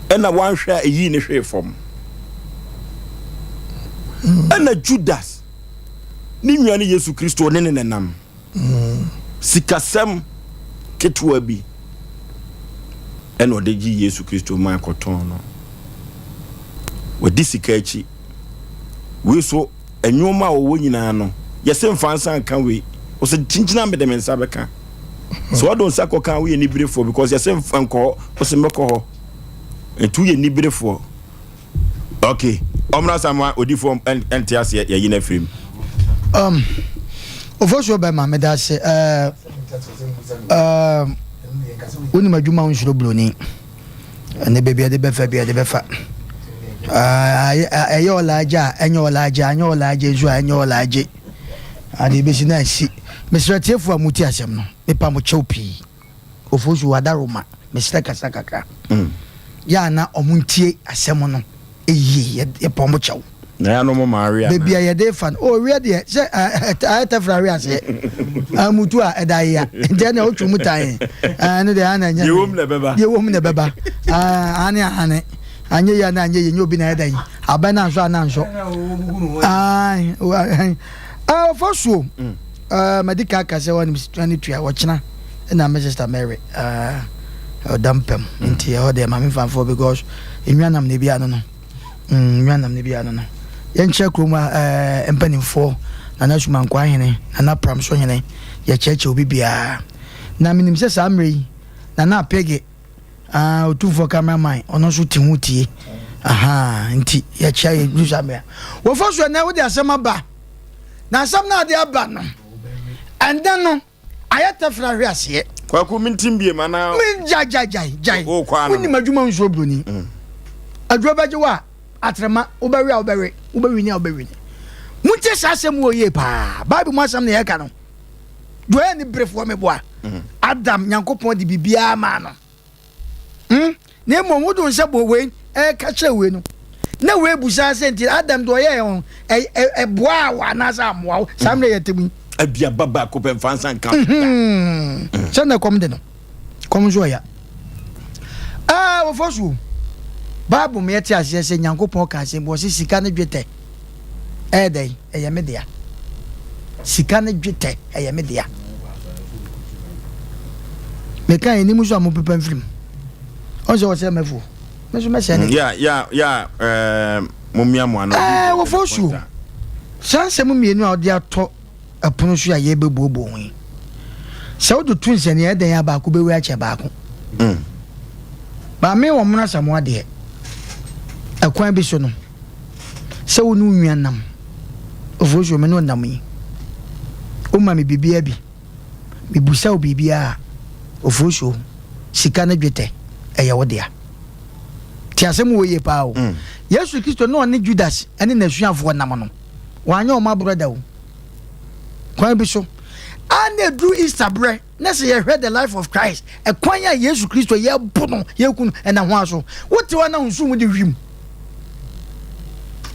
S1: Ɛna wanhwɛ a ɛyii ne hwee fam. Ɛna Judas. Ne nua ne Yesu Kristo, ɔne ne nenam. Sikasɛm ketewa bi ɛna ɔde gye Yesu Kristo ma akɔtɔn no. Wadi sika akyi. Wei so nneɛma a ɔwɔ nyinaa no, yɛse mfa nsa nka wei. Ɔsɛ kyinkyina mede me nsa bɛka. Sɛ ɔde nsa kɔka a woyɛ niberefoɔ because yɛse mfa nkɔ hɔ, ɔsɛ mɛkɔ hɔ. Nti woyɛ niberefoɔ. Ok ɔmmra sa ma odifoɔ nte aseɛ yɛyi no afiri mu.
S4: Um, Ofosuo bɛma meda ase uh, uh, wonim adwuma wo nsuro buroni ɛne baabi ɛde bɛfa bi ɛde bɛfa ɛyɛ ɔlaagye a ɛnyɛ ɔlaagye anyɛ ɔlaagye nso a ɛnyɛ ɔlaagye ade bɛsi na asi mesrɛ tiefoɔ a moti asɛm no mepa mo kyɛw pii Ofosuo adaroma. Mesrɛ kasa kakra. Yɛ a na ɔmo ntie asɛm no yie, yɛpɛ ɔmo kyɛw.
S1: Na yɛ ano mo maa we
S4: anaa? Baabi a yɛde fa no, oh weɛ deɛ sɛ ayɛ tɛfra we aseɛ, amutu a ɛda yea, nti ɛna otwi mu tan, ɛno deɛ ana ɛnyɛ.
S1: Deɛ wɔm na ɛbɛba.
S4: Deɛ wɔm na ɛbɛba, ahane ahane, anyɛ yie ana anyɛ yie, nyɛ obi na ɛda yi, abɛn na ansɔ ana ansɔ. Ɔfɔ suo, madi ka aka sɛ wɔn ne tua wɔkyena ɛna me sister Mary ɔda mpam, nti ɛhɔ deɛ maame nfanfoɔ because nnuanam na ebi ano no. Mm, nnuanam no bi ano no. Yɛnkyerɛ kurom a ɛɛ mpanimfoɔ, Nana Sumankwaa hene, Nana Pramso hene, yɛkyerɛkyerɛ obi biara. Na menim sɛ saa mmerɛ yi, Nana Apege, ah, Otumfoɔ cameraman, ɔno nso te ho tie. Aha, nti yɛkyerɛ yɛ du saa mmerɛ. Wɔfa so ɛnɛ wode asɛm aba. Na asɛm no ade aba no, ɛndɛ no, Ayɛ tɛfra hwe aseɛ.
S1: Kwaku me ntim biem anaa.
S4: Me gyae gyae gyae gyae. O kɔ ano. Wonim adwuma nsuo broni. Mm. Aduro bɛgye wo a atrema wobɛwe a wobɛwe wobɛwini a wobɛwini. Montie saa asɛm wɔ yie paa. Bible mu asɛm na yɛka no. Deɛ ɔyɛ ne berefoɔ meboa. Mm. Adam Nyankopɔn de biribiara maa no. Hmm? Na mmom wode wo nsa bɔ wei ɛka kyerɛ wei no na wei busaa sɛ nti Adam deɛ ɔyɛɛ ho ɛboaa wo anaasɛ ammoa wo saa mmerɛ yɛte mu yi.
S1: Aduaba baako pɛ mfa nsa nka.
S4: Mhm. Sɛ na kɔm de no kɔm nso ɔya. Ɛɛ wɔfɔ so Bible mu yɛte aseɛ sɛ Nyankopɔn ka asɛm bi ɔse sika ne dwetɛ ɛyɛ dɛn ɛyɛ me dea. Sika ne dwetɛ ɛyɛ me dea. Meka anim nso a mopepa mfiri mu. Ɔn sɛ ɔsɛ mɛfo. Me nso mɛsɛ ne.
S1: Ya ya ya ɛɛ mo mia mo ano.
S4: Ɛɛ wɔfɔ suo. Saa nsɛm mmienu a ɔde atɔ ɛpono so a yɛbɛbuobuo ho yi. Sɛ wode to nsɛnniɛ ɛdɛn a baako bɛwu akyɛ baako. Mm. Maame wɔ mono asamoa deɛ ɛkwan bi so no sɛ wo ne wo nua nam ofosuo me ne wo nam yi woma me biribiara bi Mebisa wo biribiara a, Ofosuo, sika ne dwetɛ, ɛyɛ wo dea. Te asɛm wɔ yie paa o. Mm. Yesu Kristo ne ɔne Judas ne n'asuafoɔ nam no, wanyɛ wɔn aborɔ da o. Kwan bi so, a na ɛduru Easter berɛ, na sɛ yɛhwɛ the life of Christ, ɛkwan a Yesu Kristo yɛbo no, yɛku no, ɛna ho aso. Wote hɔ na wo nsu mu de wim.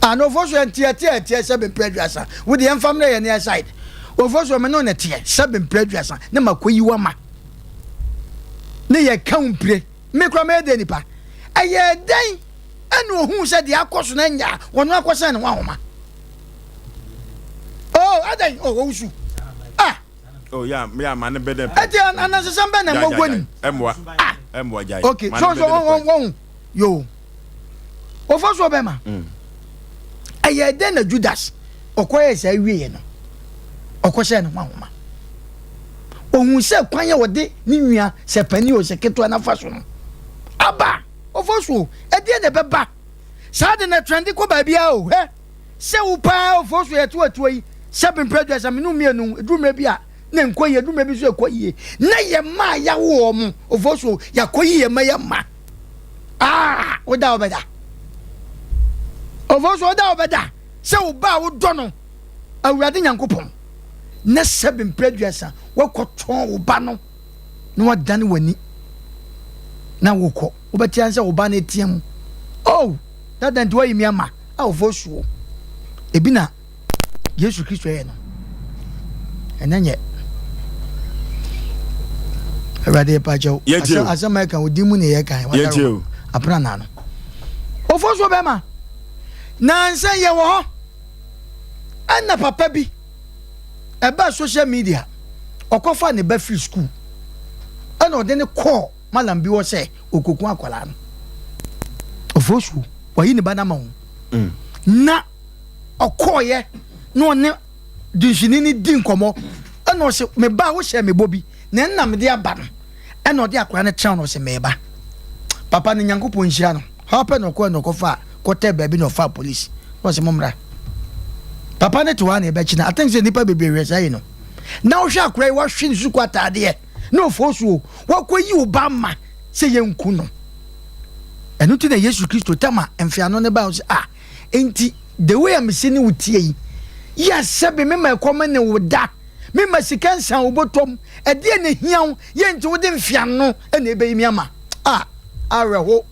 S4: Anofo so ɛnteɛteɛ ɛteɛ sɛ bempere aduasa. Wo deɛ ɛmfa mmerɛ yɛ ne side. Ofo so me no ne teɛ sɛ bempere aduasa ne ma kɔyi wama. Ne yɛ ka wo mpire. Me kora mɛyɛ dɛn nipa. Ɛyɛ dɛn ɛna ohuu sɛ deɛ akɔ so no ɛnyɛ a wɔno akɔsɛn ne ho ahoma. Oh, adɛn? Oh, owusu. Ah.
S1: Oh, yeah, yeah, man, bɛ dɛ.
S4: Ɛti anansesɛm bɛ na ɛmɔ gu anim.
S1: Ɛmmoa.
S4: Ah.
S1: Ɛmmoa gyae.
S4: Okay, so so wɔn wɔn yo. Wɔfa so ɔbɛma. Mm. Ɛyɛ dɛn na Judas ɔkɔyɛ saa wieɛ no ɔkɔhyɛ ne ho ahoma. Ohun sɛ kwan a wɔde ne nua sɛ panin o sɛ ketewa no afa so no aba ɔfa so ɛdeɛ na ɛbɛba saa de na trɛnde kɔ baabiara o hɛ sɛ wo paa ɔfo so yɛte watuo yi sɛ bempere aduasa mene mmienu ɛduru mmerɛ bi a na nkɔ yie ɛduru mmerɛ bi nso ɛkɔ yie na yɛ mma a yɛawo wɔn ɔfo so yɛakɔ yi yɛ mma yɛ mma Ah, woda wobɛda. Ɔfo so woda wobɛda sɛ wo ba a wodɔ no Awurade Nyankopɔn na sɛbe mprɛ aduasa woakɔtɔn wo ba no na wadane w'ani na wokɔ wobɛte sɛ wo ba no atea mu oh dada nti woayi me ama a ɔfo soɔ ebi na Yesu Kristo yɛ no ɛnɛ nyɛ Awurade yɛ pakyɛw asɛm a ɛka odi mu ne yɛ kan wadaro apena na no ofo so bɛma nansa yɛ wɔ hɔ ɛna papa bi ɛba social media ɔkɔfa ne ba firi school ɛna ɔde ne kɔɔ malam bi wɔ sɛ okoku akwadaa no ofo so wayi ne ba no ama wo mm. na ɔkɔɔeɛ na ɔne dunsini no di nkɔmmɔ ɛna ɔse me ba wohyɛ me bɔ bi na ɛnna mede aba no ɛna ɔde akwadaa no kyerɛ no ɔse meba papa no nyankopɔn nhyira no hɔ pɛ na ɔkɔɛ na ɔkɔfa kɔtɛ baabi na ɔfa polisi na ɔse mommra papa no te hɔ a na ɛbɛkye no atɛn sɛ nnipa bebree hwɛ saa yi no na wohwɛ akwadaa yi wahwe ne sukuu ataadeɛ na ɔfɔ suo wakɔyi wo ba ma sɛ yɛnku no ɛno nti na yesu kristo tama mfeano ne ba sɛ ah Enti the way a mesi ne wo tie yi, yɛ sɛbe mema ɛkɔm ne wo da, mema sika nsan wo bɔtɔm, ɛdeɛn na ehia wo, yɛ nti wode mfeano na ɛbɛyi me ama. Ah, awerɛho.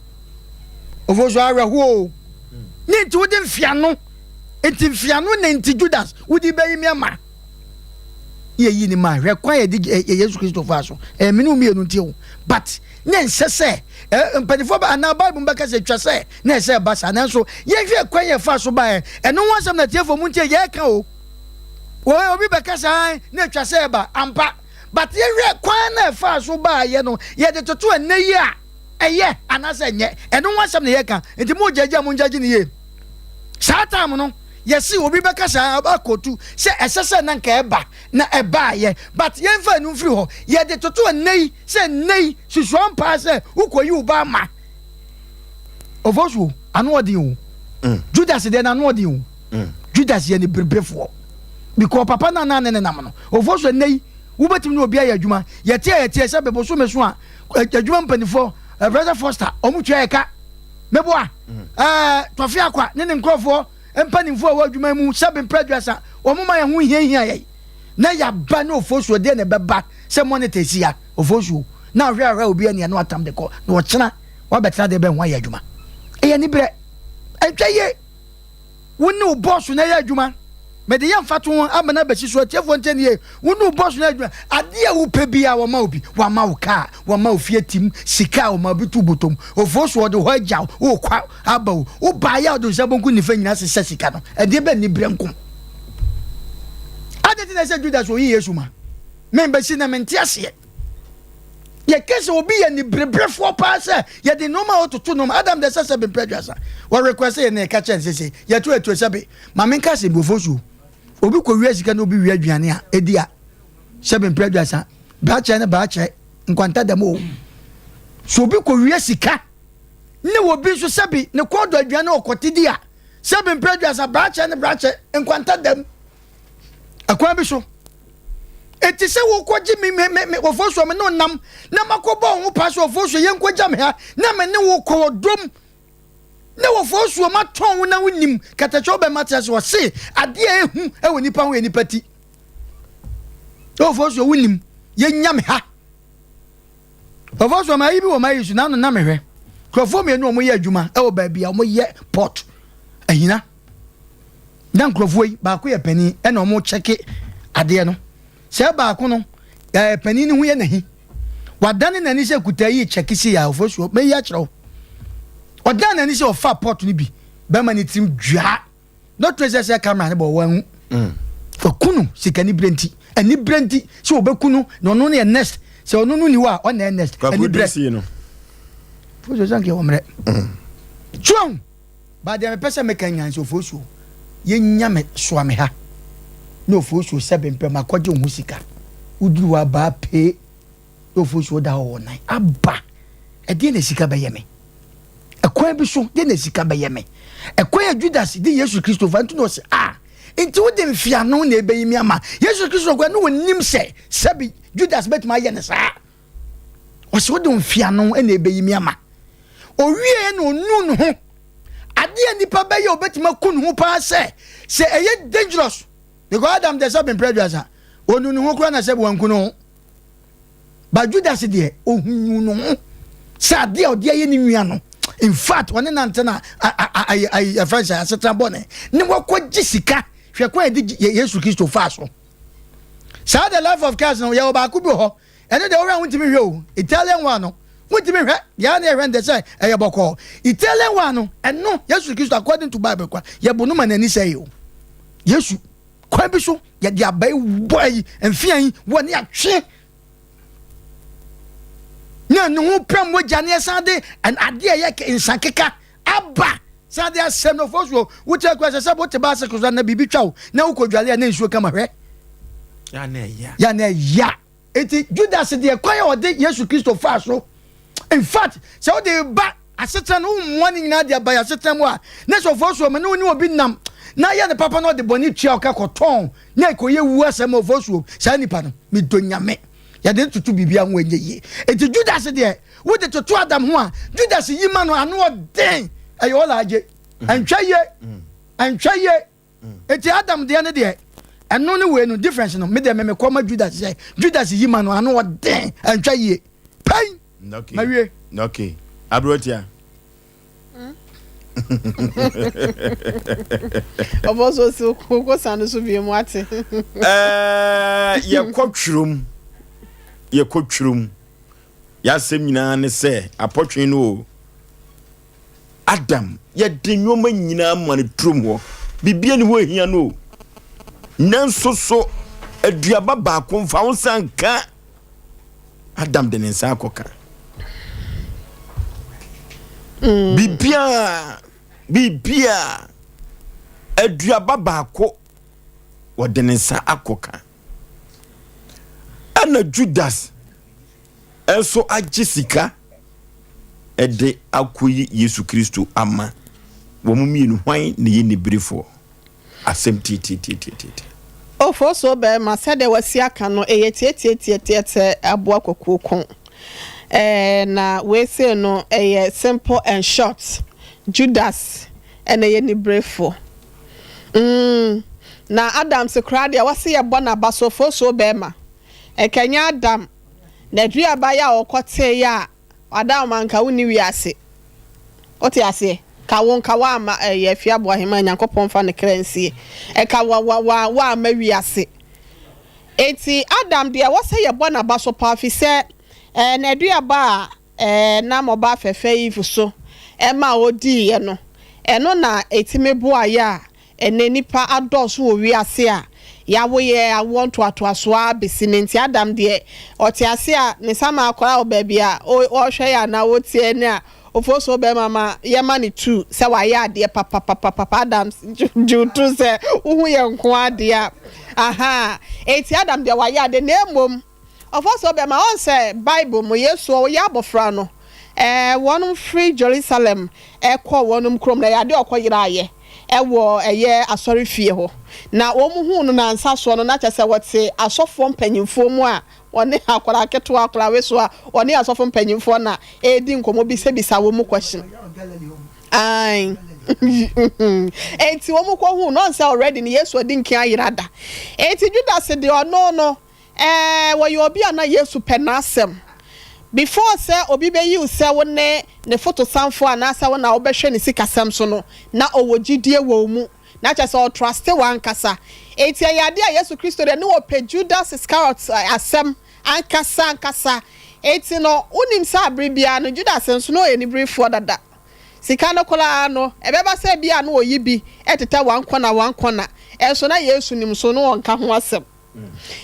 S4: Ofosu awerɛho o. Ne nti wode mfeano, nti mfeano na nti Judas wode bɛyi me ama. Yɛyi ne ma hwɛ kwan yɛde Yesu Kristo faa so. Ɛyɛ mene mmienu nti o. But ne nsɛ sɛ mpanimfoɔ bɛ anaa Bible bɛka sɛ twa sɛ na ɛsɛ ɛba saa nanso yɛhwɛ kwan yɛ fa so baeɛ ɛno ho asɛm na tiefoɔ mu ntie yɛreka o. Wɔ obi bɛka saa na ɛtwa sɛ ɛba ampa. But yɛhwɛ kwan na ɛfaa so baeɛ no, yɛde toto ɛnnɛ yi a, ɛyɛ anaasɛ ɛnyɛ? Ɛno ho asɛm na yɛka. Nti mo gyagye a mongyagye no yie. Saa time no, yɛse obi bɛka saa akɔtu sɛ ɛsɛ sɛ na nka ɛba na ɛbaeɛ. But yɛmfa ɛno mfiri hɔ. Yɛde toto ɛnnɛ yi sɛ ɛnnɛ yi susuan paa sɛ wokɔyi wo ba ama. Ofosuo, ano ɔden o. Mm. Judas deɛ n'ano ɔden o. Mm. Judas yɛ ne bereberefoɔ. Because papa no a na ne ne nam no, Ofosuo ɛnnɛ yi wobɛtumi ne obi ayɛ adwuma. Yɛte a yɛteɛ sɛ bebosome so a adwuma mpanimfoɔ President Foster wɔn tua yɛ ka. Meboa mm. ɛɛ Tɔfe Akwa ne ne nkurɔfoɔ mpanimfoɔ a ɛwɔ adwuma mu sɛ bempɛ aduasa wɔn ma yɛn ho hiahia yɛn. Na yaba ne Ofosuo deɛ na ɛbɛba sɛ monitor si ya Ofosuo na ahwɛ ahwɛ obi ani ano atam de kɔ na ɔkyena wabɛtena deɛ bɛn ho ayɛ adwuma. Ɛyɛ aniberɛ. Ɛntwa yie. Wo ne wo bɔs no yɛ adwuma. Mede yɛ mfatoho ama no abɛsi so. Atiefoɔ ntie nie. Wo ne wo bɔs no yɛ adwuma. Adeɛ a wopɛ biara wɔma wo bi. Wɔama wo kaa, wɔma wo fie tim, sika a wɔma bi to bɔtɔm. Ofuo so wɔde hɔ agya wo, wokɔ aba o. Wobaeɛ a wode nsa bonku nifa nyinaa sesa sika no. Ɛdeɛ bɛn aniberɛ nko. Adɛn nti na ɛsɛ Judas oyi Yesu ma? Me bɛsi na mente aseɛ. Yɛka sɛ obi yɛ nibereberefoɔ paa sɛ yɛde nnoɔma a ɔtoto nnoɔma Adam deɛ sɛ sɛbe mpɛ aduasa wɔ request yɛ na yɛka kyerɛ no sese yɛto atuo sɛbe ma menka asɛm bi ofosuo obi kɔ wia sika na obi wia aduane a ɛdi a sɛbe mpɛ aduasa baakyɛ ne baakyɛ nkwanta dɛm o so obi kɔ wia sika ne obi nso sɛbe ne kɔɔdɔ aduane ɔkɔte di a sɛbe mpɛ aduasa baakyɛ ne baakyɛ nkwanta dɛm ɛkwan bi so Enti sɛ wokɔgye me me me me ofosuo me ne wo nam na makɔbɔ wo ho paa sɛ ofosuo yɛnkɔgya me ha na me ne wo kɔ ɔdɔm na ofosuo matɔn wo na wonim katakyɛ wobɛma te ase ɔse adeɛ a ɛhu wɔ nipa ho yɛ nipa ti ofosuo wonim yɛnya me ha ofosuo ma ayi bi wɔ ma yi so na ano na mehwɛ nkurɔfoɔ mmienu a wɔyɛ adwuma wɔ baabi a wɔyɛ pot ahina Na nkurɔfoɔ yi, baako yɛ panin ɛna wɔn kyɛke adeɛ no. Sɛ baako no, ɛɛ panin no ho yɛ n'ahi. Wadane n'ani sɛ kutaa yi kyɛke si yɛ ahofoɔ suo, mɛyi akyerɛ wo. Ɔdan n'ani sɛ ɔfa pot no bi, bɛma ne tirim dwaa. Dɔkta sɛ sɛ kamera no bɔ wɔn ahu. Mm. Waku no sika ni berɛ nti, ani berɛ nti sɛ wɔbɛku no na ɔno no yɛ next. Sɛ ɔno no ni hɔ a ɔna yɛ next. Ani berɛ. Fosuo sɛ nka wɔ mmerɛ. Mm. So But deɛ mepɛ sɛ meka nyinaa sɛ Ofosuo yɛnya me soa me ha na Ofosuo sɛbe mpɛ makɔgye wo ho sika woduru hɔ abaa pee na Ofosuo da hɔ wɔ nan aba ɛdeɛ na sika bɛyɛ me ɛkwan bi so deɛ na sika bɛyɛ me ɛkwan a Judas de Yesu Kristo fa nti na ɔsɛ a nti wode mfiano na ɛbɛyi me ama Yesu Kristo kwan na wɔnim sɛ sɛbe Judas bɛtumi ayɛ ne saa Ɔsɛ wode mfeano na ɛbɛyi me ama. Ɔwieɛ na ɔnuu ne ho. Adeɛ a nipa bɛyɛ ɔbɛtumi aku ne ho paa sɛ sɛ ɛyɛ dangerous because Adam deɛ sɛ bempere aduasa ɔnu ne ho koraa na sɛ wanku ne ho. But Judas deɛ ɔhunu ne ho sɛ adeɛ a ɔde ayɛ ne nua no in fact ɔne nante na ɛfrɛ sɛ asetena bɔne ne wakɔgye sika hwɛ kwan yɛde Yesu Kristo faa so. Saa the life of Christ no yɛwɔ baako bi wɔ hɔ Ɛno deɛ wohwɛ a wontumi nhwɛ o. Italian one no, wontumi nhwɛ. Deɛ a na yɛhwɛ no deɛ sɛ ɛyɛ bɔkɔɔ. Italian one no, ɛno Yesu Kristo according to Bible kwa, yɛbo no ma n'ani sɛe o. Yesu, kwan bi so, yɛde aba yi bɔ ayi, mfea yi wɔ ne atwe. Na ne ho pɛ mogya ne ɛsan de adeɛ a ɛyɛ nsakeka aba san de asɛm no fo so wote akura sɛ sɛ wote baase so na biribi twa wo na wokɔdwale a na nsuo kama hwɛ. Ya na ɛya. Enti Judas deɛ kwan a ɔde Yesu Kristo faa so, in fact, sɛ wode ba asetena no wommoa ne nyinaa de aba yɛ asetena mu a, na sɛ ɔfoɔ soɔ ma ne wo ne obi nam na ayɛ ne papa na ɔde bɔne tua ɔka kɔtɔn na ɛkɔyɛ wu asɛm a ɔfoɔ soɔ saa nipa no medɔ Nyame yɛde no toto biribi ho ɛnyɛ yie. Enti Judas deɛ wode toto Adam ho a, Judas yi ma no ano ɔden ɛyɛ ɔla agye ɛntwa yie ɛntwa yie. Eti Adam deɛ no deɛ ɛno ne wei no difference no me deɛ me mekɔ ma Judas sɛ Judas yi ma no ano ɔden ɛntwa yie pɛn mawie.
S1: Okay. Aberewatia.
S3: Ɔbɔ so si koko sa no so bio mu ate.
S1: Ɛɛ yɛkɔ twerɛm yɛkɔ twerɛm yɛasɛm nyinaa ne sɛ apɔtwe no o Adam yɛde nneɛma nyinaa ma no turom hɔ biribi ani hɔ ehia no o nanso so aduaba baako mfa wo nsa nka Adam de ne nsa akɔka. Mm. Biribiara, biribiara, aduaba baako wɔde ne nsa akɔka. Ɛna Judas nso agye sika ɛde akɔyi Yesu Kristo ama. Wɔn mmienu hwan na ɛyɛ niberefoɔ? Asɛm tiatiatiatiatia.
S3: Ofosuo barima, sɛdeɛ wasi aka no, ɛyɛ tiatiatiatia sɛ aboa kwakuo ko. Ɛɛ, na wei sei no, ɛyɛ simple and short. Judas na ɛyɛ niberefoɔ. Mm, na Adams koraa deɛ, wɔse yɛbɔ n'aba so, Ofosuo barima. Ɛka nyɛ Adam, n'aduaba yi a ɔkɔteeɛ a, Adam anka wonni wiase. Wote aseɛ? Ka wo nka woamma ɛyɛ Afie Aboahemaa Nyankopɔn mfa ne kra nsie. Ɛka wa wa wa woamma wiase. Enti Adam deɛ ɛwɔ sɛ yɛbɔ n'aba so paa fisɛ ɛɛ n'aduaba a ɛɛ nam ɔbaa fɛfɛ Eve so ɛma ɔdiiɛ no ɛno na ɛtumi boaeɛ a Ɛnnɛ nnipa adɔɔso wɔ wiase a yɛawo yɛn awoɔ ntoatoasoɔ ara bɛsi nnɛ nti Adam deɛ ɔte ase a ne nsa ma akwadaa wɔ baabi a ɔrehwɛ yɛn anaa ɔretie yɛn a ofosuo bɛrima ma yɛma no tu sɛ wayɛ adeɛ papapapapa Adam gye wo tu sɛ wohu yɛn nko ara deɛ a ahaa enti Adam deɛ wayɛ adeɛ na mmom Ɔfa so bɛma ɔn sɛ Bible mu Yesu ɔyɛ abɔfra no, ɛɛ wɔnom firi Jerusalem kɔɔ wɔnom kurom na ɛyɛ adeɛ a ɔkɔ yeraeɛ wɔ ɛyɛ asɔre fie hɔ. Na wɔn huu no nansa soɔ no na kyerɛ sɛ wɔte asɔfoɔ mpanyinfoɔ mu a wɔne akwadaa ketewa akwadaa weso a wɔne asɔfo mpanyinfoɔ na ɛredi nkɔmmɔ bisabisa wɔn mu question. Ae. Enti wɔn kɔ huu no ɔn sɛ already no Yesu adi nkan ayera da. Enti Judas deɛ ɔno no Ɛɛ, wɔyɛ obi a na Yesu pɛ n'asɛm. Before sɛ obi bɛyi wo sɛ wo ne ne fotosanfoɔ anaasɛ wo na wobɛhwɛ ne sikasɛm so no, na ɔwɔ gyidie wɔ wo mu. Na kyerɛ sɛ ɔtruste wo ankasa. Enti ɛyɛ adeɛ a Yesu Kristo deɛ ne ɔpɛ Judas Iscariot asɛm ankasa ankasa. Enti no, wonim sɛ abere biara no Judas nso na ɔyɛ niberefoɔ dada. Sika no koraa no, ɛbɛba sɛ ebia na ɔyi bi tetɛ one corner one corner. Nso na Yesu nim so na ɔnka ho asɛm.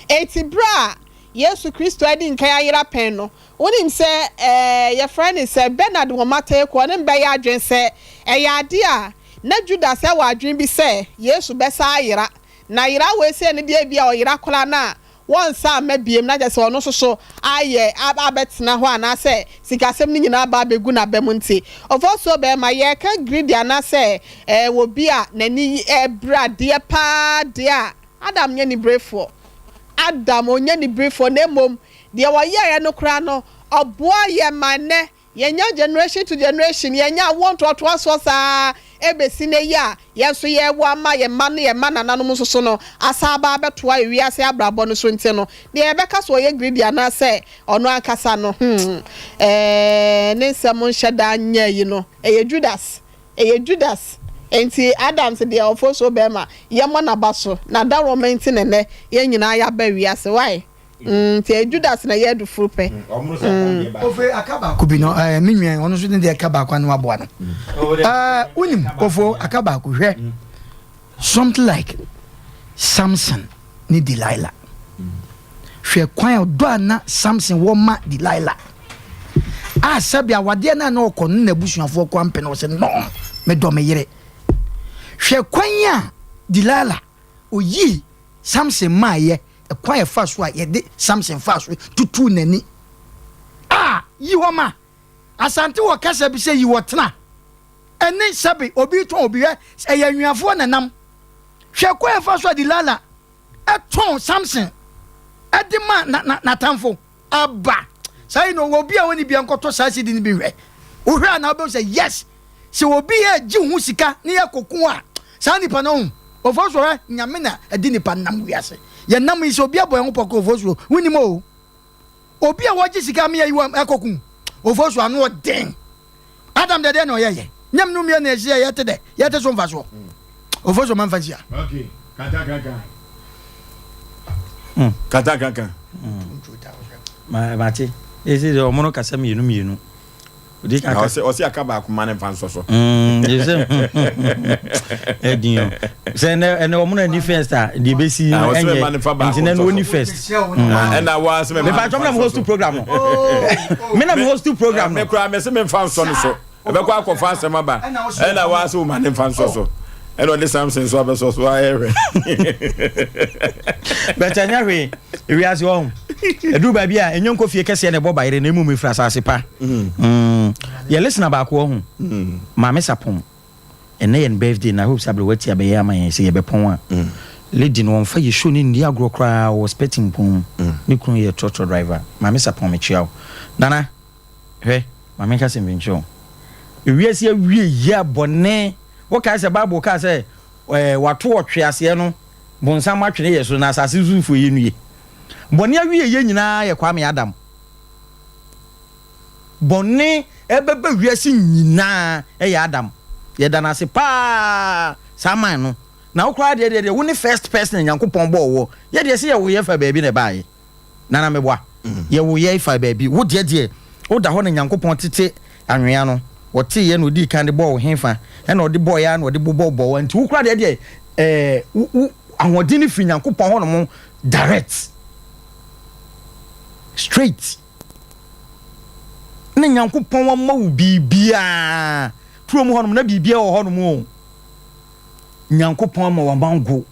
S3: Enti bere a Yesu Kristo adi nkan ayera pɛn no, wonim sɛ ɛɛ, yɛfrɛ no sɛ Bernard wɔ Mateo ɔne no bɛyɛ adwene sɛ ɛyɛ ade a na Judas wɔ adwene bi sɛ Yesu bɛsan ayera, na yera wei sei no deɛ ebia ɔyera koraa no a wɔnsan mma biom, na kyerɛ sɛ ɔno nso so ayɛ abɛtena hɔ anaasɛ sikasɛm no nyinaa aba abɛgu n'aba mu nti. Ofosuo bɛrima, yɛreka greedy anaasɛ ɛɛ obi a n'ani bere adeɛ paa deɛ a, Adam nyɛ niberefoɔ. Adam, ɔnyɛ niberefoɔ, na mmom deɛ ɔyɛeɛ no koraa no, ɔboaa yɛn ma nnɛ yɛnya generation to generation, yɛnya awoɔ ntoatoasoɔ saa ara ɛbɛsi nnɛ yi a yɛn nso yɛrewo ama yɛn mma ne yɛn mma nananom nso so no asan aba abɛtoa ewiase abrabɔ no so nti no, deɛ yɛbɛka sɛ ɔyɛ greedy anaasɛ ɔno ankasa no, hmm, ɛɛ, ne nsɛm nhyɛ da nyɛ ayi no, ɛyɛ Judas. Ɛyɛ Judas nti Adams deɛ ɔfosuo bɛɛma yɛmɔ naba so na dawroma nti na ɛnɛ yɛn nyinaa yaba wiase why mm nti ɛyɛ Judas na ɛyɛ adufuru pɛ mm.
S4: Ofe aka baako bi no ɛɛ me nua ɔno nso ne deɛ ɛka baako ano aboa no ɛɛ wonim ofo aka baako hwɛ something like Samson ne Delilah Hwɛ kwan a ɔdɔ a na Samson wɔ ma Delilah a sɛbi awadeɛ no a na ɔkɔ no n'abusuafoɔ kɔ ampɛ no ɔsɛ no medɔ me yere. Hwɛ kwan a Delilah oyii Samson maayɛ, ɛkwan a ɛfa so a yɛde Samson faa so tutuu n'ani a yi hɔ ma Asante wɔ kasa bi sɛ yi wɔ tena ɛne sɛbi obi tɔn obi hwɛ ɛyɛ nwiafoɔ na nam. Hwɛ kwan a ɛfa so a Delilah tɔn Samson de ma n'atamfo. Aba saa yi no, obi a ɔnni bia nkɔtɔ saa CD no bi nhwɛ. Wohwɛ a na wobɛhu sɛ yes, sɛ obi regye ho sika na yɛkɔko a, saa nipa no ho. Ofosuo hwɛ, Nyame na ɛde nipa nam wiase. Yɛnam yi sɛ obi abɔ yɛn ho pɔ kɔ ofosuo, wonim o. Obi a wɔgye sika ama yɛyi wɔ ɛkɔko. Ofosu ano ɔden. Adam deɛ deɛ na ɔyɛ yɛ. Nyam no mmienu na ɛhyia yɛte dɛ yɛte so mfasoɔ. Ofosu ma mfa nhyia.
S1: Okay, kata kaka. Kata kaka.
S5: Mate. Ɛsɛ sɛ ɔmo no kasa mmienu mmienu. Odi kan
S1: kasa. Ɔsi aka baako ma ne nfa nsɔ so.
S5: Ɛsɛ ɛdin o. Sɛ ɛnɛ ɛnɛ ɔmo na ni first a deɛ ebesi no ɛnyɛ nti na ɛnɛ oni first.
S1: Ɛna wa sɛ mɛ
S5: ma nfa nsɔ so. Mepatwa mi na mi host program no. Mi na mi host program no.
S1: Mi kura mi sɛ mi nfa nsɔ no so. Ɛbɛkɔ akɔfa asɛm aba. Ɛna wa sɛ o ma ne nfa nsɔ so. Ɛna ɔde Samson so abɛsɔ so ayɛ hwɛ.
S5: Bɛtɛ nyɛ hwee ewiase ɔho. Ɛduru baabi a ɛnyɛ nkɔ fie kɛseɛ na ɛbɔ bayerɛ na mmom ɛfiri asase pa. Mm. Yɛ listener baako ɔho. Maame Sapon. Ɛnɛ yɛ ne birthday na I hope sɛ aberewa ti abɛyɛ ama yɛn sɛ yɛbɛpɔn a. Lady no ɔmfa yɛ show no nni agorɔ koraa ɔwɔ spɛtin pɔn mu. Ne kunu yɛ trɔtrɔ driver. Maame Sapon mekyea wo. Nana. Hwɛ, ma menka asɛm bi nkyerɛ wo. Ewiase awiei a bɔne, wokae sɛ Bible kaa sɛ ɛɛ wɔato ɔtweaseɛ no bonsam atwene yɛ so na asase so mfuo yɛ nnue. Bɔne awieeɛ nyinaa yɛ Kwame Adam. Bɔne ɛbɛba wiase nyinaa ɛyɛ Adam. Yɛda no ase paa saa man no. Na wo koraa deɛ deɛ deɛ wo ne first person a Nyankopɔn bɔɔ woɔ. Yɛ deɛ sɛ yɛwo yɛ fa baabi na ɛbaeɛ. Nana meboa. Yɛ wo yɛe fa baabi. Wo deɛ deɛ, wo da hɔ na Nyankopɔn tete anwea no, ɔteeɛ na ɔdii kan de bɔɔ wo hefa, ɛna ɔde bɔeɛ ara na ɔde bobɔ bɔɔ wo, nti wo koraa deɛ deɛ, ɛɛ, wo, wo, ahoɔden no firi Nyankopɔn hɔ nom direct, straight. Na Nyankopɔn ama wo biribiara, turom hɔ nom na biribiara wɔ hɔ nom o. Nyankopɔn ama wo amango.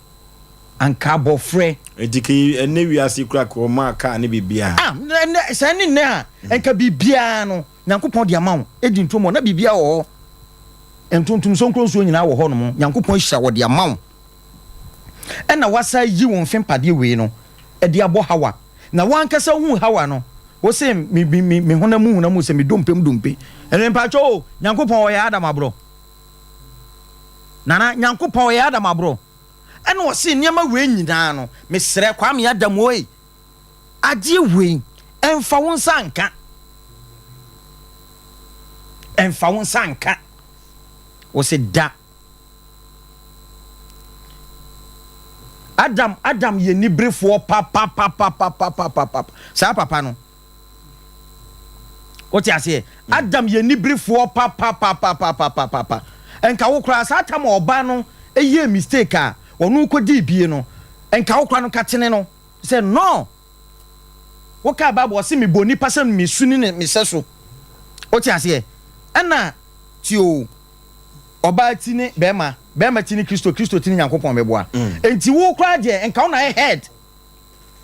S5: Anka abɔfrɛ.
S1: Enti ka yi ɛnɛ wiase yi koraa ka ɔmaa kaa ne biribiara.
S5: Ah ɛnɛ sɛ ɛne nnɛ a nka biribiara no Nyankopɔn de ama wo edi ntom hɔ na biribiara wɔ hɔ ntontom sonkron nsuo nyinaa wɔ hɔ nom Nyankopɔn ahyira wɔ de ama wo ɛna wasa ayi wo mfe mpadeɛ wei no ɛde abɔ Hawa na wankasa wohuu Hawa no wose me me me me honam mu honam mu sɛ me dompe mu dompe ɛno mpakyɛ o Nyankopɔn ɔyɛ Adam aborɔ Nana Nyankopɔn ɔyɛ Adam aborɔ. Ɛna ɔse nneɛma wei nyinaa no mesrɛ Kwame Adam oi adeɛ wei ɛmfa wo nsa nka ɛmfa wo nsa nka ɔse da Adam Adam yɛ niberefoɔ papapapapapapapa saa papa no Wote aseɛ? Adam yɛ niberefoɔ papapapapapapa. Nka wo koraa saa tam a ɔbaa no yɛɛ mistake a ɔno kɔdii bie no, nka wo koraa no nka tene no sɛ no. Wokaa Bible ɔse mebɔ nipa sɛ me su ne me sɛso. Wote aseɛ? Ɛna tie o, ɔbaa ti ne bɛrima, bɛrima ti ne Kristo, Kristo ti ne Nyankopɔn bɛboa. Enti wo koraa deɛ nka wo na ayɛ head.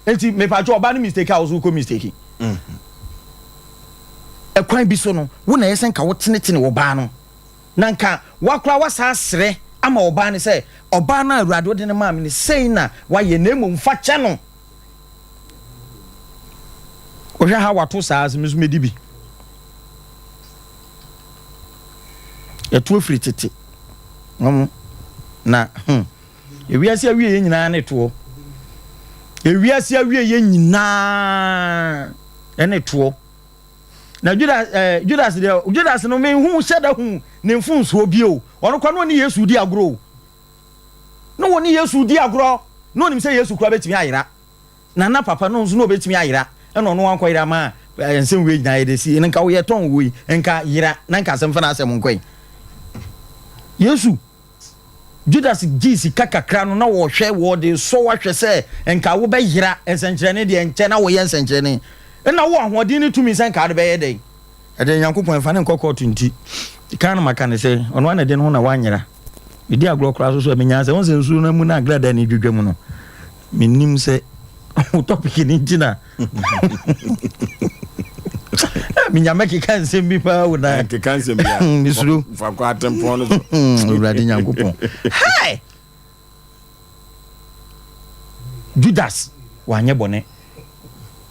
S5: Enti mepatwo ɔbaa no mistake a wo so wokɔ mistake. Ɛkwan bi so no wo na ɛyɛ sɛ nka wo tenetene ɔbaa no na nka wakora wasa asrɛ ama ɔbaa no sɛ ɔbaa no a Awurade wode no maa me no sei na wayɛ na mmom fa kyɛ no. Wohwɛ ha wato saa sɛ me nso mɛdi bi. Ɛto afiri tete. Na hmm. Ewiase awieɛ nyinaa ne toɔ. Ewiase awieɛ nyinaa ne toɔ. Na Judas eh, Judas deɛ Judas no mehu hyɛ da hu ne mfomsoɔ bi o. Ɔno kora na ɔne Yesu di agorɔ o. Na ɔne Yesu di agorɔ. Na ɔnim sɛ Yesu kora bɛtumi ayera. Na na papa no nso na ɔbɛtumi ayera. Ɛna ɔno wankɔ yera ma eh, nsɛm wei nyinaa yɛde si. Nka woyɛ tɔn wei, nka yera na nka asɛm fa n'asɛm nkɔe. Yesu Judas gyee sika kakra no na wɔhwɛ, wɔde resɔ wo ahwɛ sɛ nka wobɛyera nsɛnkyerɛnne deɛ nkyɛ na woyɛ nsɛnkyerɛnne. Nna wowɔ ahoɔden ne tumi sɛ nka wode bɛyɛ dɛn? Ɛdeɛ Nyankopɔn ɛmfa no nkɔ kɔɔto nti, kan no maka no sɛ ɔno ara na ɛde ne ho na wanyera. Medi agorɔ koraa so so a menyaa sɛ, wohu sɛ nsuo no amu na agradaa no redwidwa mu no, mennim sɛ wo topic no nti na menya mɛkeka nsɛm bi paa wo na
S1: keka nsɛm bi a
S5: mesuro
S1: fa kɔ atempɔn no so
S5: awurade nyankopɔn hey! Judas wanyɛ bɔne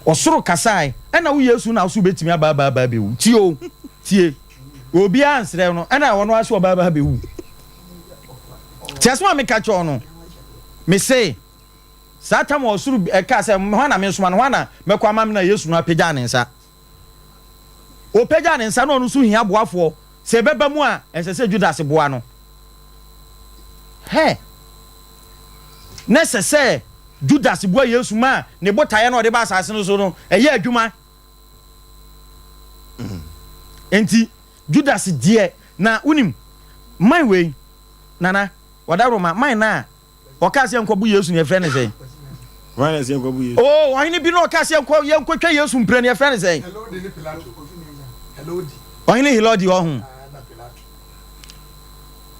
S5: ɔsoro kasae ɛna wo Yesu na wo so wobɛtumi aba aba aba bɛwu tie o tie obiara nsrɛ no ɛna ɔno ase ɔba aba bɛwu tiɛ sɛ ma meka kyɛw no mese Saa tam a ɔsoro kaa sɛ, Hwan na mensoma no? Hwan na mɛkɔ ama no? Na Yesu no apagyaa ne nsa. Ɔpagyaa ne nsa na ɔno nso hia boafoɔ. Sɛ ɛbɛba mu a, ɛsɛ sɛ Judas boa no. Hɛ! Na ɛsɛ sɛ Judas boa Yesu ma ne botaeɛ no a ɔde ba asase no so no ɛyɛ adwuma. Enti Judas deɛ na wonim man wei nana wɔdawuroma man no a ɔkaa sɛ yɛnkɔbo Yesu no yɛfrɛ no sɛn?
S1: Hwan na ɛsɛ yɛnkɔbo Yesu?
S5: Oo, ɔhene bi na ɔkaa sɛ yɛnkɔ yɛnkɔtwa Yesu mpire no yɛfrɛ no sɛn? Ɔhene Herode ɔho.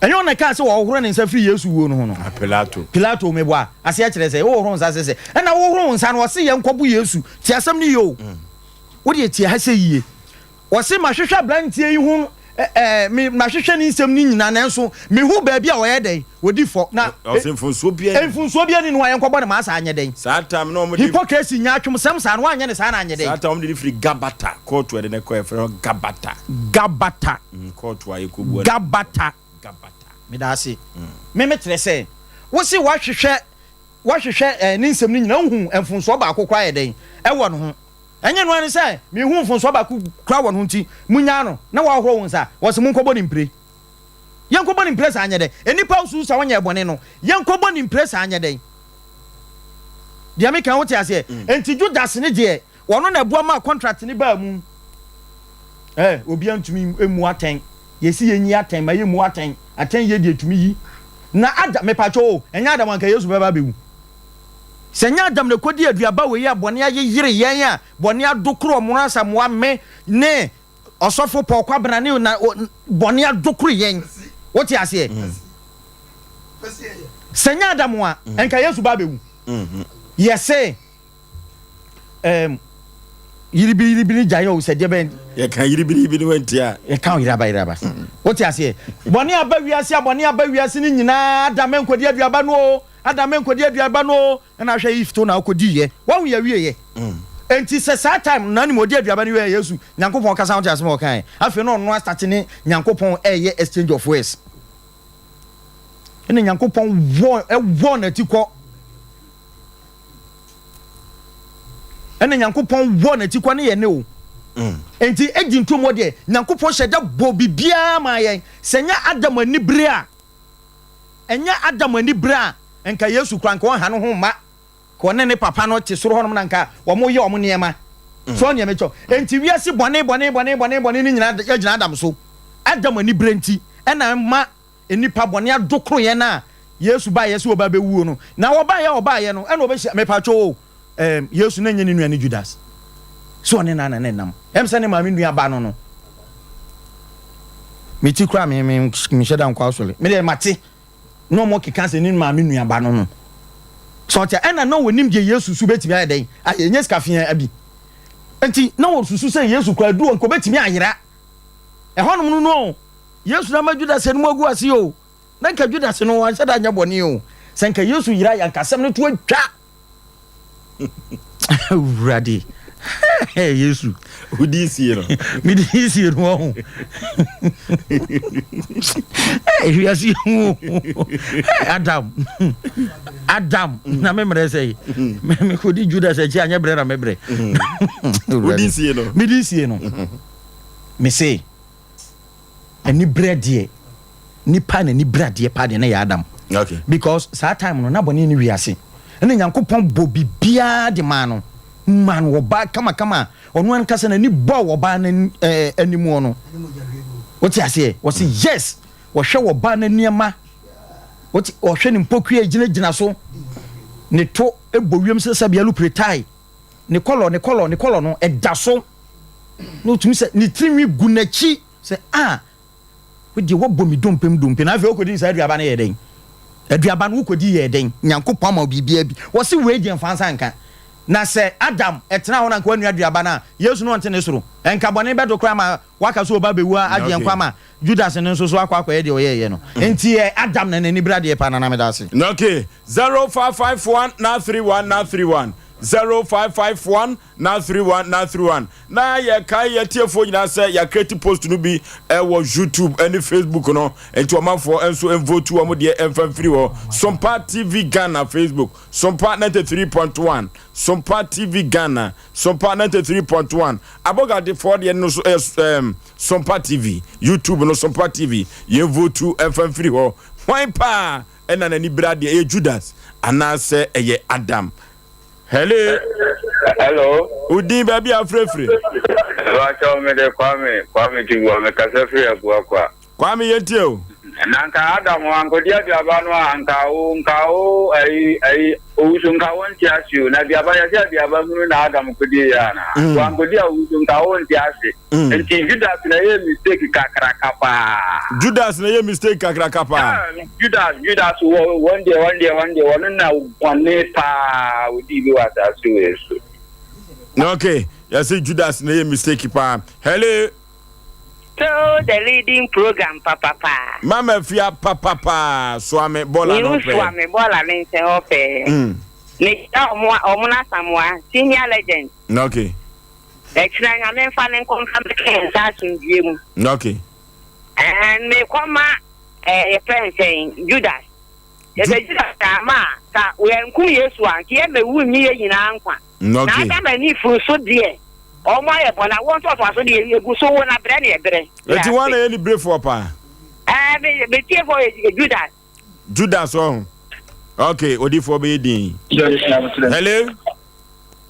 S5: Ɛnyɛ ɔna ɛkaa sɛ wɔhohoro ne nsa firi Yesu wuo no ho no.
S1: Ah, Pilato.
S5: Pilato meboa. Aseɛ kyerɛ sɛ wohohoro nsa sɛ sɛ ɛna wohohoro wo nsa no ɔse yɛnkɔbo Yesu. Tie asɛm no yie o. Wo deɛ tie ha sɛ yie. Ɔse mahwehwɛ abranteɛ yi ho ɛɛ me mahwehwɛ ne nsɛm no nyinaa nanso mehu baabi a ɔyɛ dɛn ɔdi fɔ na
S1: Ɔse mfonsuo biara nni.
S5: Mfonsuo biara nni ne ho a yɛnkɔbɔ no maa saa anyɛ dɛn.
S1: Saa time no wɔn de.
S5: Hypocrisy nyaatwomsɛm saa no wanyɛ no saa na anyɛ dɛn.
S1: Saa time wɔn de no firi Gabata kɔɔto a yɛde no kɔ yɛfrɛ hɔ Gabata.
S5: Gabata.
S1: Kɔɔto a yɛkɔbua no.
S5: Gabata.
S1: Gabata.
S5: Meda ase. Me me kyerɛ sɛ wose wahwehwɛ wahwehwɛ ɛɛ ne nsɛm no nyinaa wohu mfonsoɔ baako koraa yɛ dɛn ɛwɔ ne ho. Ɛnyɛ ɛno ara ne sɛ mehu mfomsoɔ baako koraa wɔ ne ho nti, monnyaa no na wahohoro wo nsa. Wɔse monkɔbɔ no mpire. Yɛnkɔbɔ no mpire saa nyɛ dɛn? Nnipa a wosusu sɛ wɔnyɛɛ bɔne no, yɛnkɔbɔ no mpire saa nyɛ dɛn? Deɛ meka yi wote aseɛ? Enti Judas no deɛ, ɔno na ɛboa maa contract no baa mu. Eh, obiara ntumi mmu atɛn. Yɛsi yɛnyi atɛn, ma yɛmmu atɛn. Atɛn yie deɛ tumi yi. Na Adam, mepakyɛw o, ɛnyɛ Adam anka Yesu bɛba abɛwu. Sɛ ɛnyɛ Adam na ɛkɔdii aduaba wei a bɔne ayeyere yɛn a bɔne adokoro ɔmono asamoa me ne ɔsɔfo Paul Kwabena ne na bɔne adokoro yɛn. Wote aseɛ? Sɛ ɛnyɛ Adam a, nka Yesu ba abɛwu. Yɛse um, yiribiribiri gyae o sɛ deɛ bɛn.
S1: Yɛka yiribiribiri wanti a.
S5: Yɛka yeraba yeraba. Wote aseɛ? Bɔne aba wiase a bɔne aba wiase no nyinaa Adam nkɔdi aduaba no o. Adam menkɔdi aduaba no o, ɛna ahwɛ Eve to na ɔkɔdi yɛ, wahu yɛ wie yɛ. Enti sɛ saa time no na nim ɔdi aduaba no wie a Yesu, Nyankopɔn kasa wote asem a ɔkaeɛ, afei na ɔno astate ne Nyankopɔn ɛyɛ exchange of words. Ɛna Nyankopɔn wɔ ɛwɔ n'ati kɔ. Ɛna Nyankopɔn wɔ n'ati kɔ ne yɛ ne o. Enti edi ntom wɔ deɛ Nyankopɔn hyɛ da bɔ bibiara maa yɛn. Sɛ nyɛ Adam anibere a Ɛnyɛ Adam ani bere a nka Yesu koraa nka ɔnha no ho mma. Nka ɔne ne papa no te soro hɔnom na nka wɔyɛ wɔn nneɛma. So ɔne mekyɛ? Enti wiase bɔne bɔne bɔne bɔne bɔne no nyinaa gyina Adam so. Adam ani bere nti na ɛma nnipa bɔne adokoro yɛn a Yesu baeɛ sɛ ɔba bɛwuo no. Na ɔbaeɛ a ɔbaeɛ no ɛna ɔbɛhyia mepakyɛ o ɛɛm Yesu na ɛnyɛ ne nua ne Judas. So ɔne na na ne nam. Ɛm sɛ ne maame nua ba no no. Me ti koraa me me mehyɛ da nkɔ asɔre. Me deɛ mate na wɔn keka sɛ ne maame nua ba no no. Sɛ ɔte ɛna na wɔnim deɛ Yesu su bɛtumi ayɛ dɛn ayɛ ɛnyɛ sika fia bi. Nti na wɔsusu sɛ Yesu koraa du nka ɔbɛtumi ayera. Ɛhɔnom no no Yesu na ama Judas anim agu ase o. Na nka Judas no wanhyɛ da nyɛ bɔne o. Sɛ nka Yesu yera yɛ anka asɛm no to atwa. Awurade Yesu.
S1: Wodi sie no.
S5: Medi sie no ɔho. Wiase hu Adam. Adam na me mmerɛ sɛ mekɔdi Judas akyi anyɛ berɛ na mebrɛ.
S1: Wodi sie no.
S5: Medi sie no. Mese Anibrɛ deɛ nipa na ani brɛ adeɛ paa deɛ na yɛ Adam.
S1: Okay.
S5: Because saa time no na bɔne ne wiase. Ɛna Nyankopɔn bɔ bibiara de maa no. Maa no ɔbaa kamakama a ɔno ankasa n'ani bɔɔ ɔbaa no anim no. Wote aseɛ? Wɔse yes, wɔhwɛ ɔbaa no nneɛma. Wote ɔhwɛ ne mpokua gyinagyina so. Ne to bɔ wiem sɛ sɛbi alupre tae. Ne kɔlɔ ne kɔlɔ ne kɔlɔ no ɛda so. Na otumi sɛ ne tirinwi gu n'akyi sɛ a wo deɛ woabɔ me dompe mu dompe na afei wokɔdi saa aduaba no yɛ dɛn? Aduaba no wokɔdi yɛ dɛn? Nyankopɔn ama wo biribiara bi. Wɔse wei deɛ mfa nsa nka. Na sɛ Adam ɛtena hɔ na nka wanua aduaba no a, Yesu no ɔnte ne soro. Nka bɔne bɛdo koraa ma waka sɛ ɔba bɛwu a agye nkwa ma Judas no nso so akɔ akɔyɛ deɛ ɔyɛeɛ no. Nti ɛ Adam na n'ani bere adeɛ paa. Nana meda ase.
S1: Okay, 0551 931 931. 0551 931 931. Na yɛkae yɛn atiefoɔ nyinaa sɛ yɛakreti post no bi wɔ YouTube ne Facebook no, nti ɔmanfoɔ nso mvotu wɔn deɛ mfa mfiri hɔ. Sompa TV Ghana Facebook, Sompa 93.1, Sompa TV Ghana, Sompa 93.1. Abogadefoɔ deɛ no nso yɛ um, Sompa TV, YouTube no Sompa TV. Yɛn votu mfa mfiri hɔ. Hwan paa ɛna n'ani bere adeɛ? Ɛyɛ Judas anaasɛ ɛyɛ Adam? Hello.
S12: Hello.
S1: Udin baabi a afirafiri.
S12: Bàtchɔ mi de Kwame Kwame Tibua mi kasa firi Abuakwa.
S1: Kwame yɛn tie o.
S12: Na nka Adam ankɔdi aduaba no a nka o nka o ayi ayi owusu nka wo nte ase o na aduaba yɛsɛ aduaba hunu na Adam kɔdi yɛ ana mm. wankɔdi a owusu nka wo nte ase mm. nti Judas na ɛyɛ mistake kakraka paa.
S1: Judas na ɛyɛ mistake kakraka paa.
S12: Judas Judas wɔ wɔn deɛ wɔn deɛ wɔn deɛ wɔn na bɔne paa wodi bi wɔ asase wei so.
S1: Okay, yɛsɛ Judas na ɛyɛ mistake paa. Hello.
S9: So the leading program papapa.
S1: Mama fia papapa soame bɔla no pɛɛ.
S9: Soame bɔla ne nkyɛn hɔ pɛɛ. Mm. Ne kyerɛ ɔmo ɔmo n'asamoa senior legend.
S1: Okay.
S9: Ɛkyerɛ nyame nfa ne nkɔ nfa bɛka yɛn nsa asomdwie mu.
S1: Okay.
S9: Ɛn mekɔ ma ɛɛ yɛfrɛ no sɛn Judas. Yɛsɛ Judas ama a ka yɛnkum Yesu a nka yɛmɛwu nyi yɛn nyinaa nkwa. Na Adam and Eve nso deɛ, wɔn ayɛ bɔne, awoɔ ntoatoaso deɛ, yɛgu so wo na brɛ ne yɛbrɛ.
S1: Eti wɔn na yɛ niberefoɔ paa?
S9: Ɛɛ, me, me tiefoɔ yɛ Judas.
S1: Judas ɔho. Ok, odifoɔ bɛyɛ din. Hello?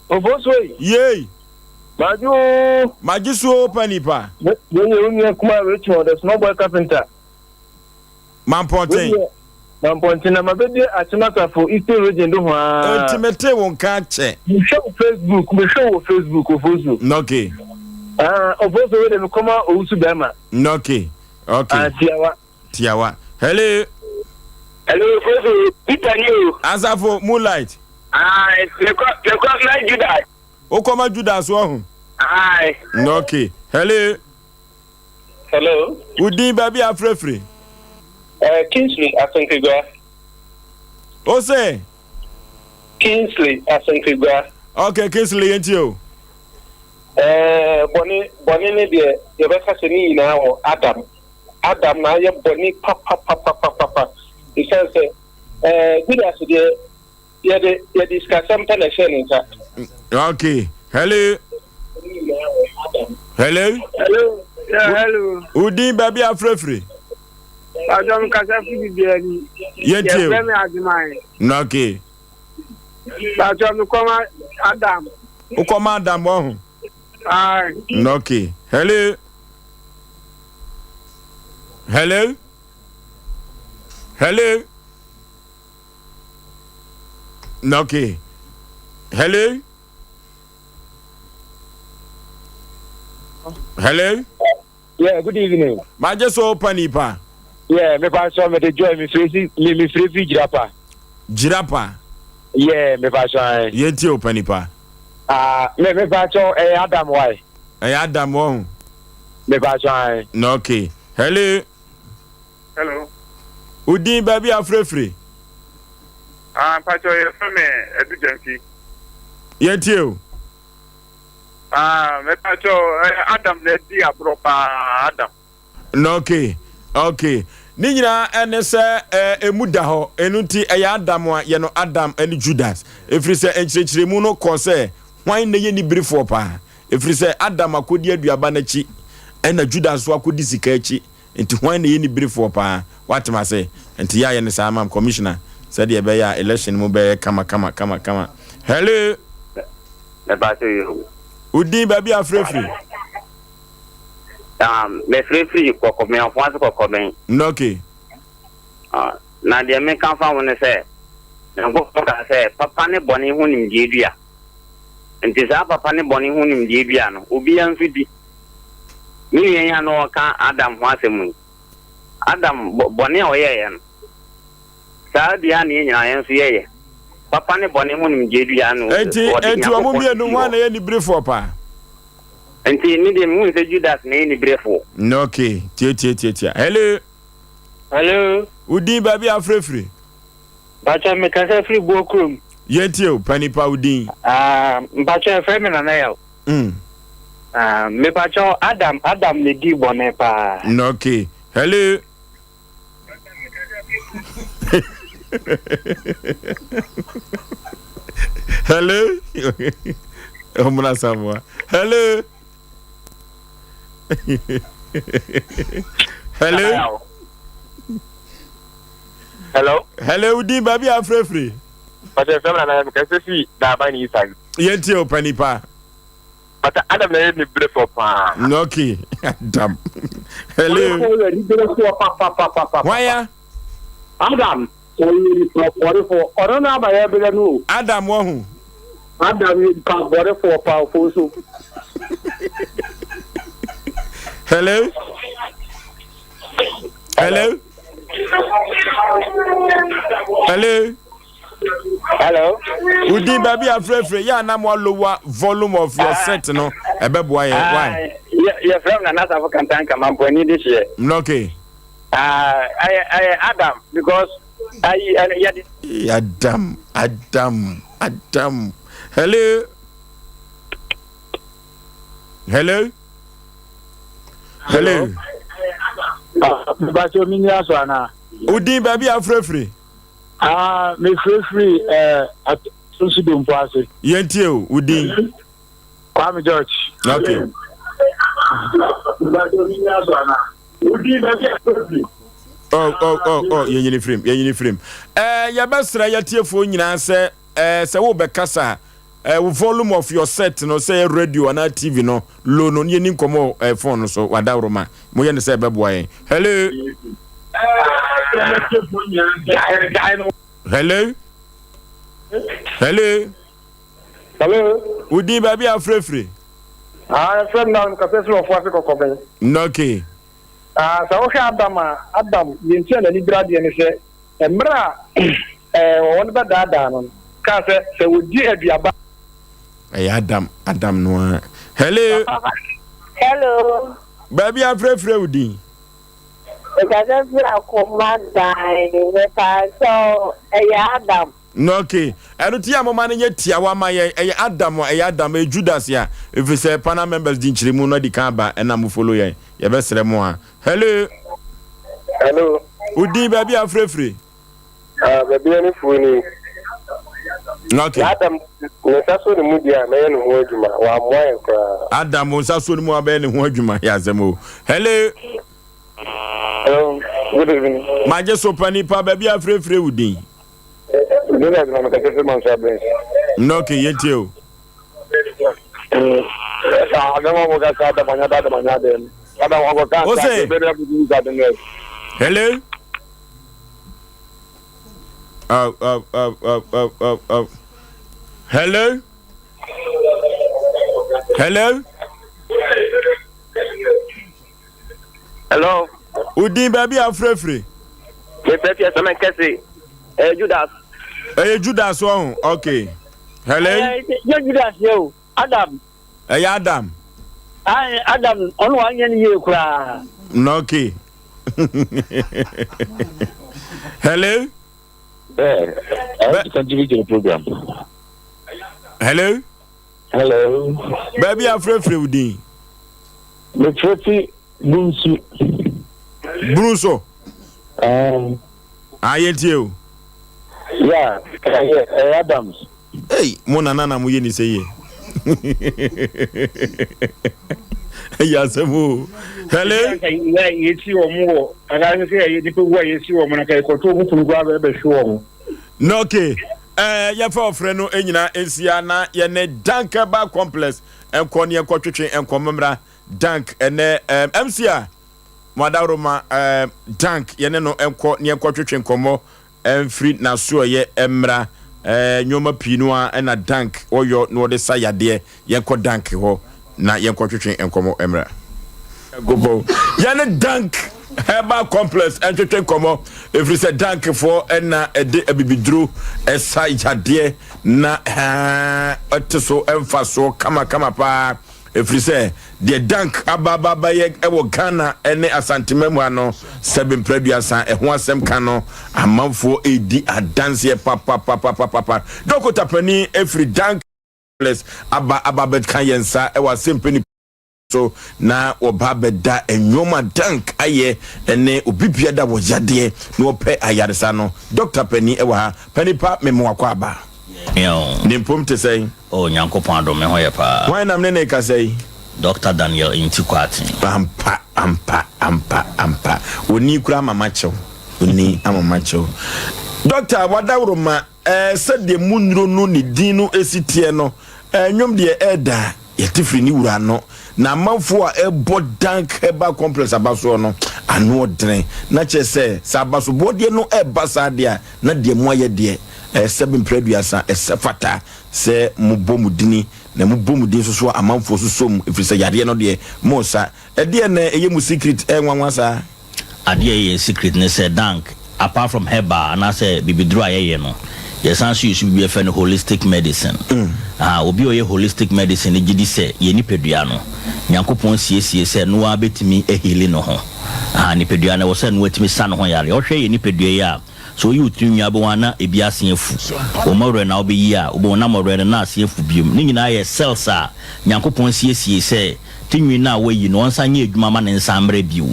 S13: Ofosuo yi.
S1: Yei.
S13: Magye oo.
S1: Magye so pa nipa.
S13: Wei yɛ wo nua kumaa Richmond, the small boy carpenter.
S1: Mampɔnten.
S13: Mampɔnten na mabɛdi Akyem Asafo Eastern Region do ho aa.
S1: Enti metee wo nka akyɛ.
S13: Mehwɛ wo Facebook, mehwɛ wo wɔ Facebook, Ofosu.
S1: Okay.
S13: Ah, Ofosu wei de mekɔma Owusu bɛrima.
S1: Okay, okay.
S13: Ah, Tiawa.
S1: Tiawa. Hello.
S6: Hello, Ofosu, Peter ni o.
S1: Asafo, Moonlight.
S6: Ah, mekɔ, mekɔ ma Judas.
S1: Wokɔma Judas wɔ ho?
S6: Aye.
S1: Okay. Hello.
S14: Hello.
S1: Wo din baabi a afirafiri?
S14: Uh, Kingsley Asankrigwa.
S1: O se?
S14: Kingsley Asankrigwa.
S1: Okay, Kingsley yɛn tie o.
S14: Eh, bɔne bɔne ne deɛ yɛbɛka sɛ ne nyinaa wɔ Adam. Adam na ayɛ bɔne papapapapapa. Ɛsiane sɛ eh, Judas deɛ Yɛde yɛde sikasɛm pɛ na ɛhyɛɛ ne nsa.
S1: Okay. Hello. Hello.
S15: Hello. Yeah, hello.
S1: Udin baabi afirafiri.
S15: Pàṣẹ mi kasa fi bibi ẹni.
S1: Yẹn tie o.
S15: Yẹ fẹ́ mi Ajiman.
S1: Okay.
S15: Pàṣẹ mi kọ́ ma Adam.
S1: O kọ́ ma Adam wọ́n ho.
S15: Aye.
S1: Okay. Hello. Hello. Hello. Okay. Hello? Hello?
S13: Yeah, good evening.
S1: Magye so pa nipa.
S13: Yeah, me pa so me de joy me free me me free free jirapa.
S1: Jirapa.
S13: Yeah, me pa so ai.
S1: Ye tie o pa nipa.
S13: Ah, me me pa so eh Adam why?
S1: Eh Adam wo.
S13: Me pa so ai.
S1: Okay. Hello.
S15: Hello.
S1: Wo din baabi a afirafiri?
S15: Ah, mpakyɛ yɛfrɛ me Adu Gyamfi.
S1: Yɛtie o.
S15: Ah, mepakyɛ eh, Adam na adi aborɔ paa, Adam.
S1: Na okay, okay. Ne nyinaa ɛne sɛ emu da hɔ, ɛno nti ɛyɛ Adam a yɛ no Adam ne Judas. Ɛfiri sɛ nkyerɛkyerɛmu no kɔɔ sɛ hwan na ɛyɛ niberefoɔ paa? Ɛfiri sɛ Adam akɔdi aduaba no akyi, ɛna Judas nso akɔdi sika akyi. Nti hwan na ɛyɛ niberefoɔ paa? Woate m'ase? Nti yɛ a yɛ no saa mam commissioner sɛdeɛ ɛbɛyɛ a election mu bɛyɛ kama kama kama kama. Hello!
S6: Mepakyɛ yoo.
S1: Wo din baabi a afrɛ firi?
S6: Um, mefrɛ firi Kɔkɔbɛn, Ɔfoase Kɔkɔbɛn.
S1: Okay.
S6: Uh, na deɛ meka fa ho ne sɛ, Nyankopɔn kaa sɛ papa ne bɔne ho nimdeɛ dua. Nti saa papa ne bɔne ho nimdeɛ dua no, obiara nso di. Me nua yi a na ɔreka Adam ho asɛm yi, Adam bɔ, bɔne a ɔyɛeɛ no, saa dua na yɛn nyinaa yɛn nso yɛyɛ. Papa ne bɔne ho nimdeɛ dua no,
S1: Enti,
S6: ɔde
S1: enti wɔn
S6: Nyankopɔn
S1: mmienu
S6: sisii
S1: hwan
S6: hɔ.
S1: na ɛyɛ niberefoɔ paa?
S6: Nti me deɛ mehu sɛ Judas na ɛyɛ niberefoɔ.
S1: Ok, tie tie tie tie. Hello.
S16: Hello.
S1: Wo din baabi a afrɛfiri?
S16: Pakyɛ mekasa firi Buo kurom.
S1: Yɛntie o, panipa wo din.
S16: Ah, mpakyɛ yɛfrɛ me Nana Yaw.
S1: Mm.
S16: Ah, mepakyɛ Adam, Adam na edii bɔne paa.
S1: Okay. Hello. Hello. Ɔmuna Samoa. Hello. Hello.
S6: Hello.
S1: Hello, wodin baabi a afirafiri.
S6: Pàṣẹ fẹm na mi kẹsẹ fi dàbá ní ìsàn.
S1: Yẹn ti o panipa.
S6: Pàṣẹ Adam na yẹ ni bere fọ paa.
S1: Okay, Adam. Hello. Waya.
S8: Adam. Ɔyɛ nipa bɔnefoɔ. Ɔno na ama yɛbrɛ no o.
S1: Adam wahu.
S8: Adam yɛ nipa bɔnefoɔ paa ofo so.
S1: Hello. Hello. Hello.
S6: Hello.
S1: Wodi baabi afrɛfrɛ yɛ anam wa lower volume of your set no ɛbɛboa yɛ why.
S6: Yɛ frɛ m na nasafo kantanka mampɔni de hyeɛ.
S1: Okay.
S6: Ah, ɛyɛ ɛyɛ Adam because ayi ɛno yɛde.
S1: Ee, Adam, Adam, Adam. Hello. Hello. Hello.
S11: Bàtò mi ní aso àná.
S1: Odin baabi afurafure.
S11: Ah, mi furafuri ẹ atunsi dompo ase.
S1: Yẹn tie o, odin.
S11: Kwame George.
S1: Okay. Oh, oh, oh, oh, yɛnyini firim, yɛnyini firim. Eh, yɛbɛsrɛ yɛtiefoɔ nyinaa sɛ eh, sɛ wobɛkasa eh, wo volume of your set no sɛ yɛ radio anaa TV no low no yɛni nkɔmmɔ eh, phone no so wadaworoma moyɛ no sɛ ɛbɛboa yɛn. Hello. Hello. Hello.
S13: Hello.
S1: Wo din baabi a afirafiri?
S13: Ah, ɛfrɛ m na kasa si wɔfo ase kɔkɔbɛn.
S1: Okay.
S13: Ah, sɛ wohwɛ Adam a, Adam deɛ nti a n'ani bere adeɛ ne sɛ, mmerɛ a ɛɛ wɔwɔ no bɛdaadaa no no, kaa sɛ sɛ wɔdi aduaba.
S1: Ɛyɛ Adam, Adam no ara. Hello.
S9: Hello.
S1: Baabi a afirafiri wo din?
S9: Mekasa firi akoma dan, mepaakyɛw, ɛyɛ Adam.
S1: Ok, ɛno ti a moma no nyɛ tiawa ma yɛn, ɛyɛ Adam a, ɛyɛ Adam, ɛyɛ Judas a, ɛfiri sɛ panel members di nkyerɛmu no adi kan aba ɛna mo follow yɛn, yɛbɛsrɛ mo a. Hello.
S13: Hello.
S1: Wo din baabi a afirafiri?
S13: Ah, baabi a ne fuo ni.
S1: Ok.
S13: Na Adam ne nsa so ne mu deɛ a mɛyɛ ne ho adwuma, wammoa yɛn koraa.
S1: Adam wo nsa so ne mu a bɛyɛ ne ho adwuma, yɛ asɛm o. Hello.
S13: Hello, good evening.
S1: Magye so pa nipa baabi a afirafiri wo din?
S13: Jonas na mekasa firi Manso Abrɛnsi.
S1: Nnɛ okay yɛntie o. Ose. Hello. Oh, oh, oh, oh, oh, oh, oh. Hello. Hello.
S6: Hello.
S1: Wo din baabi a afirafiri.
S6: Mefrɛ fi ɛsɛmɛ kɛse. Ɛyɛ Judas.
S1: Ɛyɛ Judas ɔho. Okay. Hello.
S8: Ɛyɛ Judas yɛ o. Adam.
S1: Ɛyɛ Adam.
S8: Ayi Adam ɔno wanyɛ ne yie koraa.
S1: Na okay. Hello.
S7: Yeah, I want to contribute to the program.
S1: Hello.
S7: Hello.
S1: Baabi a frɛfrɛ wo din.
S7: Mefrɛ fi Bunsu.
S1: Bunsu. Um. Ayɛ tie o.
S7: Yeah, ɛyɛ ɛyɛ Adams.
S1: Hey, mo nana na mo yɛ ni sɛ yie. Ɛyɛ asɛm o. Hello.
S11: Yɛsi wɔn wɔ anaasɛ sɛ yɛ nipa wu a yɛsi wɔn na ka yɛkɔto wɔn funu koraa bɛbɛhwe wɔn.
S1: Na okay. Ɛɛ yɛmfa ɔfrɛ no nyinaa nsia na yɛne Dank Herbal Complex nkɔ ne yɛnkɔtwetwe nkɔmmɔ mmra. Dank ɛnɛ ɛɛm MC a mo adaworoma ɛɛm Dank yɛne no nkɔ ne yɛnkɔtwetwe nkɔmmɔ mfiri n'asoɛeɛ mmra. Ɛɛ nneɛma pii no ara ɛna Dank ɔyɔ na ɔde sa yadeɛ. Yɛnkɔ Dank hɔ na yɛnkɔtwetwe nkɔmmɔ mmra. Nyankopɔn, yɛne Dank Herbal Complex ntwetwe nkɔmmɔ, ɛfiri sɛ Dankfoɔ na ɛde abibiduro ɛsa yadeɛ na ɛte so mfasoɔ kamakama paa. Ɛfiri sɛ deɛ Dank aba aba abɛyɛ wɔ Ghana ne Asanteman mu ha no, sɛbe mprɛ aduasa ɛho asɛm ka no, amanfoɔ redi adanseɛ papapapapapa. Dɔkota panin firi Dank aba aba abɛka yɛn nsa wɔ asɛmpɛ nipa so na wɔba abɛda nneɛma Dank ayɛ ne obi bia da wɔ yadeɛ na wɔpɛ ayaresa no. Dɔkta panin wɔ ha. Panipa mema wakɔ aba. Ne mpom te sɛn?
S17: Oh Nyankopɔn adom me ho yɛ paa.
S1: Hwan na mene ne rekasa yi?
S17: Doctor Daniel Nti Kwarteng.
S1: Ampa ampa ampa ampa Onii koraa ama makyɛw Onii ama makyɛw Doctor wadaworoma eh, sɛdeɛ mo nnuro no ne din no si teɛ no eh, nnwom deɛ ɛɛda yɛte firi ne wura ano na amanfoɔ a ɛbɔ Dank Herbal Complex abasoɔ no ano ɔdene na kyerɛ sɛ sɛ abasobɔdeɛ no ɛɛba saa deɛ a na deɛ moayɛ deɛ eh, sɛbe mprɛ aduasa ɛsɛ fata sɛ mobɔ mo dini, na mobɔ mo din nso so a amanfoɔ sosɔ mu, ɛfiri sɛ yareɛ no deɛ mosa. Ɛdeɛn na ɛyɛ mo secret ɛyɛ nwanwa saa?
S17: Adeɛ a ɛyɛ yɛn secret ne sɛ dank apart from herbal anaasɛ bibiduro a yɛyɛ no, yɛsan nso use biribi a yɛfrɛ no holistic medicine. Ahaa, obi a ɔyɛ holistic medicine no gye di sɛ yɛn nipadua no, Nyankopɔn siesie sɛ ɛno ara bɛtumi aheali ne ho. Ahaa, nipadua no ɛwɔ sɛ ɛno ara tumi sa ne ho yareɛ. Wohwɛ yɛn nipadua yi a, Sɛ woyi wo tirinwi a, wobɛhu a na ebi asen afu. Wo mmɔwerɛ na wobɛyi a, wobɛhu na mmɔwerɛ no na asen afu biom. Ne nyinaa yɛ cells a Nyankopɔn siesiee sɛ tirinwi no a woayi no ɔnsan nyɛ adwuma ma ne nsan mmra bio.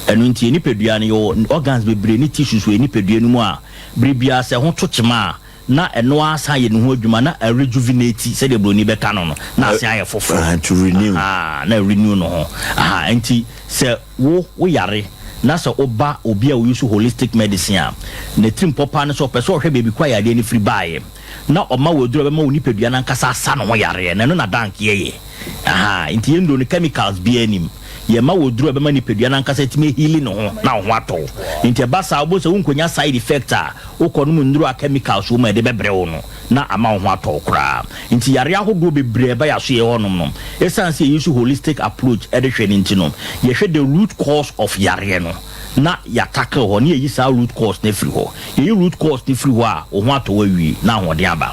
S17: Ɛno nti yɛn nipadua no, yɛwɔ organs bebree ne tissues wɔ yɛn nipadua no mu a bere biara sɛ ɛho to kyema a, na ɛno ara san yɛ ne ho adwuma na arejuvenate sɛdeɛ buroni bɛka no no, na asen ayɛ foforɔ.
S1: To renew.
S17: Ahaa, na renew ne ho. Ahaa, nti sɛ wo wo yare na sɛ wo ba obi a ɔuse holistic medicine a, n'atirimpɔ paa ne sɛ ɔpɛ sɛ ɔhwɛ baabi ko a yadeɛ no firi baeɛ na ɔma wo aduro a ɛbɛma wo nipadua no ankasa asa ne ho yareɛ, na ɛno na Dank yɛyɛ. Ahaa, nti yɛn nnuro no chemicals biara nnim. Yɛma wo aduro a ɛbɛma nipadua no ankasa atumi aheali ne ho na wo ho atɔ wo. Nti ɛba saa a, wobɛhu sɛ wonkɔnya side effect a wokɔnom nnuro a chemicals wɔ mu a ɛde bɛbrɛ wo no na ama wo ho atɔ wo koraa. Nti yareɛ ahodoɔ bebree a ɛba yɛn asoɛeɛ hɔnom no, ɛsiane sɛ yɛ use holistic approach de hwɛ no nti no, yɛhwɛ the root cause of yareɛ no na yɛ tackle hɔ na yɛyi saa root cause no afiri hɔ. Yɛyi root cause no firi hɔ a, wo ho atɔ wo awie na ahoɔden aba.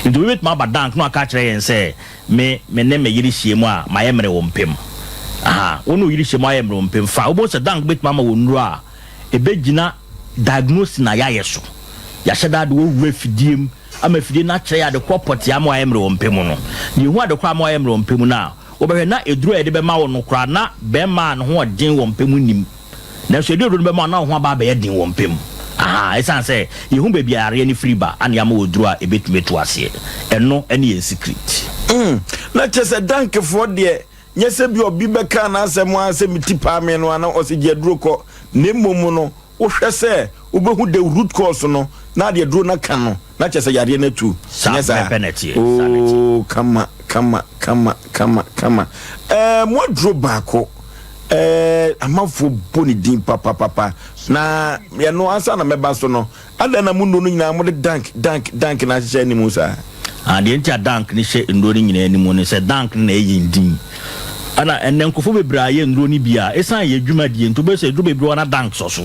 S17: Nti obi bɛtumi aba dank na waka akyerɛ yɛn sɛ, me me ne me yere hyia mu a, mayɛ mmerɛ wɔ mpam. Aha, wo ne wo yere hyia mu ayɛ mmerɛ wɔ mpam, fine. Wobɛhu sɛ dank bɛtumi ama wo nnuro a ɛbɛgyina diagnosis na yɛayɛ so. Yɛahyɛ da de wo awura afidie mu ama afidie no akyerɛ yɛn ade korɔ pɔtee ama wayɛ mmerɛ wɔ mpɛ mu no. Na yɛhu ade korɔ ama wayɛ mmerɛ wɔ mpɛ mu no a, wobɛhwɛ na aduro a yɛde bɛma wo no koraa na bɛrima a ne ho ɔden wɔ mpɛ mu nnim. Nanso yɛde aduro no bɛma wo na wo ho aba abɛyɛ den wɔ mpɛ mu. Ahaa, ɛsiane sɛ yɛhu baabi a yareɛ no firi ba ana yɛama wo aduro a ɛbɛtumi atu aseɛ. Ɛno ne yɛn secret.
S1: Mm, na kyerɛ sɛ Dankfoɔ deɛ, nyɛ sɛ bi ɔbi bɛka n'asɛm ara sɛ me ti paa me no ana ɔsɛ gye aduro kɔ, na mmom no, wohwɛ sɛ wobɛhu the root cause no na ade aduro no aka no na kyerɛ sɛ yareɛ no atu.
S17: Saa
S1: Nyɛ saa?
S17: pɛpɛ na ɛteɛ. Saa na ɛteɛ.
S1: Oo, kama, kama, kama, kama, kama. Ɛɛ, mo aduro baako, ɛɛ, amanfoɔ bɔ ne din papapapa, na ɛno ansa na mɛba so no, Adɛn na mo nnuro no nyinaa mode dank, dank, dank na ahyehyɛ anim saa?
S17: Ah, deɛ nti a dank no hyɛ nnuro no nyinaa anim ne sɛ dank no na ɛyɛ yɛn din. Ɛna ɛnnɛ nkurɔfoɔ bebree ayɛ nnuro no bi a, ɛsiane yɛn dwumadie nti, wobɛhu sɛ aduro bebree wɔ hɔ na dank sɔ so.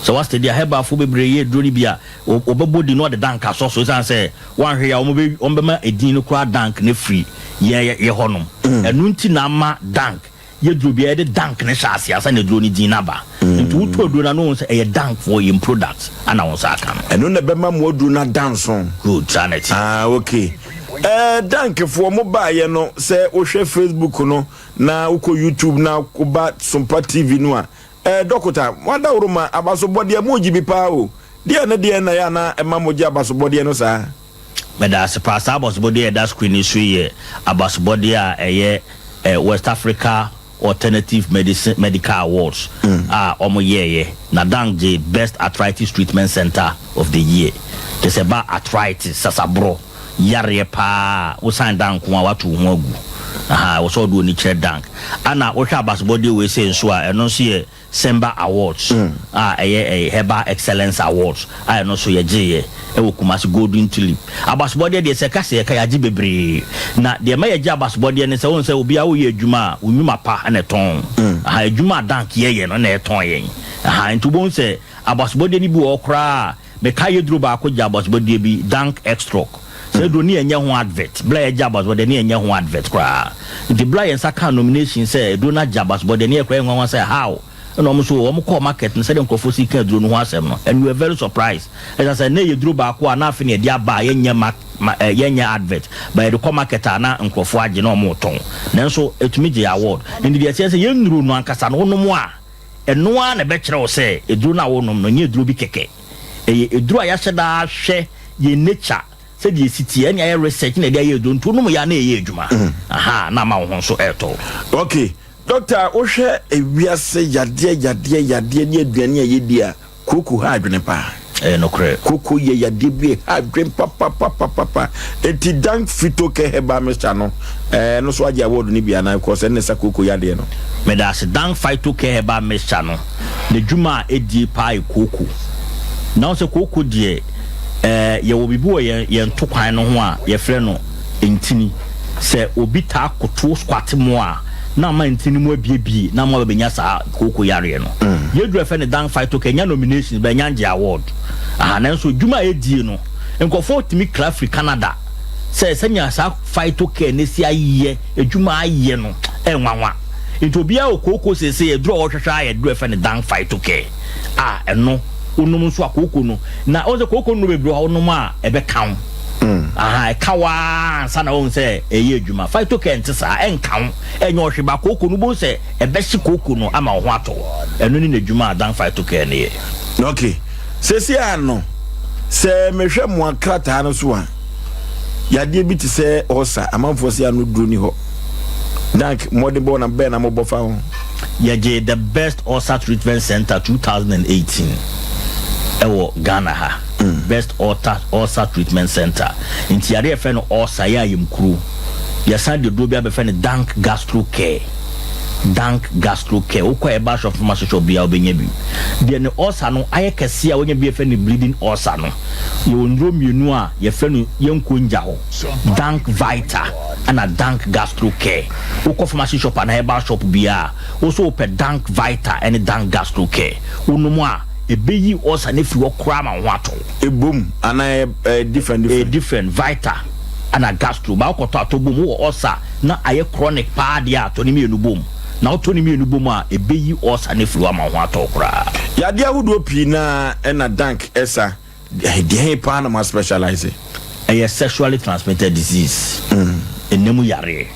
S17: Sɛ woastadi a, herbalfoɔ bebree yɛ aduro no bi a, wɔbɛbɔ din na wɔde dank asɔ so ɛsiane sɛ woanhwɛ yie a wɔbɛ, wɔbɛma edin no koraa dank no afiri yɛn yɛ hɔnom. Ɛno nti na ama dank Yɛ duro biara yɛde dank no hyɛ aseɛ ansa na aduro no din no aba. Nti wotɔ aduro no a na wohu sɛ ɛyɛ dank foɔ yɛn product ana wo nsa aka no.
S1: Ɛno na ɛbɛma mo aduro no ada nso.
S17: Good, saa na ɛteɛ.
S1: Ah ok. Eh dank foɔ mo baayɛ no sɛ wohwɛ Facebook no na wokɔ YouTube na woba Sompa TV no a eh dɔkota mo adaworoma abasobɔdeɛ mo gye bi paa o. Deɛn ne deɛn na ɛyɛ a na ɛma mo gye abasobɔdeɛ no saa?
S17: Meda ase paa. Saa abasobɔdeɛ a ɛda screen no so yi yɛ abasobɔdeɛ a ɛyɛ West Africa Alternative Medicine Medical Awards a wɔn yɛɛyɛ. Na Dang gye Best Arthritis Treatment Center of the Year. Kyerɛ sɛ ɛba arthritis, sasaborɔ, yareɛ paa a, wo sign Dang nko a woato wo ho agu. Ahaa, ɛwɔ sɛ wode w'ani kyerɛ Dang. Ɛna wohwɛ abasobɔdeɛ wei sei nso a, ɛno nso yɛ Semba Awards a ɛyɛ ɛyɛ Herbal Excellence Awards a ɛno nso yɛgyeeɛ wɔ Kumasi Golden Tulip. Abasobɔdeɛ deɛ sɛ ɛka sɛ yɛka yɛagye bebree. Na deɛ ɛma yɛgye abasobɔdeɛ ne sɛ wohu sɛ obiara woyɛ adwuma a wo nnwuma pa na ɛtɔn. Aha adwuma a Dank yɛyɛ no na ɛtɔn yɛn. Aha nti wobɛhu sɛ abasobɔdeɛ no bi wɔ hɔ koraa a mekae yɛduro baako gye abasobɔdeɛ bi Dank Extrock. Sɛ aduro no yɛnyɛ ho advert, berɛ a yɛgye abasobɔdeɛ no yɛnyɛ ho advert koraa. Nti berɛ a yɛn nsa kaa nomination sɛ aduro no agye abasobɔdeɛ no yɛ koraa yɛ nwanwa sɛ how? Ɛna wɔn nso wɔn kɔɔ market no sɛdeɛ nkurɔfoɔ si ka aduro no ho asɛm no and we were very surprised. Ɛsiane sɛ na ɛyɛ duro baako a na afei na yɛde aba a yɛnyɛ ma ma eh, yɛnyɛ advert but yɛde kɔ market a na nkurɔfoɔ agye na wɔretɔn. Nanso ɛtumi gyee award. Nti deɛ ɛteɛ ne sɛ yɛn nnuro no ankasa no wonom a ɛno ara na ɛbɛkyerɛ wo sɛ aduro no a worenom no ɛnyɛ aduro bi kɛkɛ. Ɛyɛ aduro a yɛahyɛ da ahwɛ yɛn nature sɛdeɛ ɛsi teɛ ɛne ayɛ research na yɛde ayɛ aduro nti wonom yɛ a na ɛyɛ adwuma. Aha na ama wo ho nso ɛretɔ wo.
S1: Okay, doctor wohwɛ ewiase yadeɛ yadeɛ yadeɛ ne aduane a yɛdi a Kooko ha adwene paa.
S17: Ɛyɛ nokorɛ.
S1: Kooko yɛ yadeɛ bi a ɛha adwene papapapapa. Enti Dank Fito Care Herbal Mixture no, ɛno nso agye award no bi anaa? Because ɛno na ɛsa kooko yadeɛ no.
S17: Medaase. Dank Phyto Care Herbal Mixture no, n'adwuma a ɛdie paa yɛ kooko. Na wohu sɛ kooko deɛ, ɛɛ yɛwɔ biribi wɔ yɛn yɛn to kwan no ho a yɛfrɛ no ntini. Sɛ obi taa koto squat mo a, na ama ntini mu abiebie na ama wabɛnya saa kooko yareɛ no. Yɛduru a yɛfrɛ no Dank Phytocare, ɛnya nominations but ɛnya ngye award. Aha, nanso adwuma a ɛdie no, nkurɔfoɔ tumi kra firi Canada sɛ sɛnea saa Phytocare no asi ayɛ adwuma ayɛ no ɛnwanwa. Nti obiara wɔ kooko seesei aduru a ɔrehwehwɛ ara yɛ aduru a yɛfrɛ no Dank Phytocare a ɛno wonom nso a kooko no, na wohu sɛ kooko nnuro bebree wɔ hɔ a wonom a ɛbɛka wo. Aha, ɛka wo ara ansa na woahu sɛ ɛyɛ adwuma. Phytocare nte saa, ɛnka wo, ɛnyɛ ɔhwe ba. Kooko no, wobɛhu sɛ ɛbɛhye kooko no ama wo ho atɔ wo. Ɛno ne n'adwuma a Dan Phytocare no yɛ.
S1: Ok, seesei ara no, sɛ mehwɛ mmoa krataa no so a, yadeɛ bi te sɛ ulcer, amanfoɔ se ano duro ni hɔ. Dank, mmɔdenbɔ na bɛn na mobɔ fa ho?
S17: Yɛgyee The Best Ulcer Treatment Centre 2018 wɔ Ghana ha. Best Ulcer Treatment Centre. Nti yareɛ a yɛfrɛ no ulcer yɛ ayamkuro. Yɛsan de duro bi abɛfrɛ no Dank Gastro Care. Dank Gastro Care. Wokɔ herbal shop, pharmacy shop biara wobɛnya bi. Deɛ ne ulcer no ayɛ kɛseɛ a wanya bi a yɛfrɛ no bleeding ulcer no, yɛwɔ nnuro mmienu a yɛfrɛ no yɛnkɔ ngya hɔ, Dank Vita ɛna Dank Gastro Care. Wokɔ pharmacy shop anaa herbal shop biara a, wo nso wopɛ Dank Vita ne Dank Gastro Care. Wonom a, ɛbɛyi ulcer no afiri hɔ koraa ma wo ho atɔ wo.
S1: Ɛbom anaa ɛyɛ different different?
S17: Ɛyɛ different, Vita ɛna Gastro. Ba wokɔtɔ a, tɔ bom. Wowɔ ulcer na ayɛ chronic paa deɛ a, tɔ ne mmienu bom. Na wotɔ ne mmienu bom a, ɛbɛyi ulcer no afiri hɔ ama wo ho atɔ wo koraa.
S1: Yadeɛ ahodoɔ pii no ara na Dank sa. Deɛn paa na mo aspecialise?
S17: Ɛyɛ sexually transmitted disease, ɛnna mu yareɛ.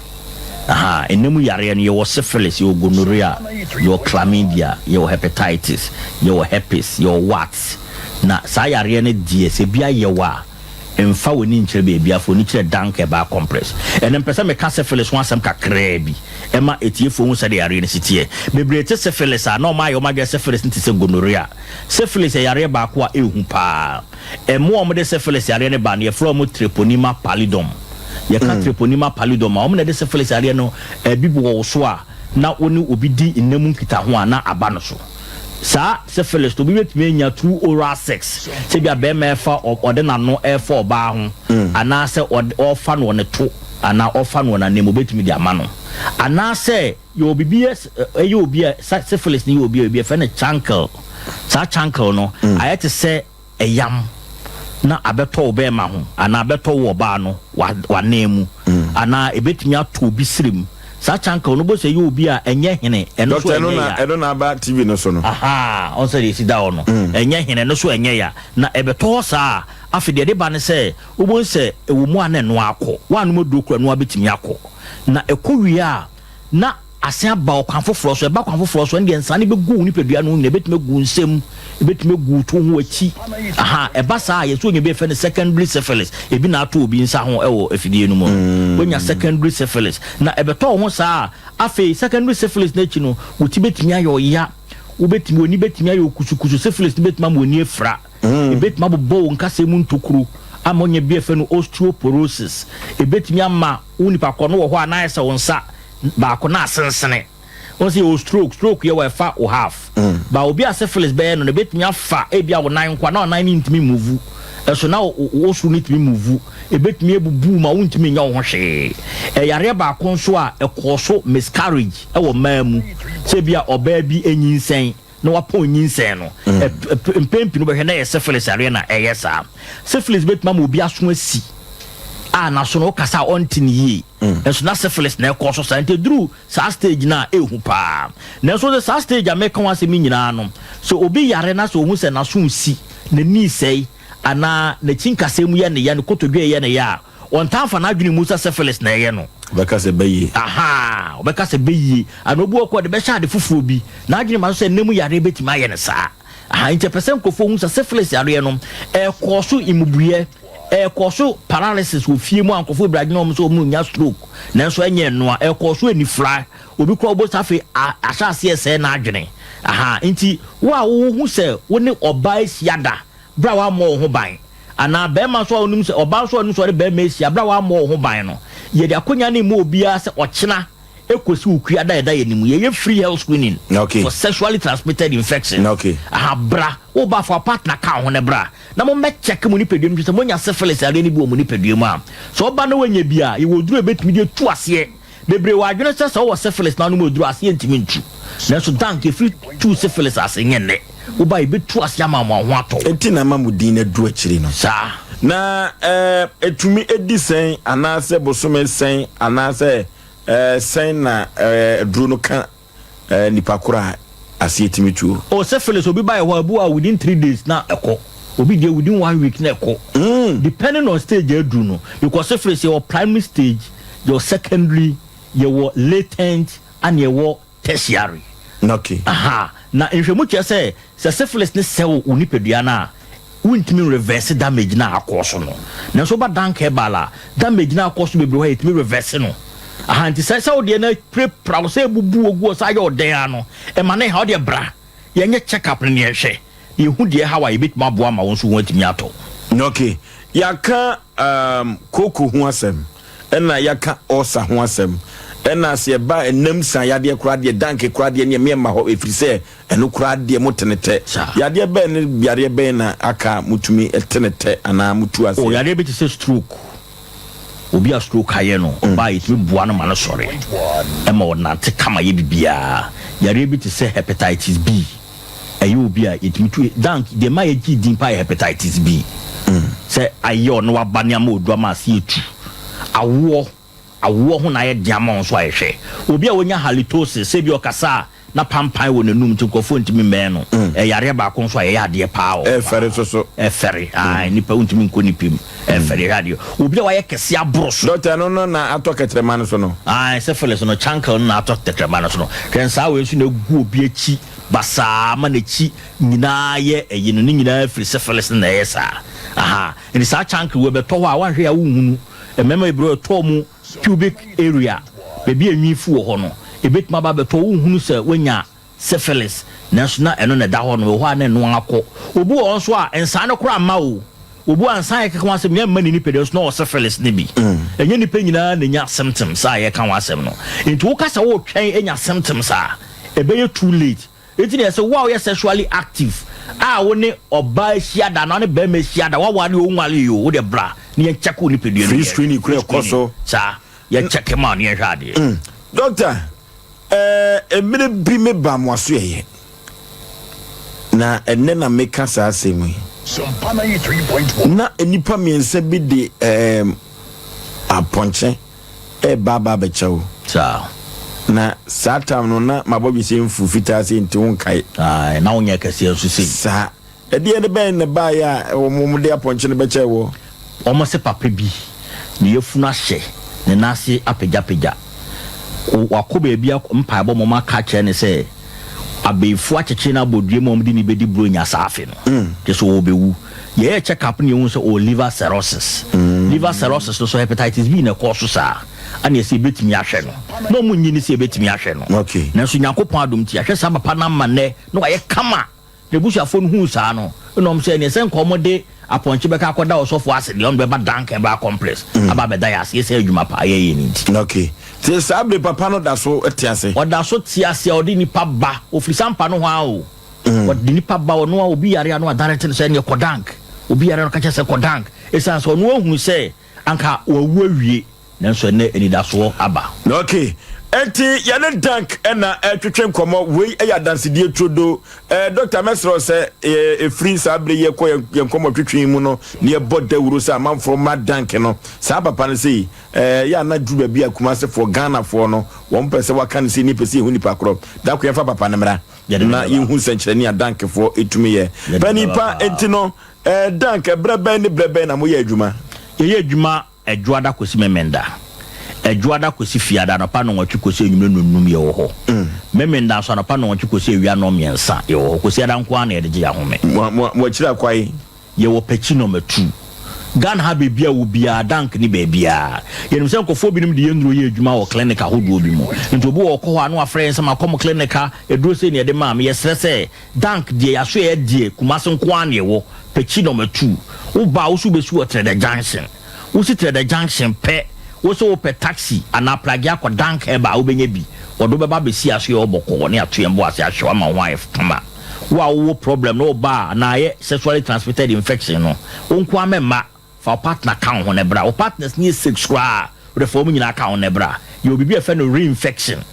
S17: Ahaa, ɛnna mu yareɛ no, yɛwɔ syphilis, yɛwɔ gonorrhea, yɛwɔ chlamydia, yɛwɔ hepatitis, yɛwɔ herpes, yɛwɔ warts. Na saa yareɛ no deɛ, sɛ bi ayɛ wo a, mfa w'ani nkyerɛ baabiara, fa w'ani kyerɛ Dank Herbal Compress. Ɛnnɛ mepɛ sɛ meka syphilis ho asɛm kakraa bi ma atiefoɔ hu sɛdeɛ yareɛ no si teɛ. Bebree te syphilis a, na wɔayɛ wɔn adwene sɛ syphilis no te sɛ gonorrhea. Syphilis yɛ yareɛ baako a ɛyɛ hu pa ara. Mmoa a wɔde syphilis yareɛ no ba no, yɛfrɛ wɔn Treponema pallidum. Yɛka Treponema pallidum a, wɔn na ɛde syphilis yareɛ no, bi wɔ wo so a, na wo ne obi di nna mu nkitaho a, na aba no so. Saa syphilis no, obi bɛtumi anya through oral sex, sɛ ebia barima refa, ɔde n'ano refa ɔbaa ho, anaasɛ ɔrefa no wɔ ne to anaa ɔrefa no wɔ n'anan mu, ɔbɛtumi de ama no. Anaasɛ yɛwɔ biribi ɛyɛ obi a, syphilis no yɛ obi a, biribi yɛfrɛ no chancre. Saa chancre no, ayɛ te sɛ ɛyam na abɛtɔ wo bɛrima ho anaa abɛtɔ wo ɔbaa no w'anan mu anaa ɛbɛtumi atɔ obi srɛ mu. Saa chancre no wobɛhu sɛ ɛyɛ obi a ɛnyɛ hene, ɛno nso ɛnyɛ ya.
S1: Doctor, ɛno na aba TV no so no.
S17: Ahaa, ɔn sɛ deɛ ɛsi da hɔ no, ɛnyɛ hene, ɛno nso ɛnyɛ ya. Na ɛbɛtɔ hɔ saa a, afei deɛ ɛde ba ne sɛ, wobɛhu sɛ ɛwɔ mu a na ɛno ara akɔ. Woannom aduro koraa ɛno ara bɛtumi akɔ. Na ɛkɔ wie a, na asan aba ɔkwan foforɔ so. Ɛba kwan foforɔ so a, ɛndeɛ nsa no bɛgu wo nipadua no ho nyinaa. Ɛbɛtumi agu wo nsam, ɛbɛtumi agu wo to ho, w'akyi. Aha, ɛba saa a, yɛsɛ onya bi a yɛfrɛ no secondary syphilis. Ebi na ato obi nsa ho wɔ afidie no mu no. Wanya secondary syphilis. Na ɛbɛtɔ wo ho saa a, afei secondary syphilis no akyi no, wo ti bɛtumi ayɛ ɔya, wobɛtumi, w'ani bɛtumi ayɛ okusukusu, syphilis no bɛtumi ama w'ani afira. Ɛbɛtumi abobɔ wo nkasɛɛ mu ntokuro ama woanya bi a yɛfrɛ no osteoporosis. Ɛbɛtumi ama wo nipa korɔ no wɔ hɔ a na ayɛ sɛ wo nsa baako na asensene. Wɔn sɛ yɛwɔ stroke, stroke yɛ wɔ ɛfa wo half. Ba obi a syphilis bɛyɛ no no ebetumi afa ebi a wo nan nko a na ɔnan no ntumi move. Ɛso na wo soro no tumi move. Ebetumi abubu ma wontumi nyɛ wo ho hwee. Ɛyareɛ baako nso a ɛkɔɔ so miscarriage ɛwɔ mmaa mu. Sɛ ebi a ɔbaa bi anyinsɛn na wapɔn nyinsɛn no, mpɛn pii no wobɛhwɛ na ɛyɛ syphilis yareɛ na ɛyɛ saa. Syphilis bɛtumi ama obi aso asi. a n'aso no wokasa a ɔnte no yie, nanso na syphilis na ɛkɔ so saa, nti ɛduru saa stage no a ɛhu paa. Nanso sɛ saa stage a meka ho asɛm yi nyinaa no, sɛ obi yare na sɛ ɔhu sɛ n'aso resi, n'ani resɛe, anaa n'akyi nkasɛɛ mu yɛ ne ya, ne kotodwe reyɛ ne ya a, ɔntaa mfa n'adwene mmu sɛ syphilis na ɛyɛ no.
S1: Ɔbɛka sɛ bɛyie.
S17: Ahaa, ɔbɛka sɛ bɛyie. Anaa obi wɔ hɔ koraa ɔde bɛhyɛ ade foforɔ bi. N'adwene ma no sɛ nna mu yareɛ bɛtumi ayɛ no saa. Ahaa, enti ɛpɛ sɛ nkurɔfoɔ hu sɛ syphilis yareɛ no, ɛrekɔ so mmubuiɛ, ɛrekɔ so paralysis wɔ fie mu a nkurɔfoɔ bebree adwene wɔn sɛ wɔrenya stroke, nanso ɛnyɛ ɛno a, ɛrekɔ so anifira. Obi koraa wobɛhu sɛ afei ahyɛ aseɛ resɛe n'adwene. Ahaa, enti wo a wohu sɛ wo ne ɔbaa ahyia da berɛ a woammɔ wo ho ban, anaa barima nso a wonim sɛ, ɔbaa nso a wonim sɛ ɔne barima ahyia berɛ a woammɔ wo ho ban no, yɛde akɔnya no rema obiara sɛ ɔkyena kɔsi Okua da a ɛda yɛn anim. Yɛyɛ free health screening
S1: okay.
S17: for sexually transmitted infections.
S1: Okay.
S17: Aha, bra, woba fa partner ka wo ho no bra na mommɛ check mo nipadua mu hwɛ sɛ moanya syphilis yareɛ no bi wɔ mo nipadua mu a. Sɛ ɔba na woanya bi a, yɛwɔ oduro a yɛbɛtumi de atu aseɛ. Bebree wɔ adwene sɛ sɛ wowɔ syphilis na wonom aduro a, aseɛ ntumi ntu. Nanso dank, yɛfiri tuu syphilis ase nyɛ nnɛ. Woba a, yɛbɛtu aseɛ ama wo ma wo ho atɔ wo.
S1: Enti na ama mo din no adu akyiri no.
S17: Saa.
S1: Na ɛtumi di sɛn anaasɛ bosome sɛn anaasɛ sɛn na aduro no ka nipa koro a aseɛ tumi tuo?
S17: Oh syphilis obi ba yɛ hɔ a ebi wɔ hɔ a within 3 days na ɛkɔ, obi deɛ within one week na ɛkɔ, depending on stage a aduru no, because syphilis yɛwɔ primary stage, yɛwɔ secondary, yɛwɔ latent, ɛna yɛwɔ tertiary. Aha, na nhwɛmu kyerɛ sɛ sɛ syphilis ne sɛe wo nipadua no a, wontumi reverse damage no a akɔ so no. Nanso woba Dank Herbal a, damage no a akɔ so bebree hɔ a yɛtumi reverse no. Aha, nti sɛ sɛ wodeɛ no apirapira wo sɛ ebubu wo gu hɔ sɛ ayɛ ɔdɛn ara no, ɛma no nha wodeɛ bra yɛnyɛ check up no na yɛnhwɛ na yɛhu deɛ ɛhaw a yɛbɛtumi aboa ma wo nso ho atumi atɔ.
S1: Okay, yɛaka um, kooko ho asɛm, ɛna yɛaka ulcer ho asɛm, ɛna sɛ yɛba ɛnam sa yadeɛ koraa deɛ, danke koraa deɛ, neɛ meɛma hɔ, ɛfiri sɛ ɛno koraa deɛ motene tɛ. Yadeɛ bɛn ne yadeɛ bɛn na aka a motumi tene tɛ anaa motu aseɛ?
S17: Oh, yadeɛ bi te sɛ stroke. Obi a stroke ayɛ no, ɔbaa a yɛtumi boa no ma no sɔre, ɛma ɔnante kama yɛ biribiara. Yareɛ bi te sɛ hepatitis B, ɛyɛ obi a yɛtumi tu dank. Deɛ ɛma yɛgye din paa yɛ hepatitis B. Sɛ ayɛ ɔno waba ne ama oduru ama ase etu. Awoɔ, awoɔ ho na ayɛ den ama wo nso a yɛhwɛ. Obi a wanya halitosis, sɛ ebi ɔkasa a na pampan wɔ n'anum nti nkurɔfoɔ ntumi mmɛn no. Ɛyɛ yareɛ baako nso a yɛyɛ adeɛ paa wɔ hɔ
S1: Ɛfɛre
S17: paa.
S1: nso so.
S17: Ɛfɛre, ae, nipa wontumi nkɔ nipa mu. Ɛfɛre, yɛhwɛ adeɛ. Obi a wayɛ kɛseɛ aboro so.
S1: Dɔkta, ɛno no na atɔ kɛtrɛma no so no?
S17: Ae, syphilis no, chancre no na atɔ kɛtrɛma no so no. Hwɛ nsaa wei nso na egu obi akyi basaa ma n'akyi nyinaa yɛ ayi no, ne nyinaa firi syphilis no na ɛyɛ saa. Aha, nti saa chancre wei ɛbɛtɔ hɔ a, woanhwɛ yie a wonhunu. Mmarima bebree ɛtɔ wɔn pubic area, baabi a nwi fu wɔ hɔ no, ɛbɛtumi aba abɛtɔ wo, wonhunu sɛ woanya syphilis, nanso na ɛno na ɛda hɔ no, ɛwɔ hɔ a na ɛno ara kɔ. Obi wɔ hɔ nso a, nsaa no koraa mma o. Obi wɔ a nsaa a yɛkeka ho asɛm nyinaa mma ne nipadua so na ɔwɔ syphilis no bi. Ɛnyɛ nnipa nyinaa na ɛnya symptoms a yɛka ho asɛm no. Nti woka sɛ woretwɛn anya symptoms a, ɛbɛyɛ too late. Enti na yɛse wo a woyɛ sexually active a wo ne ɔbaa ahyia da anaa wo ne barima ahyia da, woaware oo wonwaree oo, wo deɛ bra na yɛn check wo nipadua no
S1: Free
S17: yɛnhwɛ.
S1: screening
S17: Free
S1: kura ɛkɔ
S17: screening.
S1: so.
S17: Saa, yɛn check ma wo na yɛnhwɛ adeɛ.
S1: Doctor, eh, mmerɛ bi me baa mo asoɛeɛ, na ɛnnɛ na meka saa asɛm yi. Na nnipa mmiɛnsa bi de eh, apɔnkye reba aba abɛkyɛ wo.
S17: Saa.
S1: Na saa tam no na m'abɔdwesɛ mfu fitaa sei nti wonkae.
S17: Ae, na wonyɛ kɛseɛ nso sei.
S1: Saa. Ɛdeɛn ne bɛn na ɛbaeɛ a wɔde apɔnkye no bɛkyɛɛ woɔ?
S17: Wɔse papa bi, ne yafunu ahyɛ, ne nan ase apagyapagya. Wakɔ baabi akɔ mpaebɔ ma wɔaka akyerɛ no sɛ abayifoɔ akyekyere no abɔ dua mu a wɔde no bɛdi Buronya saa afe no. Kyerɛ sɛ ɔrebɛwu. Yɛyɛɛ check up no yɛhuu sɛ ɔwɔ liver cirrhosis. Liver cirrhosis no so hepatitis B na ɛkɔɔ so saa. Ɛna yɛsɛ yɛbɛtumi ahwɛ no. Na wɔn nnye nni sɛ yɛbɛtumi ahwɛ no. Nanso Nyankopɔn adom nti yɛahwɛ saa papa no ama nnɛ na wayɛ kama. N'abusuafoɔ no huu saa no, ɛna wɔn sɛ, ɛneɛ sɛ nka wɔn de apɔnkye bɛka akɔda ɔsɔfoɔ ase deɛ, wɔn de bɛba Dank Herbal Complex aba abɛda yɛn ase, ɛsiane adwuma pa a yɛyɛ no nti.
S1: Ok. Nti saa bere papa no da so te ase?
S17: Ɔda so te ase a ɔde nnipa ba. Ɔfiri Sampa nohoa o. Ɔde nnipa ba, ɔno a obi yare a na wadarete no sɛ ɛneɛ kɔ Dank. Obi yare a na ɔka kyerɛ sɛ kɔ Dank. Ɛsiane sɛ ɔno ahunu sɛ anka wawu awie, nanso ɛnnɛ anidasoɔ aba.
S1: Ok. Enti yɛne Dank na ɛretwetwe nkɔmmɔ. Wei yɛ adansedie turodoo. Eh, Dɔkta, mɛsrɛ wo sɛ eh, ɛfiri saa berɛ yi yɛkɔ yɛn, yɛn nkɔmmɔtwetwe yi mu no, na yɛbɔ dawuro sɛ amanfoɔ mmra Dank no. Saa papa no sei, eh, yɛ a na duru baabi a Kumasefoɔ, Ghanafoɔ no, wɔn pɛ sɛ waka no sei ne pɛ sɛ yɛhu nipa korɔ. Da ko yɛmfa papa no mmra na yɛnhu nsɛnkyerɛnne a Dankfoɔ tumi yɛ. Panin pa, enti no, eh, Dank, berɛ bɛn ne berɛ bɛn na moyɛ adwuma?
S17: Yɛyɛ adwuma Ɛdwoada kɔsi Memenda. Ɛdwoada kɔsi Fiada anɔpa nnɔnwɔtwe kɔsi anwummerɛ nnɔnnum yɛwɔ hɔ. Memenda nso anɔpa nnɔnwɔtwe kɔsi awia nnɔnmiɛnsa yɛwɔ hɔ. Kwasiada nko ara na yɛde gye yɛn ahome.
S1: Mo, mo, mo akyiri akwae.
S17: Yɛwɔ Pɛkyi nɔma tu. Ghana ha baabi a wɔ biara, dank ne baabiara. Yɛnim sɛ nkurɔfoɔ binom de yɛn nnuro yɛ adwuma wɔ clinic ahodoɔ bi mu. Nti obi wɔ hɔ ɔkɔ hɔ a na wafrɛ yɛn sɛ makɔ mo clinic ha, aduro sei na yɛde maa me. Yɛsrɛ sɛ Dank deɛ yasoɛɛ deɛ Kumase nko ara na ɛwɔ, Pɛkyi nɔma tu. Wo ba a wo so wobɛsi wɔ Trɛdɛ junction. Wo si Trɛdɛ junction pɛ, wo se wo pɛ taxi anaa pragya akɔ Dank Herbal a wobɛnya bi. Wɔde wo bɛba abɛsi asoɛɛ hɔ bɔkɔɔ ne ato yɛn bo ase ahwɛ wo ama wo ho ayɛ kama. Wo a wowɔ problem na wo ba a anaa ayɛ sexually transmitted infection no, wo nko ara mɛmma. Fa wo partner ka wo ho na bra. Wo partners no yɛ six koraa a, wode fa wɔn nyinaa ka ho na bra. Yɛwɔ biribi a yɛfrɛ no reinfection.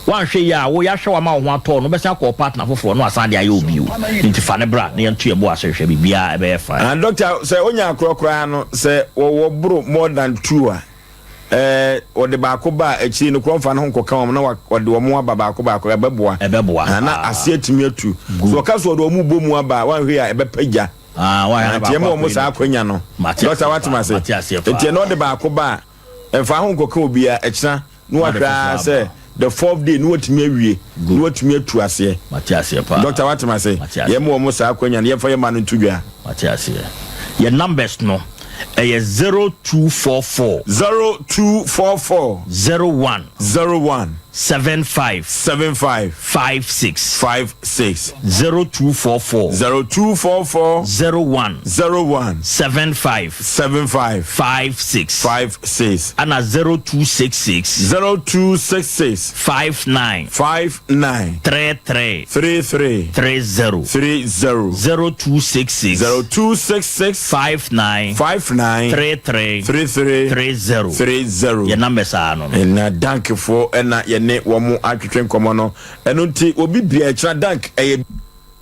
S17: Woanhwɛ yie a, wo yɛahwɛ wo ama wo ho atɔ wo no, wobɛsan akɔ wo partner foforɔ na wasan de ayɛ wo bio. Nti fa no bra na yɛnto yɛn bo ase nhwɛ, biribiara ɛbɛyɛ fine.
S1: Ah doctor sɛ onya akorɔ koraa no sɛ wɔwɔ boro more than two a ɛɛ wɔde baako ba a akyiri no korɔ nfa ne ho nkɔka wɔn na wɔde wɔn aba baako baako ɛbɛboa.
S17: Ɛbɛboa
S1: Ah na
S17: paa.
S1: ase atumi atu.
S17: Good.
S1: So wɔka so wɔde wɔn bɔ mu aba a wanhwɛ yie a ɛbɛpa gya.
S17: Ah, why
S1: Ah, nti ɛma wɔn saa akwanya no. Dɔkta wate ma se. Nti ɛna ɔde baako ba a, ɛmfa ho nkɔka obiara, ɛkyena na wahwɛ ara sɛ the fourth day na watumi awie, na watumi atu aseɛ. Dɔkta wate ma se. Yɛma wɔn saa akwanya no, yɛmfa yɛn mma no nto dwa.
S17: Mate aseɛ. Yɛn numbers no, ɛyɛ 0244.
S1: 0244.
S17: 01.
S1: 01.
S17: 75.
S1: 75.
S17: 56.
S1: 56.
S17: 0244.
S1: 0244.
S17: 01.
S1: 01.
S17: 75.
S1: 75.
S17: 56.
S1: 56.
S17: Ɛna 0266.
S1: 0266.
S17: 59.
S1: 59.
S17: 33.
S1: 33.
S17: 30.
S1: 30.
S17: 0266.
S1: 0266.
S17: 59.
S1: 59.
S17: 33.
S1: 33.
S17: 30.
S1: 30.
S17: Yɛn numbers ara no no.
S1: Ɛna Dankfoɔ ɛna yɛne wɔn atwetwe nkɔmmɔ no. Ɛno nti obi bia ɛkyena Dank ɛyɛ.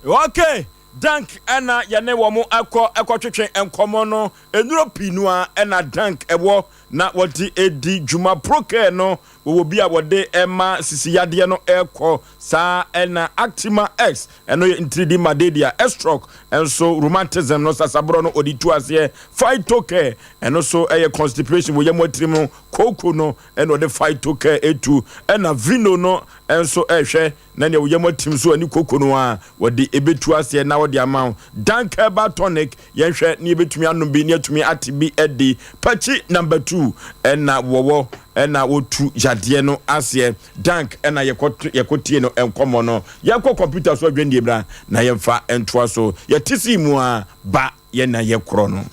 S1: Okay! Dank ɛna yɛne wɔn ɛkɔ ɛkɔtwetwe nkɔmmɔ no. Nnuro pii no ara ɛna Dank ɛwɔ na wɔde ɛdi dwuma. Procare no wɔwɔ bi a wɔde ɛma sisi yadeɛ no ɛkɔ. Saa ɛna Actima X ɛno yɛ ntiridi malaria, Estroc nso rheumatism no sasaborɔ no ɔde tu aseɛ. Phytocare ɛno nso ɛyɛ constipation wɔ yam atirim no, kooko no ɛna ɔde Phytocare ɛtu. Ɛna Vino no nso ɛhwɛ na nea wo yam atim so ɛne koko no a wɔde ɛbɛtu aseɛ na wɔde ama wo. Dank Herbal Tonic yɛnhwɛ ne yɛbɛtumi anom bi ne yɛatumi ate bi adi. Pakyi number 2 ɛna wɔwɔ ɛna wɔtu yadeɛ no aseɛ. Dank ɛna yɛkɔ yɛkɔ tie no nkɔmmɔ no. Yɛnkɔ kɔmputa so adwandie mmra na yɛmfa ntoa so. Yɛte sii mu a ba yɛn na yɛkorɔ no.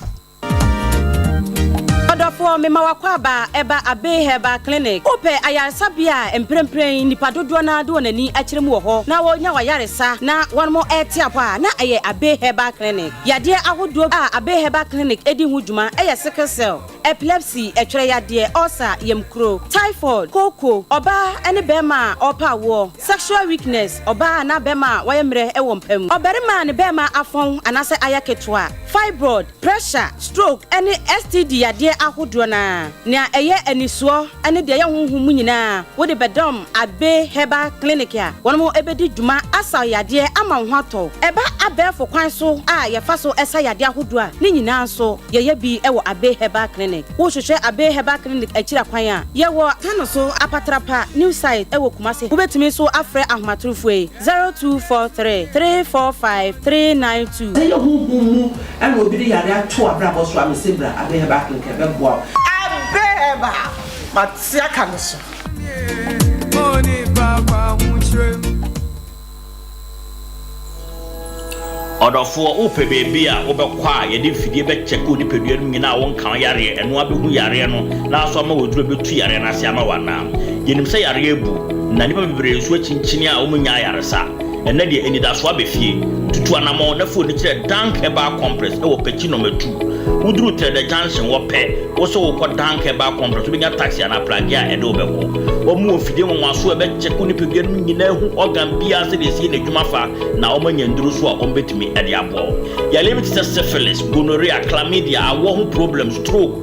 S18: Ɔdɔfoɔ, mema w'akwaaba ɛba Abbey Herbal Clinic. Wopɛ ayaresabea a mprempren nnipa dodoɔ no ara de wɔn ani akyerɛ mu wɔ hɔ na wɔnya w'ayaresa na wɔn rete apɔ a, na ɛyɛ Abbey Herbal Clinic. Yadeɛ ahodoɔ a Abbey Herbal Clinic di ho dwuma yɛ sickle cell, epilepsy, ɛtwerɛ yadeɛ, ulcer, yamkuro, typhoid, kooko, ɔbaa ne barima a ɔrepɛ awoɔ, sexual weakness, ɔbaa anaa barima a wayɛ mmerɛ wɔ mpa mu, ɔbarima a ne barima afɔn anaasɛ ayɛ ketewa, fibroid, pressure, stroke, ne STD yadeɛ ahodoɔ no ara. Nea ɛyɛ anisoɔ ne deɛ ɛyɛ honhom mu nyinaa wode bɛdɔm Abbey Herbal Clinic a wɔn bɛdi dwuma asa wo yadeɛ ama wo ho atɔ wo. Ɛba abɛɛfo kwan so a yɛfa so sa yadeɛ ahodoɔ a, ne nyinaa nso yɛyɛ bi wɔ Abbey Herbal Clinic. Wohwehwɛ Abbey Herbal Clinic akyiri akwan a, yɛwɔ Tano so Apatrapa New Site wɔ Kumasi. Wobɛtumi nso afrɛ ahomatorofoɔ yi, 0243 345 392.
S19: Sɛ ɛyɛ honhom mu na obi de yare ato w'abrabɔ so a, mese bra Abbey Herbal Clinic ɛbɛboa wo.
S20: Abbey Herbal, mate aka no so.
S17: Ɔdɔfoɔ, wopɛ baabi a wobɛkɔ a yɛde mfidie bɛkyɛke wo nipadua no mu nyinaa a wonka wo yareɛ, ɛno ara bɛhu yareɛ no na aso ama wo aduro a ɛbɛtu yareɛ no ase ama wo anaa? Yɛnim sɛ yareɛ abu, na nnipa bebree nso akyinkyini a wɔnnya ayaresa. Ɛnnɛ deɛ, anidasoɔ aba fie. Tutu anammɔn na fa w'ani kyerɛ Dank Herbal Complex wɔ Pekyi Nɔma Tu. Woduru Trɛdɛ Junction hɔ pɛ, wo sɛ wokɔ Dank Herbal Complex, wobɛnya taxi anaa pragea a ɛde wo bɛkɔ. Wɔn wɔ mfidie nwanwaso a ɛbɛkyɛke wo nipadua no mu nyinaa ahu organ biara sɛdeɛ ɛsi yɛ n'adwuma fa na wɔanya nnuro nso a wɔbɛtumi de aboa wo. Yareɛ bi te sɛ syphilis, gonorrhea, chlamydia, awoɔ ho problems, stroke,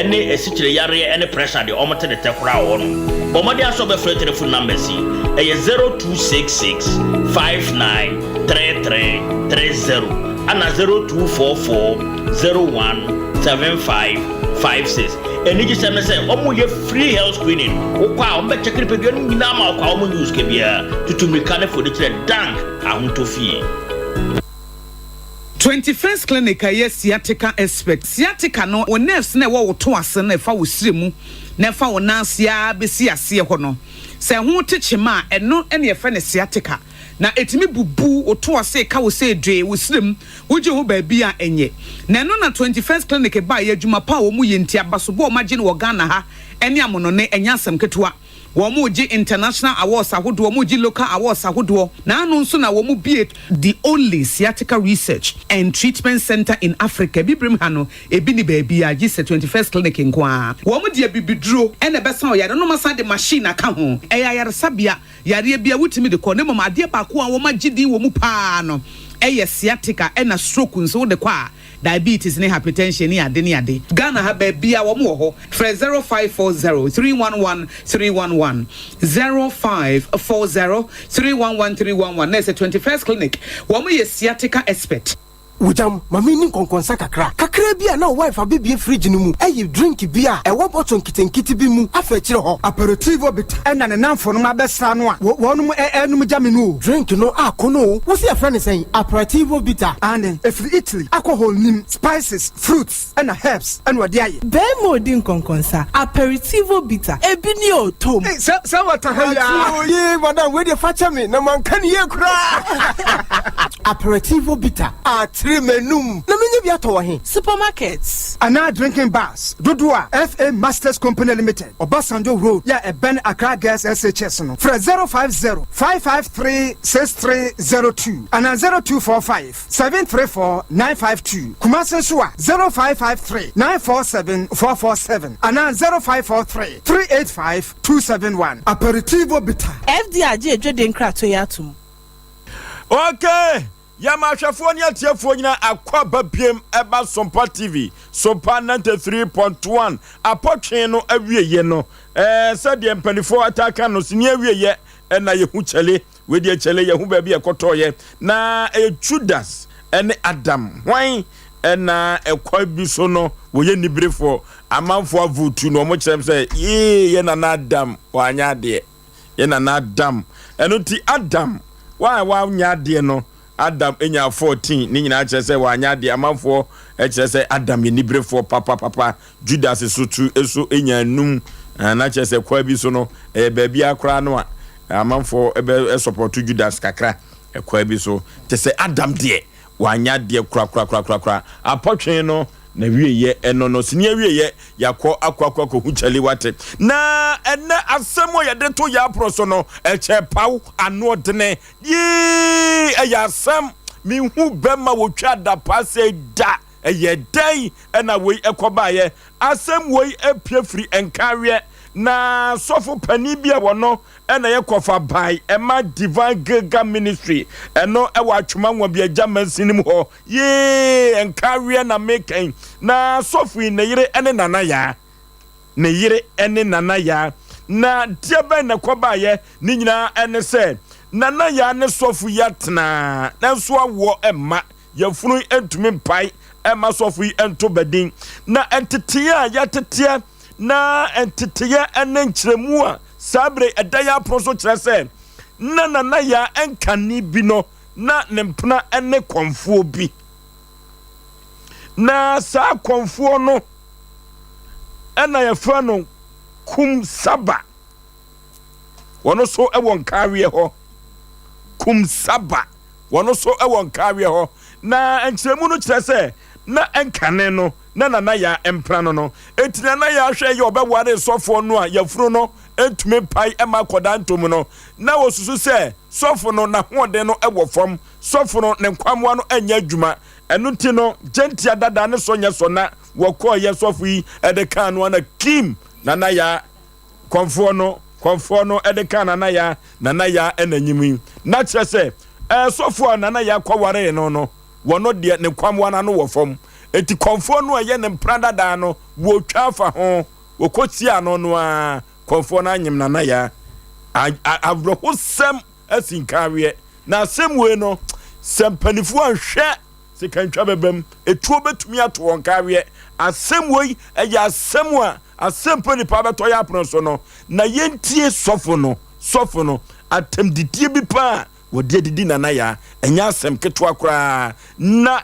S17: ne asikyire yareɛ ne pressure deɛ wɔte de tɛ koraa wɔ hɔnom. Bɔ mmɔden ara sɛ wobɛfrɛ telephone numbers yi, ɛyɛ 0266 59 33 30 ɛna 0244 01 75 56. Anigyesɛm ne sɛ wɔyɛ free health screening, wokɔ a wɔbɛkyɛke nipadua no nyinaa ma wokɔ a wɔnnye wo sika biara. Tutu mmirika ne fa w'ani kyerɛ Dank Ahotɔ Fie.
S21: 21st Clinic a ɛyɛ sciatica expert. Sciatica no, wo nerves no a ɛwɔ wo to ase no a ɛfa wo srɛ mu na ɛfa wo nan ase ara bɛsi aseɛ hɔ no, sɛ ɛho te kyema a, ɛno na yɛfrɛ no sciatica. Na ɛtumi bubu wo to ase, ɛka wo sɛ dwee, wo srɛ mu, wogye ho baabi a ɛnyɛ. Na ɛno na 21st Clinic baeɛ, adwuma pa a wɔyɛ nti, abasobɔ a wɔagye no wɔ Ghana ha ne amonɔne, ɛnyɛ asɛm ketewa. Wɔregye international awards ahodoɔ, wɔregye local awards ahodoɔ, na ano nso na wɔbue the only sciatica research and treatment centre in Africa, Abibirem ha no, ebi nni baabiara gye sɛ 21st Clinic nko ara. Wɔde abibiduro na ɛbɛsa ɔyare no, na wɔasan de machine aka ho. Ɛyɛ ayaresabea, yareɛ biara wotumi de kɔ, na mmom adeɛ baako a wɔagye din wɔ mu pa ara no yɛ sciatica, ɛna stroke nso wode kɔ a, Diabetes ne hypertension ne ade ne ade. Ghana ha baabiaa wɔn wɔ hɔ. Frɛ 0540 311 311, 0540 311 311 na ɛsɛ 21st Clinic. Wɔn yɛ sciatica expert.
S22: Wogyam, ma menni nkɔnkɔnsa kakra. Kakraa bi a na wo wife abɛbue fridge no mu ayi drink bi a ɛwɔ bottle nketenkete bi mu afa akyire hɔ.
S23: Aperitivo bitter ɛna ne namfonom abɛsra no a wɔnom ɛɛnom gya me no o.
S22: Drink no akɔ no o. Wose yɛfrɛ no sɛn? Aperitivo bitter.
S23: Aane, ɛfiri Italy, alcohol nnim, spices, fruits ɛna herbs ɛna wɔde ayɛ.
S20: Barima odi nkɔnkɔnsa, aperitivo bitter, ebi ni o, tom.
S22: Ei, sɛ, sɛ wata ha yi aa. Ati o, yee, madam, wei deɛ fa kyɛ me, na manka no yie koraa. Aperitivo bitter, atere m'anum, na menya bi atɔ wɔ he?
S20: Supermarkets.
S23: Anaa drinking bars dodoɔ a FA Masters Company Limited, Obasanjo Road, yɛ a ɛbɛn Accra Girls SHS no, frɛ 050 553 6302 anaa 0245 734 952. Kumasi nso a, 0553 947 447 anaa 0543 385 271.
S22: Aperitivo bitter.
S20: FDA agye adwadie nkratoɔ yi atom.
S1: Okay, yɛma ahwɛfoɔ ne atiefoɔ nyinaa akɔ aba biem ɛba Sompa TV, Sompa 93.1 apɔtwe no awieɛ no. Ɛɛ sɛdeɛ mpanimfoɔ taa ka no, sini awieɛ ɛna yɛhu kyɛle. Wei deɛ kyɛle yɛhu baabi a ɛkɔtɔɔyɛ. Na ɛyɛ Judas ɛne Adam. Hwan ɛna ɛkwa bi so no wɔyɛ niberefoɔ. Amanfoɔ avotu no wɔn kyerɛ sɛ yee yɛ nana Adam wanyɛ adeɛ. Yɛ nana Adam. Ɛno nti Adam wa a wanyɛ adeɛ no Adam nyaa 14 ne nyinaa kyerɛ sɛ wanyɛ adeɛ. Amanfoɔ kyerɛ sɛ Adam yɛ niberefoɔ papapapa. Judas so tu so nyaa num. Na kyerɛ sɛ kwa bi so no ɛyɛ baabi ara koraa no a amanfoɔ bɛ sɔpɔto Judas kakra kwa bi so. Kyerɛ sɛ Adam deɛ wanyɛ adeɛ korakorakorakora. Apɔtwe no na wieɛ ɛno no sini awieɛ yakɔ akɔ akɔ akɔhu kyale wate. Na ɛnɛ asɛm a yɛde to yɛ apono so no ɛkyɛ paw anoɔdene yii ɛyɛ asɛm menhu bɛma wɔtwa adapaa sɛ da. Ɛyɛ dɛn na wei kɔbaeɛ? Asɛm wei pue firi nkaeɛ. Na sɔfo panin bi a wɔno na ɛyɛ kɔfa bae ɛma Divine Gilgal Ministry, ɛno ɛwɔ Atwoma Nwabiagya mansini mu hɔ. Yee, nkaeɛ na meka yi. Na sɔfo yi ne yere ne Nana Yaa. Ne yere ne Nana Yaa. Na deɛ bɛn na ɛkɔbaeɛ? Ne nyinaa ne sɛ, Nana Yaa ne sɔfo yi atena, nanso awoɔ mma. Yafunu yi ntumi mpae mma sɔfo yi nto badin. Na ntetee a yɛateteɛ na nteteeɛ ne nkyerɛmu a saa bere ɛda yɛn apono so kyerɛ sɛ na Nana Yaa nkane bi no na ne mpena ne kɔmfoɔ bi. Na saa kɔmfoɔ no na yɛfrɛ no Kum Saba. Wɔn nso wɔ Nkareɛ hɔ. Kum Saba. Wɔn nso wɔ Nkareɛ hɔ. Na nkyerɛmu no kyerɛ sɛ na nkane no na Nana Yaa mpena no no. Enti Nana Yaa hwɛ yɛ ɔbɛware sɔfoɔ no a yafunu no. ntumi mpae mma akwadaa ntom no, na wɔsusu sɛ sɔfo no n'ahoɔden no wɔ fam, sɔfo no ne nkwammoa no nyɛ adwuma. Ɛno nti no, gyentia dada ne sɔ nyɛ sɔ na wɔkɔeɛ sɔfo yi de kaa no ana Kim Nana Yaa kɔmfoɔ no kɔmfoɔ no de kaa Nana Yaa Nana Yaa ɛna nyim yi. Na kyerɛ sɛ ɛɛ sɔfo a Nana Yaa kɔwaree no no wɔno deɛ ne nkwammoa no ano wɔ fam. Enti kɔmfoɔ no a ɛyɛ ne mpena dadaa no wɔtwa afa ho wɔkɔsiaa no no ara kɔmfoɔ no anyem Nana Yaa. Awerɛhosɛm asi nkaweɛ. Na asɛm wei no, sɛ mpanimfoɔ anhwɛ sikantwa bɛbam, etuo bɛtumi ato wɔn kaweɛ. Asɛm wei ɛyɛ asɛm a asɛm pɛ nipa bɛtɔ yɛ apono so no. Na yɛntie sɔfo no, sɔfo no atɛmdidie bi paa a wɔde adidi Nana Yaa. Ɛnyɛ asɛm ketewa koraa. Na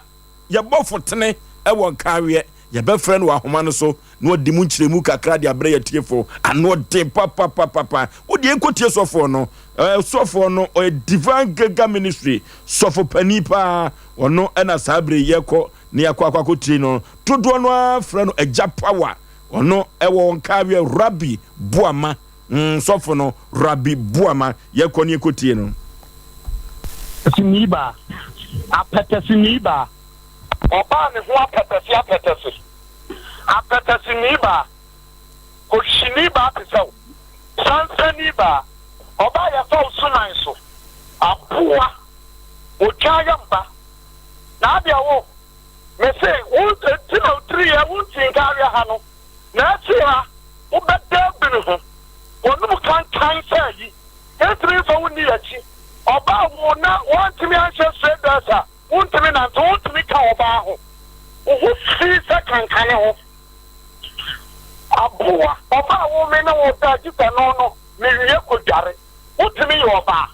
S1: yɛbɔ fotene wɔ nkaweɛ. Yɛbɛfrɛ no wɔ ahoma no so na ɔde mu nkyerɛmu kakra de abrɛ yɛn atiefo. Ano ɔden papapapapa. Wo deɛ nkɔtie sɔfoɔ no. Ɛɛ sɔfoɔ no ɔyɛ Divine Gilgal Ministry sɔfo panin paa. Ɔno ɛna saa bere yi yɛkɔ na yɛakɔ akɔ akɔtie no. Dodoɔ no ara frɛ no Agya Power. Ɔno ɛwɔ Nkaweɛ Rabbi Boama. Mm, sɔfo no Rabbi Boama. Yɛkɔ ne yɛkɔtie no.
S2: Sini baa, apɛtɛsini baa. Ɔbaa ne ho apɛtɛse apɛtɛse. Apɛtɛseni baa, Kohyini baa te sɛ wo, Sansani baa, Ɔbaa yɛfa wo suman so, Aboa, Otwa yam ba, Na adeɛ wo, mese wo nti na wo tiri yɛ wo nti nka awia ha no, Na akyiri ha wo bɛda abiri ho, Wɔnom kankan sɛ ayi, Yɛntumi mfa wo nni yɛakyi, Ɔbaa wo na woantumi anhyɛ straight dress a, Wontumi nante, wontumi ka ɔbaa ho. Wo ho fi sɛ kankane ho. Aboa, ɔbaa a wo me ne wo da gye sɛ no no mewie kɔdware. Wotumi yɛ ɔbaa?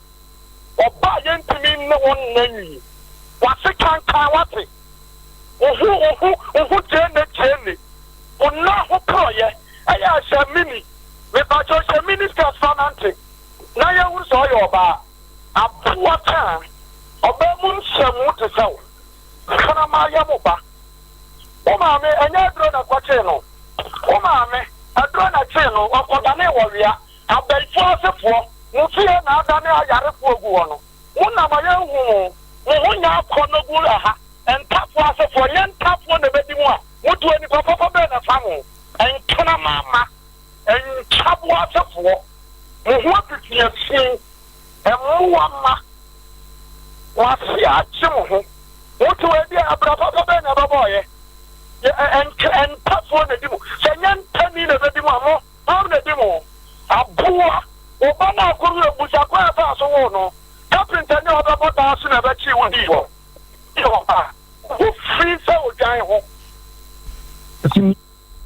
S2: Ɔbaa a yɛntumi ne wo nna nwie. W'ase kankan wate. Wo ho wo ho wo ho gyeene gyeene. Wo nan ho porɔeɛ ɛyɛ a hyɛ mini. Mepakyɛw hyɛ mini skirt fa nante na yɛnhunu sɛ ɔyɛ ɔbaa. Aboa kaa ɔbaa mu nhyɛmu te sɛ wo kraman yɛ mo ba. Wo maame ɛnyɛ aduro na ɛkɔkyee no. Wo maame aduro na ɛkyee no ɔkɔdanee wɔwea. Abayifoɔ asefoɔ mo fie na adane ayarefoɔ gu hɔ no. Mo nam a yɛnhu mo. Mo ho nyɛ akɔnnɔ gu ɛha. Ntafoɔ asefoɔ nyɛ ntafoɔ na ɛbɛdi mo a motu onipa papa bɛn na ɛfa mo. Nkraman mma, ntwaboa asefoɔ mo ho afifi afi. Mmoa mma, mo ase agye mo ho. Mote wɔ ebi a, abira papa bɛn na ɛbɛbɔɔyɛ? Yɛ ɛ ɛ ntafoɔ na ɛdi mo. Sɛ nyɛ ntani na ɛbɛdi mo a, mo, hwan na ɛdi mo? Aboa, wo ba no akɔ wura busa kwan a ɛfaa so woo no. Kapentani a ɔbɛbɔ daa so na ɛbɛkyee wo dii hɔ. Yɛ ɔba a, wo ho fi sɛ odwan ho.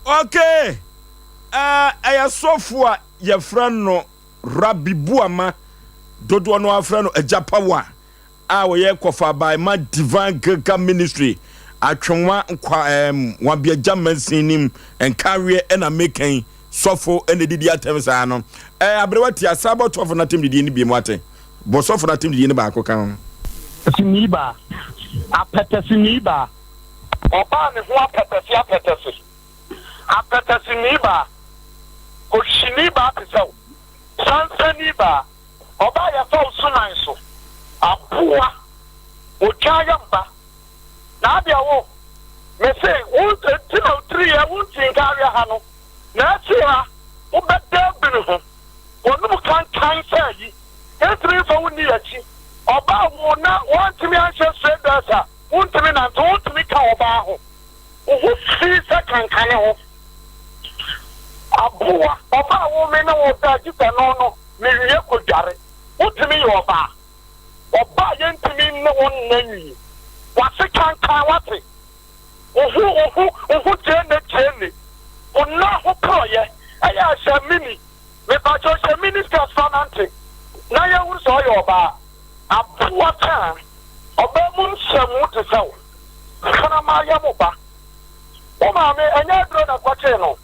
S1: Okay, ɛɛ ɛyɛ sɔfo a yɛfrɛ no Rabbi Boamah, dodoɔ no ara frɛ no Agya Power, a ɔyɛ Kɔfabae ma Divine Gilgal Ministry, Atwewa Nkwa ɛɛm Wabeagya Mansin nim Nkaweɛ ɛna meka yi, sɔfo ɛna ɛdidi atɛm saa no. Ɛɛ aberewa tia saa bɔ sɔfo no atɛm didie no biem wate. Bɔ sɔfo no atɛm didie no baako ka ho.
S2: Sini baa, apɛtɛsini baa. Ɔbaa ne ho apɛtɛse apɛtɛse. Apɛtɛseni baa, Kohyini baa te sɛ wo, Sansani baa, Ɔbaa yɛfa wo suman so, Aboa, Otwa yam ba, Na adeɛ wo, mese wo nti na wo tiri yɛ wo nti nka awia ha no, Na akyiri ha wo bɛda abiri ho, W'anom kankan sɛ ayi, Yɛntumi mfa wo nni y'akyi, Ɔbaa wo na woantumi anhyɛ straight dress a, Wontumi nante, wontumi ka ɔbaa ho. Wo ho fi sɛ kankane ho. Aboa, ɔbaa a wo me ne wo da gye sɛ no no mewie kɔdware. Wotumi yɛ ɔbaa? Ɔbaa a yɛntumi ne wo nna nwie. W'ase kankan wate. Wo ho wo ho wo ho gyeene gyeene. Wo nan ho porɔeɛ ɛyɛ a hyɛ mini. Mepakyɛw hyɛ mini skirt fa nante na yɛnhunu sɛ ɔyɛ ɔbaa. Aboa kaa ɔbaa mu nhyɛmu te sɛ wo. Kraman yɛ mo ba. Wo maame, ɛnyɛ aduro na ɛkɔkyee no.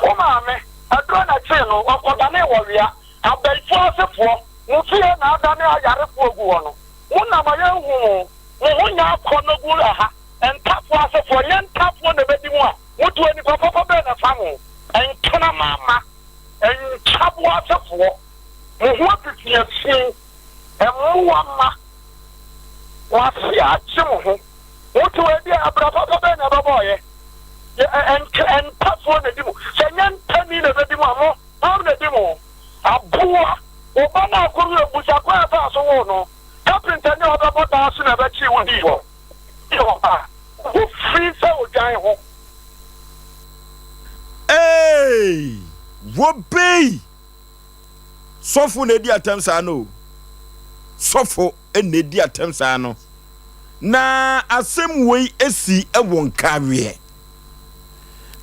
S2: Wo maame, aduro na ɛkyee no, ɔkɔdanee wɔwea. Abayifoɔ asefoɔ, mo fie na adane ayarefoɔ gu hɔ no. Mo nam a yɛnhu mo, mo ho nyɛ akɔnnɔ gu ɛha. Ntafoɔ asefoɔ, nyɛ ntafoɔ na ɛbɛdi mo a, moto onipa papa bɛn na ɛfa mo? Nkraman mma, Nkyaboa asefoɔ, mo ho afifi afi, mmoa mma, mo ase agye mo ho. Mote wɔ ɛdeɛ abra papa bɛn na ɛbɛbɔɔyɛ? Yɛ ɛ ɛ ntafoɔ na ɛdi mo. Sɛ nyɛ ntani na ɛbɛdi mo a, mo, hwan na ɛdi mo? Aboa, wo ba no akɔ wura busa kwan a ɛfaa so woo no. Kapentani a ɔbɛbɔ daa so na ɛbɛkyee wo dii hɔ. Yɛ ɔba, wo ho fi sɛ odwan ho.
S1: Eeii wobei! Sɔfo na edi atɛm saa no o. Sɔfo na edi atɛm saa no. Na asɛm wei esi wɔ nkareɛ.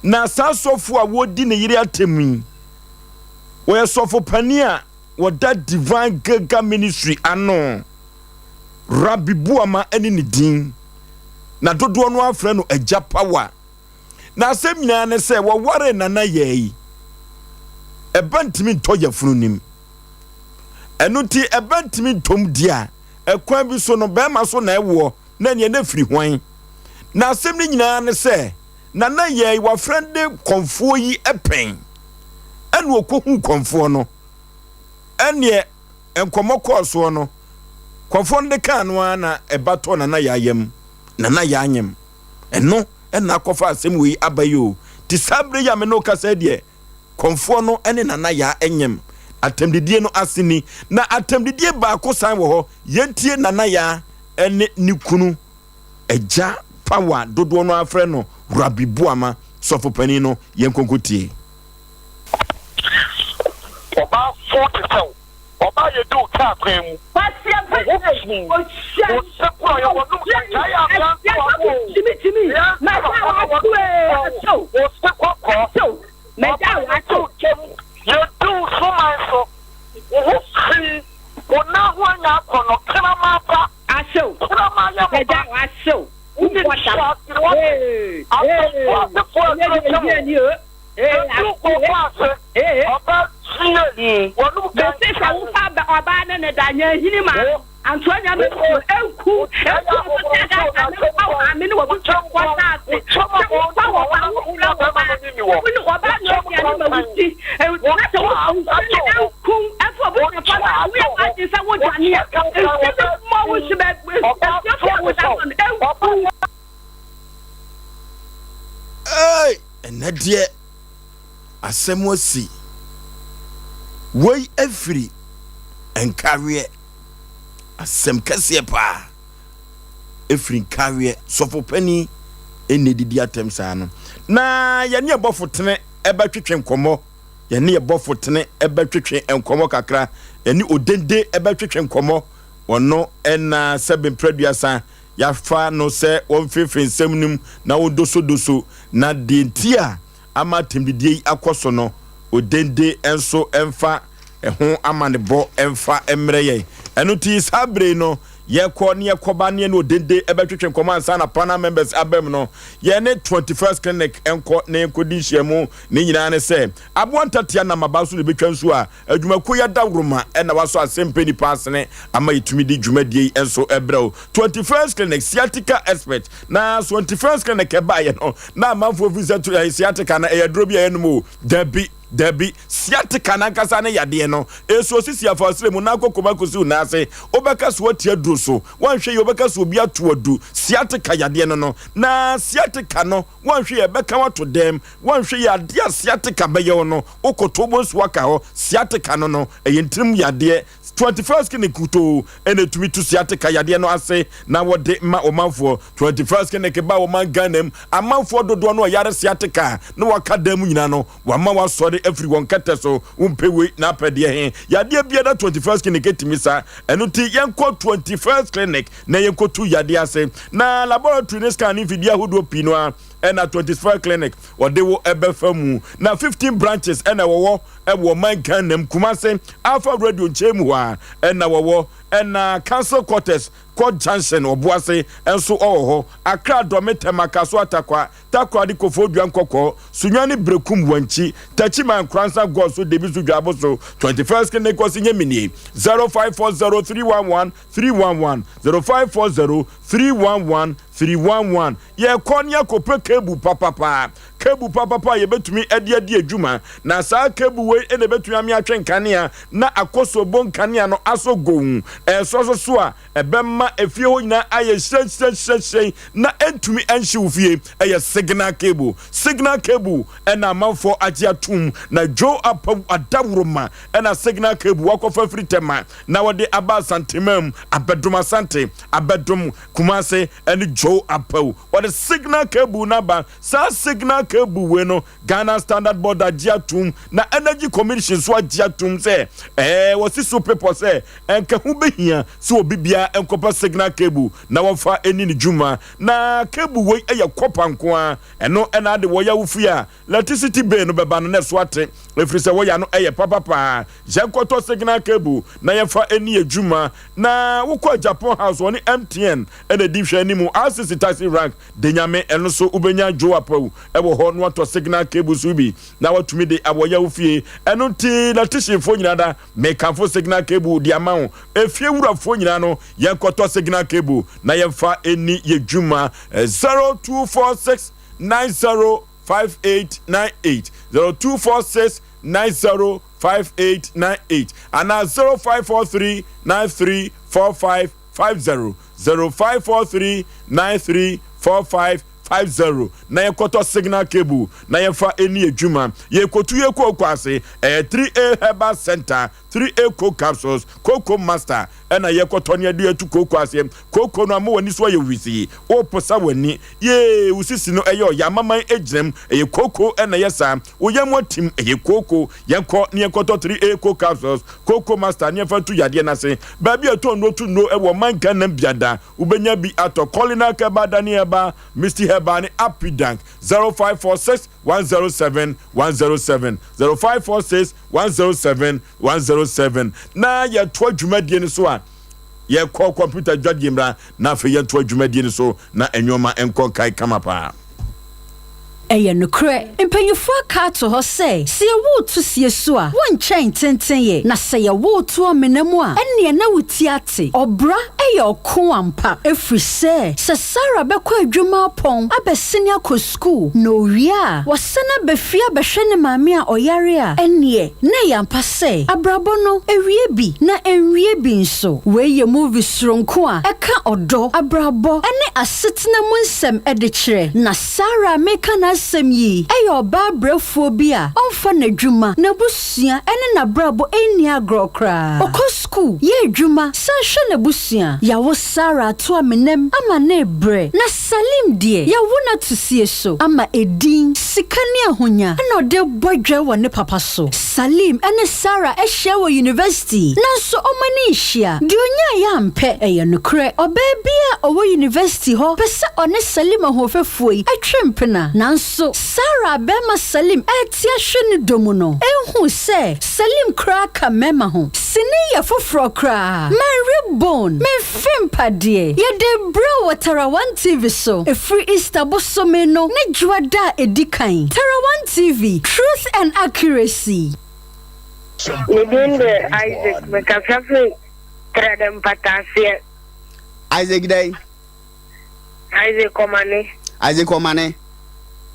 S1: Na saa sɔfo a wɔdi ne yere atɛm yi, wɔyɛ sɔfo panin a wɔda Divine Gilgal Ministry ano. Rabbi Buama ne ne din. Na dodoɔ no ara frɛ no Agya Power. Na asɛm nyinaa ne sɛ wɔwaree Nana Yaa yi, ɛba ntumi ntɔ yafunu nim. Ɛno nti ɛba ntumi ntɔm di a, ɛkwan bi so no bɛrima so na ɛwoɔ na ɛneɛ na ɛfiri hwan? Na asɛm no nyinaa ne sɛ Nana Yaa yi wafrɛ de kɔmfoɔ yi pɛn ɛna ɔkɔhuu kɔmfoɔ no ɛneɛ nkɔmmɔ kɔɔ soɔ no kɔmfoɔ no de kaa no ara na ɛba tɔɔ Nana Yaa yam, Nana Yaa nyem. Ɛno na akɔfa asɛm wei aba yi o. Nti saa berɛ yi a me ne wo kasa yi deɛ, kɔmfoɔ no ne Nana Yaa nyem. Atɛmdidie no ase ni. Na atɛmdidie baako san wɔ hɔ. Yɛntie Nana Yaa ne ne kunu Agya Power, dodoɔ no ara frɛ no Rabi Boama, sɔfo panin no, yɛnkɔ nkɔtie.
S2: Ɔbaa foo te sɛ wo. Ɔbaa yɛ di wo kaa kwan mu. Wo ho fi. Wo se korɔ yɛ wɔ num kɛntɛn yɛ abea nso wa wo o. Bea nso na hɔ na wɔ num korɔ wo. Wo se kɔkɔɔ. Ɔbaa yɛ di wo kyɛm. Yɛ di wo suman so. Wo ho fi. Wo nan ho anya akɔnɔ. Kraman ba. Kraman yɛ mo ba. Wo ni hyɛ asere wɔ se. Asomfo asefoɔ aduro kyɛ wo. Edu koko ase, ɔbaa fie, wɔnom
S3: Bese sɛ
S2: kankan.
S3: wofa bɛ ɔbaa ne ne da nyɛ ahini ma
S2: Wo,
S3: antoa nya
S2: wo,
S3: mɛ
S2: wo,
S3: enku
S2: wo
S3: enku
S2: kyɛ
S3: ɔsɛ sɛ
S2: ahobrɛase
S3: aga
S2: wɔ
S3: aka ne fa
S2: n'asɛm
S3: wo maame ne
S2: wo
S3: wabusuafoɔ
S2: kyɛm bɔn,
S3: saase
S2: wo kyɛm
S3: sɛ
S2: abɔn
S3: wofa
S2: nti
S3: wɔ
S2: wɔ
S3: ba
S2: na
S3: wo
S2: wo
S3: frɛ
S2: nua
S3: wɔ
S2: bɛrima
S3: ba
S2: no ni wɔ,
S3: wo ne
S2: wo
S3: ɔbaa no
S2: kyɛm
S3: aduane ma wo
S2: kankan,
S3: di
S2: wo
S3: na sɛ
S2: kyɛ
S3: wo nsuo
S2: ato
S3: ne
S2: ho,
S3: enku ɛfɔ
S2: wo
S3: obusuafoɔ
S2: kyɛ
S3: saase
S2: ato
S3: woyɛ
S2: ho,
S3: w'adwene sɛ
S2: wo
S3: wodwane
S2: kyɛ
S3: a
S2: kankan
S3: nsuo
S2: wɔ
S3: bi
S2: bɛ
S3: mmɔ wo
S2: fi,
S3: hye bɛ
S2: ɔbaa
S3: nsuo
S2: fo
S3: bi a
S2: te
S3: woda
S2: sɛ wo,
S3: so no
S2: ɔbaa
S3: enku.
S1: Ei, ɛnɛ deɛ asɛm asi. Wei afiri nkaweɛ. Asɛm kɛseɛ paa ɛfiri nkaweɛ. Sɔfo panin ɛna ɛdidi atɛm saa no. Na yɛne ɛbɔfo tene ɛbɛtwetwe nkɔmmɔ. Yɛne ɛbɔfo tene ɛbɛtwetwe nkɔmmɔ kakra. Yɛne odende ɛbɛtwetwe nkɔmmɔ. Ɔno ɛna sɛbe mprɛduasa yɛafa no sɛ wɔmfeefee nsɛm no mu na wɔndosodoso, na deɛ nti a ama atɛmdidie yi akɔ so no, Odende nso mfa ɛho amanebɔ mfa mmrɛ yɛn. Ɛno nti saa berɛ yi no, yɛkɔ ne yɛkɔba ne yɛne Odende bɛtwetwe nkɔmmɔ ansa na panel members aba mu no, yɛne 21st Clinic nkɔ na yɛnkɔdi nhyiamu. Ne nyinaa ne sɛ, aboa ntatea nam aba so na ɛbɛtwa nsuo a, Adwumakuo yi adaworoma na wasɔ asɛmpɛ nipa asene ama yɛtumi de dwumadie yi nso brɛ wo. 21st Clinic, Sciatica Expert. Na 21st Clinic ɛbaeɛ no, na amanfoɔ firi sɛ to, sciatica no ɛyɛ aduro bi a yɛnom o. Dabi, dabi. Sciatica no ankasa ne yadeɛ no. Ɛso sisi afaasere mu na akɔ kɔm akɔsi wo nan ase. Wobɛka so ati aduro so. Woanhwɛ yie wobɛka so obi ato adu. Sciatica yadeɛ no no. Na sciatica no, woanhwɛ yie ɛbɛka wo ato dɛm. Woanhwɛ yie adeɛ a sciatica bɛyɛ wo no, wokoto wobɔ nsuo aka hɔ. Sciatica no no, ɛyɛ ntirim yadeɛ. 21st Clinic nkutoo na ɛtumi tu sciatica yadeɛ no ase na wɔde ma ɔmanfoɔ. 21st Clinic ba ɔman Ghana mu, amanfoɔ dodoɔ no a wɔyare sciatica a na wɔaka dan mu nyinaa no, wɔama wɔasɔre afiri wɔn kɛtɛ so. Wompɛ wei na apɛ deɛ he? Yadeɛ biara 21st Clinic tumi sa. Ɛno nti yɛnkɔ 21st Clinic na yɛnkɔtu yadeɛ ase. Na laboratory ne scan ne mfidie ahodoɔ pii no ara ɛna 21st Clinic wɔde wo ɛbɛfa mu. Na 15 branches ɛna wɔwɔ ɛwɔ ɔman Ghana mu. Kumase, Alpha Radio nkyɛn mu hɔ a ɛna wɔwɔ. Ɛna Council Quarters, Court Junction, Ɔboase nso ɔwɔ hɔ. Accra, Dɔme, Tema, Kasoa, Tarkwa, Takoradi, Koforidua, Nkɔkɔɔ, Sunyani, Berekum, Wankyi, Techiman, Nkoransa, Goaso, Debiso, Dwaboso, 21st Clinic, Kwasi Nyemini, 0540 311 311, 0540 311 311. Yɛkɔ ne akɔpɛ cable papapa. Cable papapa a yɛbɛtumi de adi adwuma. Na saa cable wei na ɛbɛtumi ame atwe nkanea na akɔsɔbo nkanea no asɔ gomm. Ɛsɔ so so a, ɛbɛma efie hɔ nyinaa ayɛ hyerɛnhyerɛnhyerɛnhyerɛn na ɛntumi nhye wo fie. Ɛyɛ signal cable. Signal cable na amanfoɔ agye atom. Na Joe Apawu Adaworoma na signal cable wakɔfa afiri Tema na wɔde aba Asanteman mu, abɛdom Asante, abɛdom Kumase ne Joe Apawu. Wɔde signal cable no aba. Saa signal cable wei no, Ghana Standard Board agye atom na Energy Commission nso agye atom sɛ ɛɛ wɔsi so pepɔ sɛ ɛnka ho behia sɛ obi biara nkɔpɛ signal cable na wɔfa ɛni ne dwuma. Na cable wei yɛ kɔpa nko ara, ɛno na ade wɔyɛ wo fie a Electricity bill no bɛba no na ɛso ate ɛfiri sɛ wɔya no ɛyɛ papa paa. Yɛnkɔtɔ signal cable na yɛmfa ɛni adwuma. Na wokɔ Japan house wɔne MTN na ɛdi nhwɛ anim. RCC taxi rank Denyame ɛno nso wobɛnya Joe Apawu ɛwɔ hɔ na watɔ signal cable so bi na watumi de awɔya wo fie. Ɛno nti electrician foɔ nyinaa da mekamfo signal cable de ama wo. Efie wurafoɔ nyinaa no yɛnkɔtɔ signal cable na yɛmfa ɛni yɛ dwuma. 0246 90 5898 0246 90 5898 anaa 0543 93 4550 0543 93 4550 na yɛkɔtɔ signal cable na yɛfa ɛni adwuma. Yɛkɔtu yɛ kooko ase, ɛyɛ 3A Herbal Center, 3A Coke Capsules, Cocoa Master ɛna yɛkɔtɔ ne yɛde atu kooko aseɛ. Kooko no ama w'ani so ayɛ wisii, woposa w'ani, yee, wo sisi no ɛyɛ ɔya, amaman gyina mu, ɛyɛ kooko ɛna ɛyɛ saa, wo yam atim, ɛyɛ kooko. Yɛnkɔ ne yɛnkɔtɔ 3A Coke Capsules, Cocoa Master ne yɛmfa ntu yadeɛ no ase. Baabi a ɛtɔ nnuro tu nnuro ɛwɔ ɔman Ghana mu biada, wobɛnya bi atɔ. Colinac Herbal, Dani Herbal, Misty Herbal ne Apidank. 0546 107 107 0546 107 107 Na yɛtoa dwumadie no so a, yɛkɔ kɔmputa dwadie mmra na afei yɛntoa dwumadie no so na nnoɔma nkɔ nkae kama paa.
S4: Ɛyɛ nokorɛ, mpanyimfoɔ aka ato hɔ sɛ, sɛ yɛwo wo to sie so a, wonkyɛn ntentenyɛ, na sɛ yɛwo wo to amena mu a, ɛnneɛ na wo ti ate. Ɔbra yɛ ɔko ampa, ɛfiri sɛ, sɛ Sarah bɛkɔ adwuma apɔn abɛsene akɔ sukuu, na owie a, wasan aba fie abɛhwɛ ne maame a ɔyare a, ɛnneɛ na ɛyɛ ampa sɛ abrabɔ no, ɛwie bi na ɛnwie bi nso. Wei yɛ movie soronko a ɛka ɔdɔ, abrabɔ, ne asetena mu nsɛm de kyerɛ. Na Sarah a mereka n'asɛm yi yɛ ɔbaa brɛfoɔ bi a ɔmfa n'adwuma, n'abusua, ne n'abrabɔ nni agorɔ koraa. Ɔkɔ sukuu, yɛ adwuma, san hwɛ n'abusua. Yɛawo Sarah ato amenam ama no rebrɛ, na Salim deɛ, yɛawo no ato sie so ama edin, sika ne ahonya na ɔde rebɔ dwa wɔ ne papa so. Salim ne Sarah ahyia wɔ yunivɛsiti, nanso wɔn ani nhyia. Deɛ ɔnyaeɛ ampɛ. Ɛyɛ nokorɛ, ɔbaa biara a ɔwɔ yunivɛsiti hɔ pɛ sɛ ɔne Salim ahoɔfɛfoɔ yi twe mpena. Nanso, Sarah a barima Salim rete ahwe ne dɔ mu no nhuu sɛ Salim koraa ka mmarima ho. Sini yɛ foforɔ koraa. Manwe bone, memfe mpadeɛ. Yɛde rebrɛ wo wɔ Tarawan TV so ɛfiri Easter bosome no ne Dwoada a ɛdi kan. Tarawan TV, truth and accuracy.
S9: Me din de Isaac, mekasa firi Trɛdɛ mpataaseɛ.
S5: Isaac dɛn?
S9: Isaac Ɔmane.
S5: Isaac Ɔmane.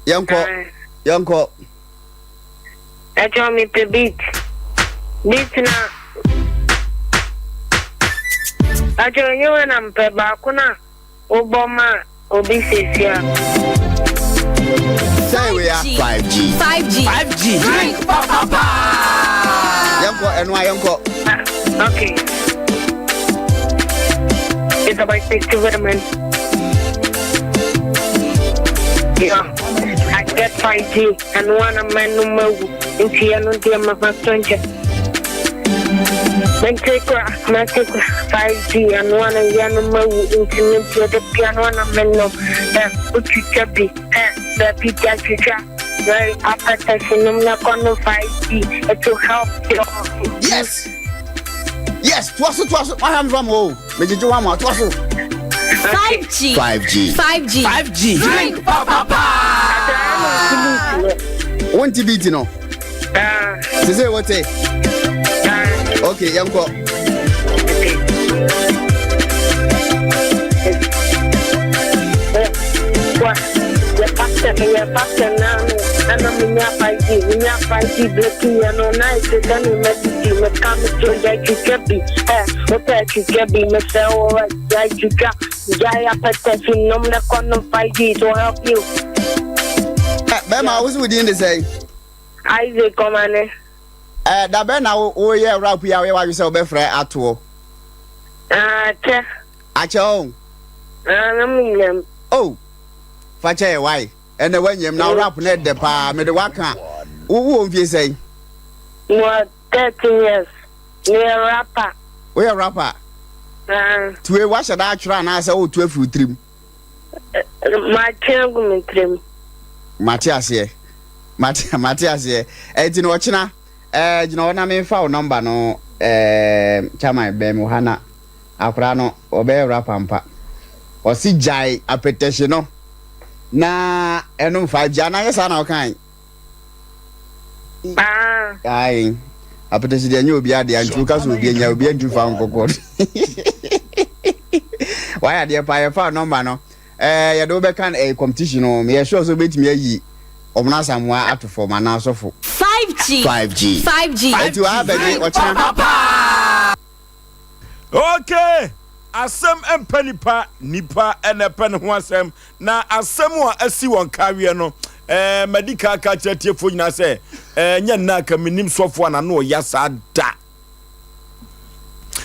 S5: Yɛnkɔ. Yɛnkɔ.
S9: Ɛkyɛw me pɛ beat. Beat na. Ɛkyɛw nye wei na mpɛ baako na wobɔ ma obi sesi a.
S5: Sɛ wei a 5G.
S4: 5G.
S5: 5G.
S4: Drink papa
S5: paa. Yɛnkɔ ɛno a yɛnkɔ.
S9: Okay. It's about 60 women. Yeah. I get 5G and one of my number nti ɛno deɛ mafa so nkyɛ mente kora mate kora 5G ɛno ana yɛ no mawu nti me deɛ da bia no ana menom ɛ wotwitwa bi ɛ baabi gya twitwa very apɛtɛsi nom na kɔ no 5G it will help your
S5: Yes yes toa so toa so wahwɛ me fa mo o megyegye wo ama toa so
S4: 5G
S5: 5G
S4: 5G
S5: 5G
S4: drink papa
S5: wonte beat no sese wote ok yɛnkɔ
S9: Yɛ pastor, yɛ pastor now. Ɛna menya 5G, menya 5G breaking yɛ no nice sɛ me mɛdidi meka me to gya twitwa bi ɛ wopɛ twitwa bi mesrɛ wo ɛ gya twitwa gyae apɛtɛsi nom na kɔ nom 5G it will help you.
S5: Bɛma wo so wo din de sɛn?
S9: Isaac Ɔmane.
S5: Ɛɛ da bɛn na woyɛ rap yi a woyɛ w'adwene sɛ wobɛfrɛ atoɔ?
S9: Akyɛ.
S5: Akyɛ o.
S9: Ah, na menyam.
S5: Oh, fa kyɛ yɛ wae. Ɛnɛ woanyam na rap no ɛdɛ paa mede waka. Wo wɔ mfie sɛn?
S9: Mewɔ 13 years. Meyɛ rapper.
S5: Woyɛ rapper?
S9: Ah.
S5: Tue wahyɛ da atwerɛ anaasɛ wotu afiri wo tirim?
S9: Matwe agu me tirim.
S5: Mate aseɛ. Mate mate aseɛ. Ɛnti no ɔkyena ɛɛ gyina hɔ na memfa wo nɔmba no ɛɛ chairman bɛn me wɔ ha na akwadaa no ɔbɛyɛ rapper ampa. Ɔse gyae apɛtɛhye no na ɛnom 5G anaa nyɛ saa na ɔkae? Ae. Apɛtɛhye deɛ ɛnyɛ obi adeɛ nti woka sɛ obi anya obi antumi fa nkɔkɔ. Wayɛ adeɛ paa yɛfa nɔmba no. Eh, yɛde wo bɛka eh, competition no meyɛ sure sɛ wobɛtumi ayi ɔmono asamoa ato fam anaa asɔfo.
S10: 5G.
S5: 5G.
S10: 5G.
S5: Ɛnti waa bɛgye ɔkyena.
S1: Okay, asɛm mpɛ nipa, nipa na ɛpɛ ne ho asɛm. Na asɛm a asi wɔ nkaweɛ no, eh, madi kan aka akyerɛ atiefoɔ nyinaa sɛ, eh, nyɛ nna aka menim sɔfo a n'ano ɔya saa da.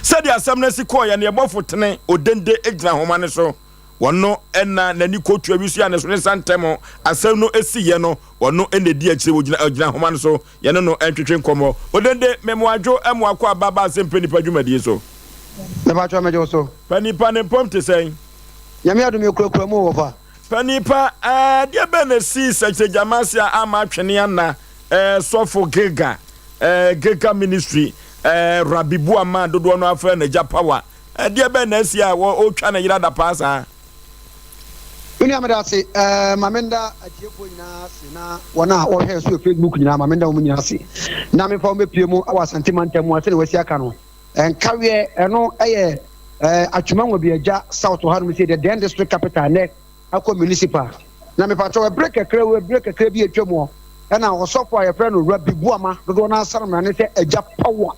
S1: Sɛdeɛ asɛm no asi kɔɔeɛ no, yɛbɔfo tene odende gyina ahoma no so. Wɔno na n'ani kɔtua wi so a ne so ne nsa ntɛm asɛm no siiɛ no, wɔno na ɛdi akyire, wɔgyina ɔgyina ahoma no so, yɛne no ntwetwe nkɔmmɔ. Odende, memoadwo mmoakɔ aba ba asɛmpɛ nipa dwumadie so.
S12: Mepakyɛw megye wo so.
S1: Panipa ne mpɔm te sɛn?
S12: Nyame adom yɛkurakura mu o wɔfa.
S1: Panipa, ɛɛ deɛ bɛn na esii Sɛkyerɛ Gyamase a amma atwene anna ɛɛ Sɔfo Gilga ɛɛ Gilga Ministry ɛɛ Rabi Boamah dodoɔ no ara frɛ no Agya Power Ɛdeɛ bɛn na asi a ɔretwa ne yere adapaa saa?
S12: Me nua meda ase eh, ma menda atiefoɔ nyinaa ase na wɔn a wɔhwɛ so wɔ Facebook nyinaa ma menda wɔn nyinaa ase na memfa wɔn bɛpue mu wɔ Asante mantam mu a sɛdeɛ wɔasi aka no nkaweɛ ɛno ɛyɛ eh, Atwuma Nwabiagya South hanom sɛ the then district capital nɛ akɔ municipal na mepakyɛw ɛberɛ kakra ɛberɛ kakra bi atwa mu ɛna ɔsɔfo a yɛfrɛ no Rabi Boama dodoɔ no asane mmara ne sɛ Agya Power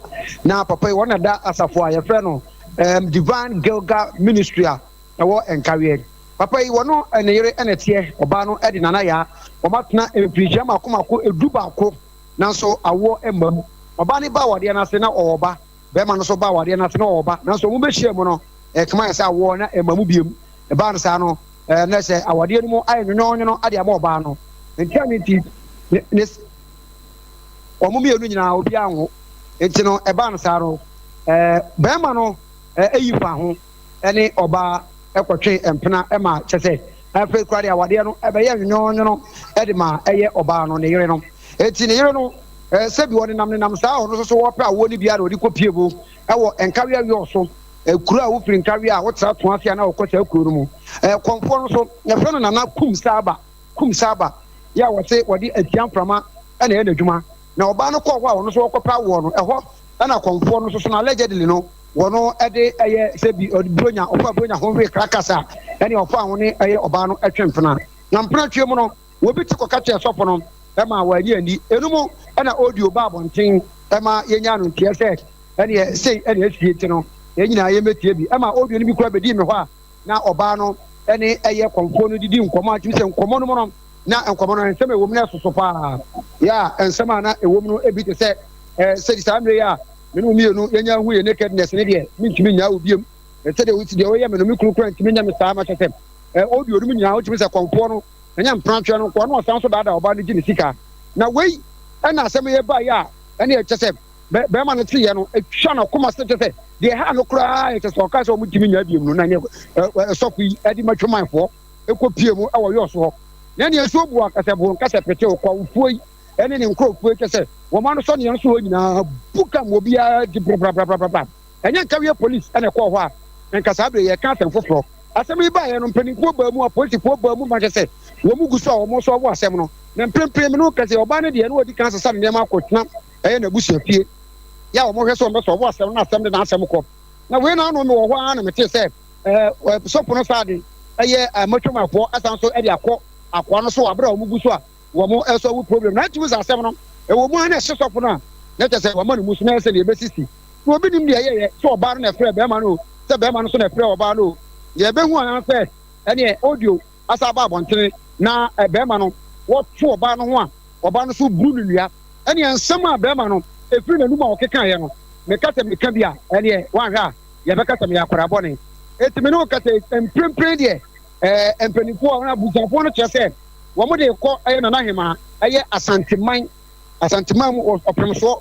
S12: na papa yi wɔn na da asafo a yɛfrɛ no um, Divine Gilgal Ministry a ɛwɔ Nkaweɛ papa yi wɔn ne yere ɛna ɛteɛ ɔbaa no ɛde nana yaa wɔn atena mfirinhyia mako mako 11 nanso awoɔ mma mu ɔbaa no ba awadeɛ no ase na ɔwɔ ba Bɛrima no nso baa awadeɛ no ase na ɔwɔ ba, nanso wɔn bɛhyiaa mu no, ɛkame ayɛ sɛ awoɔ na ɛmma mu biom. Ɛbaa no saa no, na sɛ awadeɛ no mu ayɛ nwonwonwono de ama ɔbaa no. Nti a ne nti, ne, ne, wɔn mmienu nyinaa obiara nwo. Nti no, ɛbaa no saa no, bɛrima no yi fa ho ne ɔbaa kɔtwe mpena ma kyɛ sɛ afei koraa deɛ awadeɛ no ɛbɛyɛ nwonwonwono de ma ɛyɛ ɔbaa no, ne yere no. Enti ne yere no, sɛbi ɔnenam nenam saa a ɔno nso so ɔrepɛ awoɔ no bi ara na ɔde kɔpie mu wɔ Nkawea Wiɔɔ so, kuro a wofiri Nkawea a wotra to ase a na wɔkɔ saa kuro no mu. Kɔmfoɔ no nso, yɛfrɛ no Nana Kum Saaba, Kum Saaba, yɛ a wɔse wɔde atia mframa na ɛyɛ n'adwuma. Na ɔbaa no kɔɔ hɔ a ɔno nso ɔrekɔpɛ awoɔ no, ɛhɔ na kɔmfoɔ no nso so no allegedly no, wɔn de ɛyɛ sɛbi ɔde buronya, ɔfaa buronya ho wee krakas a ɛne ɔfaa ho ne ɛyɛ ɔbaa no twe mpena. Na mpena twe mu no, Obi te kɔka kyerɛɛ sɔfo no ma wannye anni. Ɛno mu na audio baa abɔnten ma yenyaa no nteɛ sɛ ɛneɛ sei na asie nti no yɛn nyinaa yɛmmɛtie bi. Ɛma audio no bi koraa bɛdii me hɔ a na ɔbaa no ne ɛyɛ kɔmfoɔ no didi nkɔmmɔ a tumi sɛ nkɔmmɔ no mu no na nkɔmmɔ no nsɛm a ɛwɔ mu no ɛsoso paa. Yɛ a nsɛm a na ɛwɔ mu no ebi te sɛ sɛdi saa mmerɛ yi a me ne wo mmienu yɛnya hu yɛ nakedness ne deɛ mentumi nnyaa wo biom sɛdeɛ wosi deɛ woyɛ me no me kunu koraa ntumi nyɛ me saa ma kyɛ sɛ audio no mu nyinaa wotumi sɛ kɔmfoɔ no ɛnyɛ mpenatweɛ no nkoa na ɔsan so daadaa ɔbaa no gye ne sika. Na wei ɛna asɛm yɛ baeɛ a ɛne ɛkyɛ sɛ bɛrima no teeɛ no ɛtwa no koma sɛ kyɛ sɛ deɛ ɛha no koraa ɛkyɛ sɛ ɔka sɛ ɔmo ntumi nyaa biom no na ɛne sɔfo yi ɛde matwamanfoɔ ɛkɔ pie mu ɛwɔ yɔɔ so hɔ na ɛne nsuo bu akasɛ bo nkasɛ pete ɔkɔmfoɔ yi ɛne ne nkurɔfoɔ yi kyɛ sɛ wɔn ano sɔ neɛ nso hɔ nyinaa bu kam obiara di brabrabrabrabra ɛnyɛ nkawie police ɛna ɛkɔɔ hɔ a nka saa bere yɛka asɛm foforɔ Asɛm yi baeɛ no, mpanimfoɔ baa mu, apolisifoɔ baa mu ma kyerɛ sɛ wɔn gu so a wɔresɔlvo asɛm no. Na mprempren me ne wo kasa yi, ɔbaa no deɛ na wadi kan asesa ne nneɛma akɔtena ɛyɛ n'abusua fie yɛ a wɔhwɛ sɛ wɔbɛsɔlvo asɛm no na asɛm de n'asɛm kɔ. Na wei na ano mewɔ hɔ ara na metee sɛ ɛɛ sɔfo no saa de ɛyɛ matwamafoɔ asan so de akɔ akoa no so wɔ abere a wɔn gu so a wɔn ɛsɔ wo problem na ɛtumi sɛ asɛm no ɛwɔ mu a na ɛhye sɔfo no a na kyɛ sɛ wɔma no mu so na ɛsɛ deɛ ɛbɛsisi na obi nim deɛ ɛyɛyɛ sɛ ɔbaa no na ɛfrɛ bɛrima no o sɛ bɛrima no so na ɛfrɛ ɔbaa no o deɛ ɛbɛhu anaa sɛ ɛneɛ audio asa aba abɔntene na bɛrima no wɔto ɔbaa no ho a ɔbaa no so buru no nnua ɛneɛ nsɛm a bɛrima no ɛfiri n'anum a ɔkekaeɛ no meka sɛ meka bi a ɛneɛ woanhwɛ a yɛbɛka sɛ meyɛ akwadaa bɔne enti me ne wo kasa mprempren deɛ ɛɛ mpanimfoɔ abusuafoɔ no kyerɛ sɛ wɔn de kɔ ɛyɛ Nana Hemaa ɛyɛ Asanteman Asanteman mu ɔpemsoɔ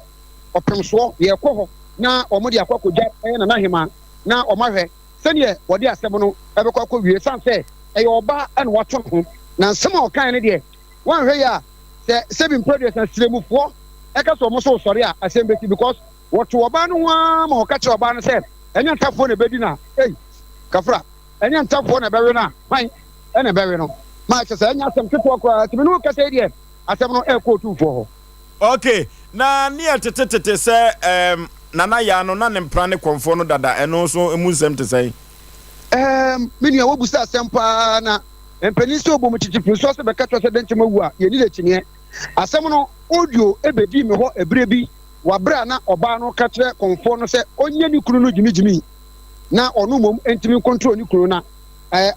S12: ɔpemsoɔ yɛkɔ hɔ na wɔn de akɔ akɔgya ɛyɛ Nana Hemaa na wɔn ahwɛ sɛdeɛ wɔde asɛm no ɛbɛkɔ akɔ wie san sɛ ɛyɛ ɔbaa ɛna wato ne ho na nsɛm a ɔkan no deɛ wɔanhwɛ yɛ a sɛ sɛbi mpɛ sɛ siremufoɔ ɛka sɛ wɔn so sɔre a asɛm bɛsi because wɔto ɔbaa no ho ara ma ɔka kyerɛ ɔbaa no sɛ ɛnyɛ ntafoɔ na ɛbɛdi na ei kafra ɛnyɛ ntafoɔ na ɛbɛwe no a hwan ɛna ɛbɛwe no ma kyɛ sɛ ɛnyɛ asɛm ketewa koraa nti me ne wo kasa yi deɛ asɛm no ɛrekɔ otumfoɔ hɔ.
S1: Ok, na ne yɛ tete tete sɛ ɛɛm Nana Yaa no na ne mpena ne kɔmfoɔ no dada ɛno nso emu nsɛm te sɛn?
S12: Ɛɛm me nua wobusa asɛm paa na mpanin sɛ obom kyekye firi so ase bɛka kyerɛ sɛ dɛn nti mawu a yɛnni no akyineɛ. Asɛm no audio ɛbɛdii me hɔ ɛberɛ bi wɔ aberɛ a na ɔbaa no ka kyerɛ kɔmfoɔ no sɛ ɔnyɛ ne kunu no gyimigyimi na ɔno mmom ntumi nkontrol ne kunu na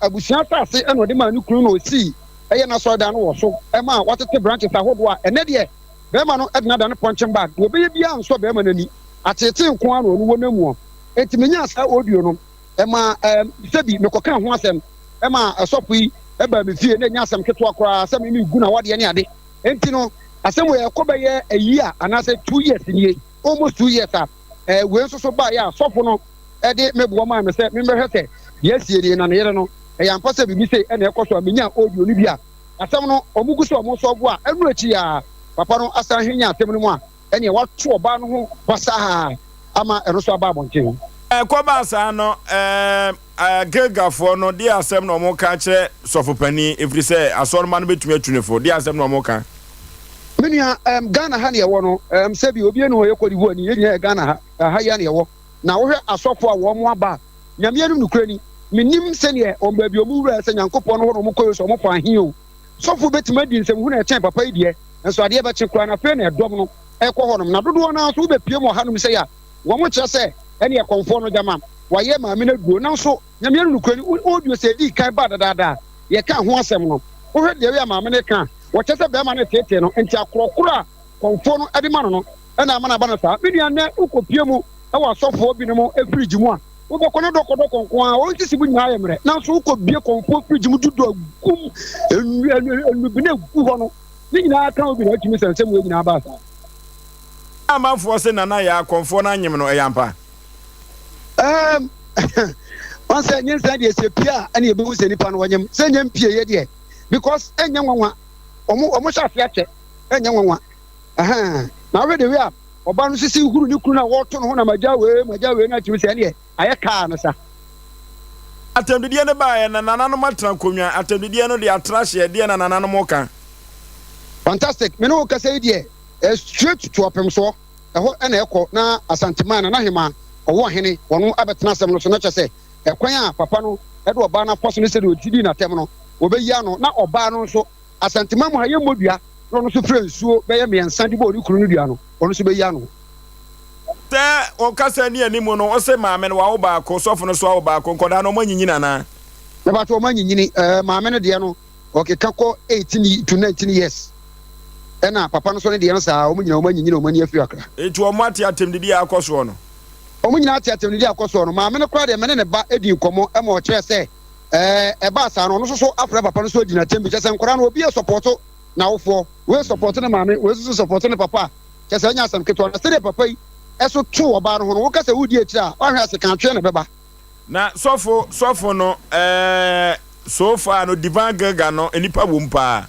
S12: abusua asase na ɔde maa ne kunu na ɔsii ɛyɛ n'asɔredan no wɔ so ma watete branches ahodoɔ a ɛnɛ deɛ bɛrima no de no adane punching bag. Deɛ ɔbɛyɛ biara nsɔ bɛrima no ani. Ateetee nko ara na ɔno wɔ n'amuɔ. Enti menyaa saa audio no, ɛmaa ɛɛm sɛbi mekɔkaa ho asɛm ɛma ɛsɔfo yi ɛbaa me fie na ɛnyɛ asɛm ketewa koraa sɛ me megu n'awadeɛ ne ade. Enti no asɛm wei ɛkɔ bɛyɛ a year anaasɛ 2 years nie, almost 2 years a ɛɛ wei nso so baeɛ a sɔfo no ɛde me boɔ maa me sɛ memmɛhwɛ sɛ deɛ asie nie na ne yere no ɛyɛ ampa sɛ biribi sei ɛna ɛkɔ so a menyaa audio no bi a asɛm no ɔmo gu so ɔmo sɔbo a ɛno akyi a papa no asan henya asɛm no mu a ɛneɛ wato ɔbaa no ho basaa ama ɛno so aba abɔnten.
S1: Ɛkɔbaa saa no, ɛɛ Gilgalfoɔ no, deɛ asɛm na wɔka kyerɛ sɔfopanin, ɛfiri sɛ asɔremma no bɛtumi atu no fo, deɛ asɛm na wɔka?
S12: Me nua, um, Ghana ha na yɛwɔ no, um, sɛbi obi enu hɔ yɛ Cote d'Ivoire ni, yɛn nyinaa yɛ Ghana ha, ha yi na yɛwɔ. Na wohwɛ asɔfo a wɔn aba a, Nyame anim nokorɛ ni, mennim sɛdeɛ wɔn baabi wɔn wura sɛ Nyankopɔn no hɔ na wɔn kɔ sɛ wɔn fa ahe o. Sɔfo bɛtumi adi nsɛmhunu a ɛkyɛn papa yi deɛ, nso adeɛ bɛkye koraa na afei na ɛdɔm no ɛkɔ hɔnom. Na dodoɔ no ara nso wobɛpue mu wɔ hanom sɛ yɛ a, wɔn kyerɛ sɛ ɛne ɛkɔmfoɔ no gyama wayɛ maame no aduro. Nanso Nyame anim nokorɛ ni, audio sɛ ɛdii kan baa dadaada a yɛkaa ho asɛm no, wohwɛ deɛ wei a maame no reka a, wɔkyerɛ sɛ bɛrima no reteetee no, nti akorɔkorɔ a kɔmfoɔ no de ma no no na ama no aba no saa. Me nua, nnɛ wokɔpue mu wɔ asɔfoɔ binom fridge mu a, wobɛkɔ na dɔkɔdɔkɔ nko ara, wɔn sisi mu nyinaa yɛ mmerɛ, nanso wokɔbue kɔmfoɔ fridge mu dodɔ agum, nnubena gu hɔ no, ne nyinaa ka ho bi na atumi sɛ nsɛm wei nyinaa baa saa.
S1: Amanfoɔ se Nana Yaa kɔmfoɔ no anyem no, ɛyɛ ampa?
S12: Um, wɔn sɛ nyinsɛn deɛ sɛ pie a ɛna yɛbɛhu sɛ nipa no wɔnyem, sɛ nyɛ mpie yɛ deɛ because ɛnyɛ nwanwa, wɔn wɔn hyɛ ase akyɛ, ɛnyɛ nwanwa, ɛhɛn, na ahwɛ de wei a ɔbaa no sisi huru ne kunu na wɔto ne ho na magya wei magya wei na akyim sɛ ɛneɛ ayɛ kaa no sa.
S1: Atɛmdidiɛ no baeɛ na nananom atena nkonnwa, atɛmdidiɛ no de atra hyeɛ, deɛ na nananom ka?
S12: Fantastic, me ne wo kasa yi deɛ eh, straight to ɔpemsoɔ, ɛhɔ ɛna ɛkɔ na Asanteman Nana Hemaa ɔwɔ ɔhene wɔn abɛtena asɛm no so na kyɛ sɛ ɛkwan a papa no ɛde ɔbaa no afa so ne sɛdeɛ ɔdi dii n'atɛm no wɔbɛyi ano na ɔbaa no nso Asanteman mu ha yɛmmɔ dua na ɔno nso frɛ nsuo bɛyɛ mmiɛnsa de bɔ ne kunu no dua no ɔno nso bɛyi ano.
S1: Sɛ ɔkasa ni anim no, ɔse maame no wawo baako, sɔfo no nso awo baako, nkɔdaa no ɔmo anyinyini anaa?
S12: Mepakyɛ ɔmo anyinyini, ɛɛ maame no deɛ no ɔkeka kɔ 18 to 19 years ɛna papa no nso ne deɛ no saa, ɔmo nyinaa ɔmo anyinyini ɔmo ani afiri akra.
S1: Enti ɔmo ate atɛmdidi a akɔ soɔ no?
S12: Ɔmo nyinaa ate atɛmdidi a akɔ soɔ no, maame no koraa deɛ me ne ne ba dii nkɔmɔ ɛma ɔkyerɛɛ sɛ ɛɛ ɛbaa saa no ɔno nso so afrɛ papa no so adi n'atɛm bi, kyerɛ sɛ nkwadaa no obi ɛsɔpɔto n'awofoɔ, wei sɔpɔto ne maame, wei nso so sɔpɔto ne papa a, kyerɛ sɛ ɛnyɛ asɛm ketewa. Na sɛdeɛ papa yi ɛso too ɔbaa no ho no, woka sɛ woredi akyire a, woanhwɛ a sekan-tweɛ na ɛbɛba.
S1: Na sɔfo sɔfo no ɛɛ so far no divine Gilgal no nnipa wom paa.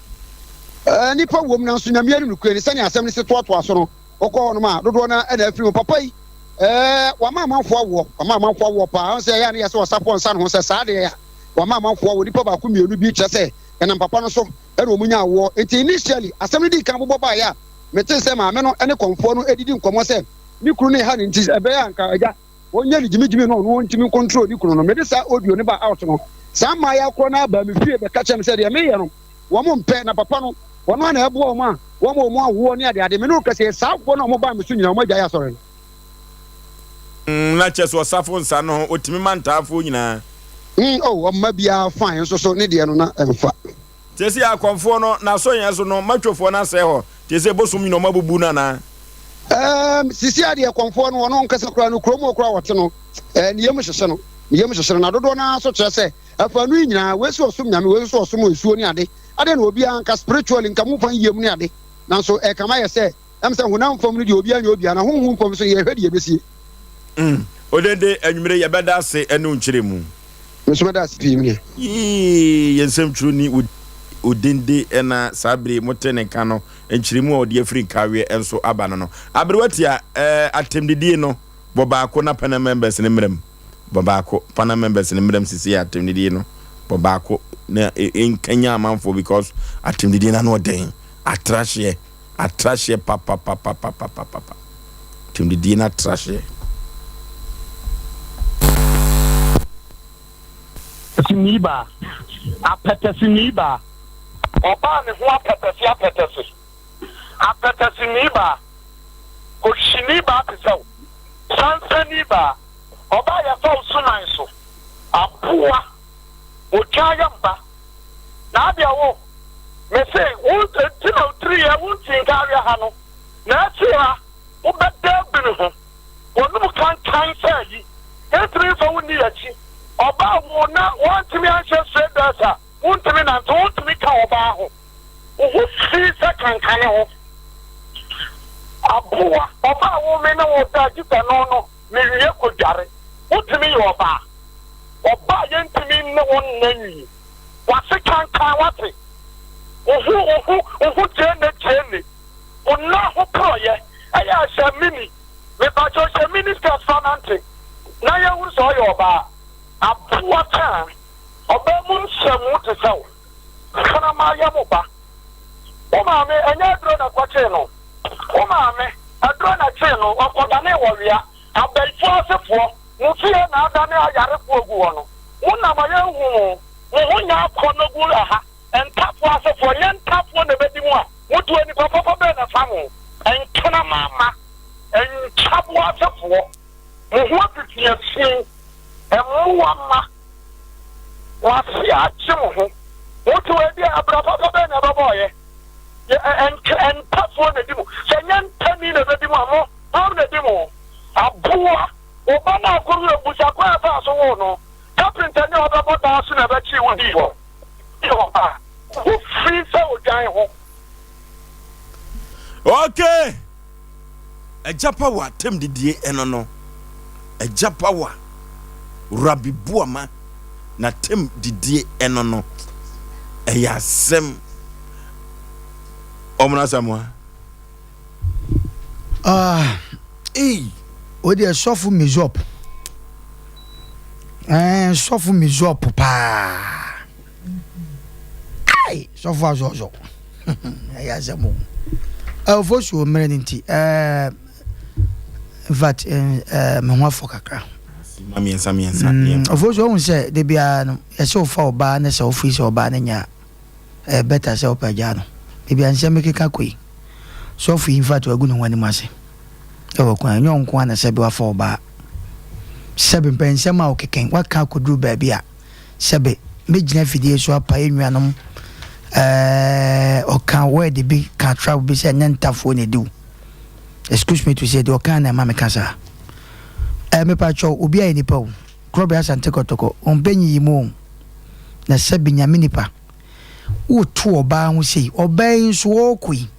S12: Ɛɛ nnipa wom nanso Nyame anim nokorɛ ni sɛnea asɛm no si toatoa so no wokɔ hɔnom a dodoɔ no ara na afiri mu. Papa yi ɛɛ wama amanfoɔ awoɔ wama amanfoɔ awoɔ paa ɔn sɛ ɛyɛ a ne yɛ sɛ ɔsafoɔ nsa ne ho sɛ saa deɛ a wama amanfoɔ awoɔ nipa baako mmienu bi kyerɛ sɛ ɛnam papa no so ɛna wɔn nya awoɔ nti initially asɛm no dii kan bobɔ baeɛ a metee sɛ maame no ne kɔmfoɔ no didi nkɔmmɔ sɛ ne kunu no reha no nti ɛbɛyɛ a anka agya ɔnyɛ no gyimigyimi na ɔno ɔntumi ncontrol ne kunu no. Mede saa audio no ba out no, saa mmaayewa korɔ no ara baa me fie bɛka kyerɛɛ me sɛ deɛ meyɛ no, wɔn mpɛ na papa no ɔno ara na ɛboa wɔn a wɔma wɔn awoɔ ne adeade. Me ne wo kasa yi, saa afoɔ no a wɔbaa me so nyinaa, wɔagyae asɔre no.
S1: Mm, na kyerɛ sɛ ɔsafo nsa no ho, otumi ma ntaafoɔ nyinaa.
S12: Mm, oh, ɔmma biara fine nso so ne deɛ no na ɛmfa.
S1: Seesei akɔmfoɔ no, n'asɔnyɛ so no, matwofoɔ no asɛe hɔ. Seesei bosom nyina ɔmo abubu no anaa?
S12: Erm, seesei ara deɛ kɔmfoɔ no, ɔno ankasa koraa no, kurom hɔ koraa a ɔte no, eh, ne yam hyehye no, ne yam hyehye no. Na dodoɔ no ara nso kyerɛ sɛ, afaanu yi nyinaa, wei se ɔsom Nyame, wei nso ɔsom nsuo ne ade. Adɛn na obiara nka spiritually nka momfa nyiyam ne ade. Nanso ɛkame ayɛ sɛ, ɛm sɛ honam fam no deɛ obiara nyɛ obiara, na honhom fam nso yɛhwɛ deɛ ɛbɛsie.
S1: Mm, Odende, anwummere yɛbɛda ase ne wo nkyerɛmu.
S12: Me nso mɛda ase pii, me nua.
S1: Yii, yɛn nsɛmtwerɛni Odende na saa bere yi mote ne nka no, nkyerɛmu a ɔde afiri nkaweɛ nso aba no no. Aberewa tia, eh, atɛmdidie no, bɔ baako na panel members no mmra mu. Bɔ baako, panel members no mmra mu sisi atɛmdidie no, bɔ baako na ɛnkanyan amanfoɔ because atɛmdidie no ano ɔden, atrahyeɛ. Atrahyeɛ papapapapapapa. Atɛmdidie no atrahyeɛ.
S2: Sini baa. Apɛtɛsini baa. Ɔbaa ne ho apɛtɛse apɛtɛse. Apɛtɛsini baa. Kohyini baa te sɛ wo. Sansani baa. Ɔbaa yɛfa wo suman so. Aboa. Otwa yam ba. Na adeɛ wo. Mese wo nti na wotiri yɛ wo nti nka awia ha no na akyiri ha wobɛda abiri ho w'anom kankan sɛ ayi yɛntumi mfa wo nni y'akyi ɔbaa wo na woantumi anhyɛ straight dress a wontumi nante wontumi ka ɔbaa ho wo ho fi sɛ kankane ho aboa ɔbaa wo me ne wo da gye sɛ no no mewie kɔdware wotumi yɛ ɔbaa ɔbaa yɛntumi ne wo nna nwie. W'ase kankan w'ate. Wo ho wo ho wo ho gyeene gyeene. Wo nan ho porɔyɛ ɛyɛ a hyɛ mini. Mepakyɛw hyɛ mini skirt fa nante na yɛnhunu sɛ ɔyɛ ɔbaa. Aboa kaa ɔbaa mu nhyɛmu te sɛ wo. Kraman yɛ mo ba. Wo maame ɛnyɛ aduro na ɛkɔkyee no. Wo maame aduro na ɛkyee no ɔkɔdanee wɔwea. Abayifoɔ asefoɔ, mo fie na adane ayarefoɔ gu hɔ no, mo nam a yɛnhu mo, mo ho nyɛ akɔnnɔ gu ha. Ntafoɔ asefoɔ, nyɛ ntafoɔ na ɛbɛdi mo a, moto onipa papa bɛn na ɛfa mo? Nkraman mma, ntwaboa asefoɔ, mo ho afifi afi, mmoa mma, mo ase agye mo ho, moto ɛdeɛ abira papa bɛn na ɛbɛbɔɔyɛ? Yɛ ɛ ɛ ntafoɔ na ɛdi mo, sɛ nyɛ ntani na ɛbɛdi mo a, mo. Hwan na edi mu? Aboa! Wo ba no a ɔkɔ wura busa kwan a ɛfaa so woo no. Kapentani a ɔbɛbɔ dan so na ɛbɛkyee wo dii hɔ. Dii hɔ a, wo ho fi sɛ odwan ho.
S1: Okay! Agya Power tem didie ɛno no. Agya Power, Rabbi Boama na tem didie ɛno no. Ɛyɛ asɛm. Ɔmono Asamoah.
S10: Ah, ei, o deɛ sɔfo mizop. Eh, sɔfo mizop paa. Ai, sɔfo azɔzɔ. Ɛyɛ asɛm o. Ɛwofo so mmerɛ no nti, eh, in fact, eh, eh, me ho afɔ kakra.
S1: Mmiɛnsa mmiɛnsa. Mm,
S10: ɔfo so ohun sɛ de biara no yɛsɛ wofa ɔbaa ne sɛ wofiri sɛ ɔbaa no nya a Ɛyɛ better sɛ wopɛ gyaa no. Baabi a nsɛm rekeka kɔ yi, sɔfo yi infact wagu ne ho anim ase wɔ kwan. Ɛnyɛ wo nko ara na sɛbe wafa ɔbaa. Sɛbe mpɛ nsɛm a wokeka yi, woaka akɔduru baabi a sɛbe mɛgyina afidie so apa yɛn nuanom ɛɛ ɔka word bi ka trap bi sɛ ɛnyɛ ntafoɔ na ɛdi wo. Excuse me to say deɛ ɔka na ɛma meka saa. Ɛɛ mepa kyɛw obi ayɛ nipa o. Korɔbea Asante Kɔtɔkɔ, ɔmpɛ nyiyimu o. Na sɛbe Nyame nipa, woreto ɔbaa ho sei, ɔbaa yi nso ɔɔkɔ yi,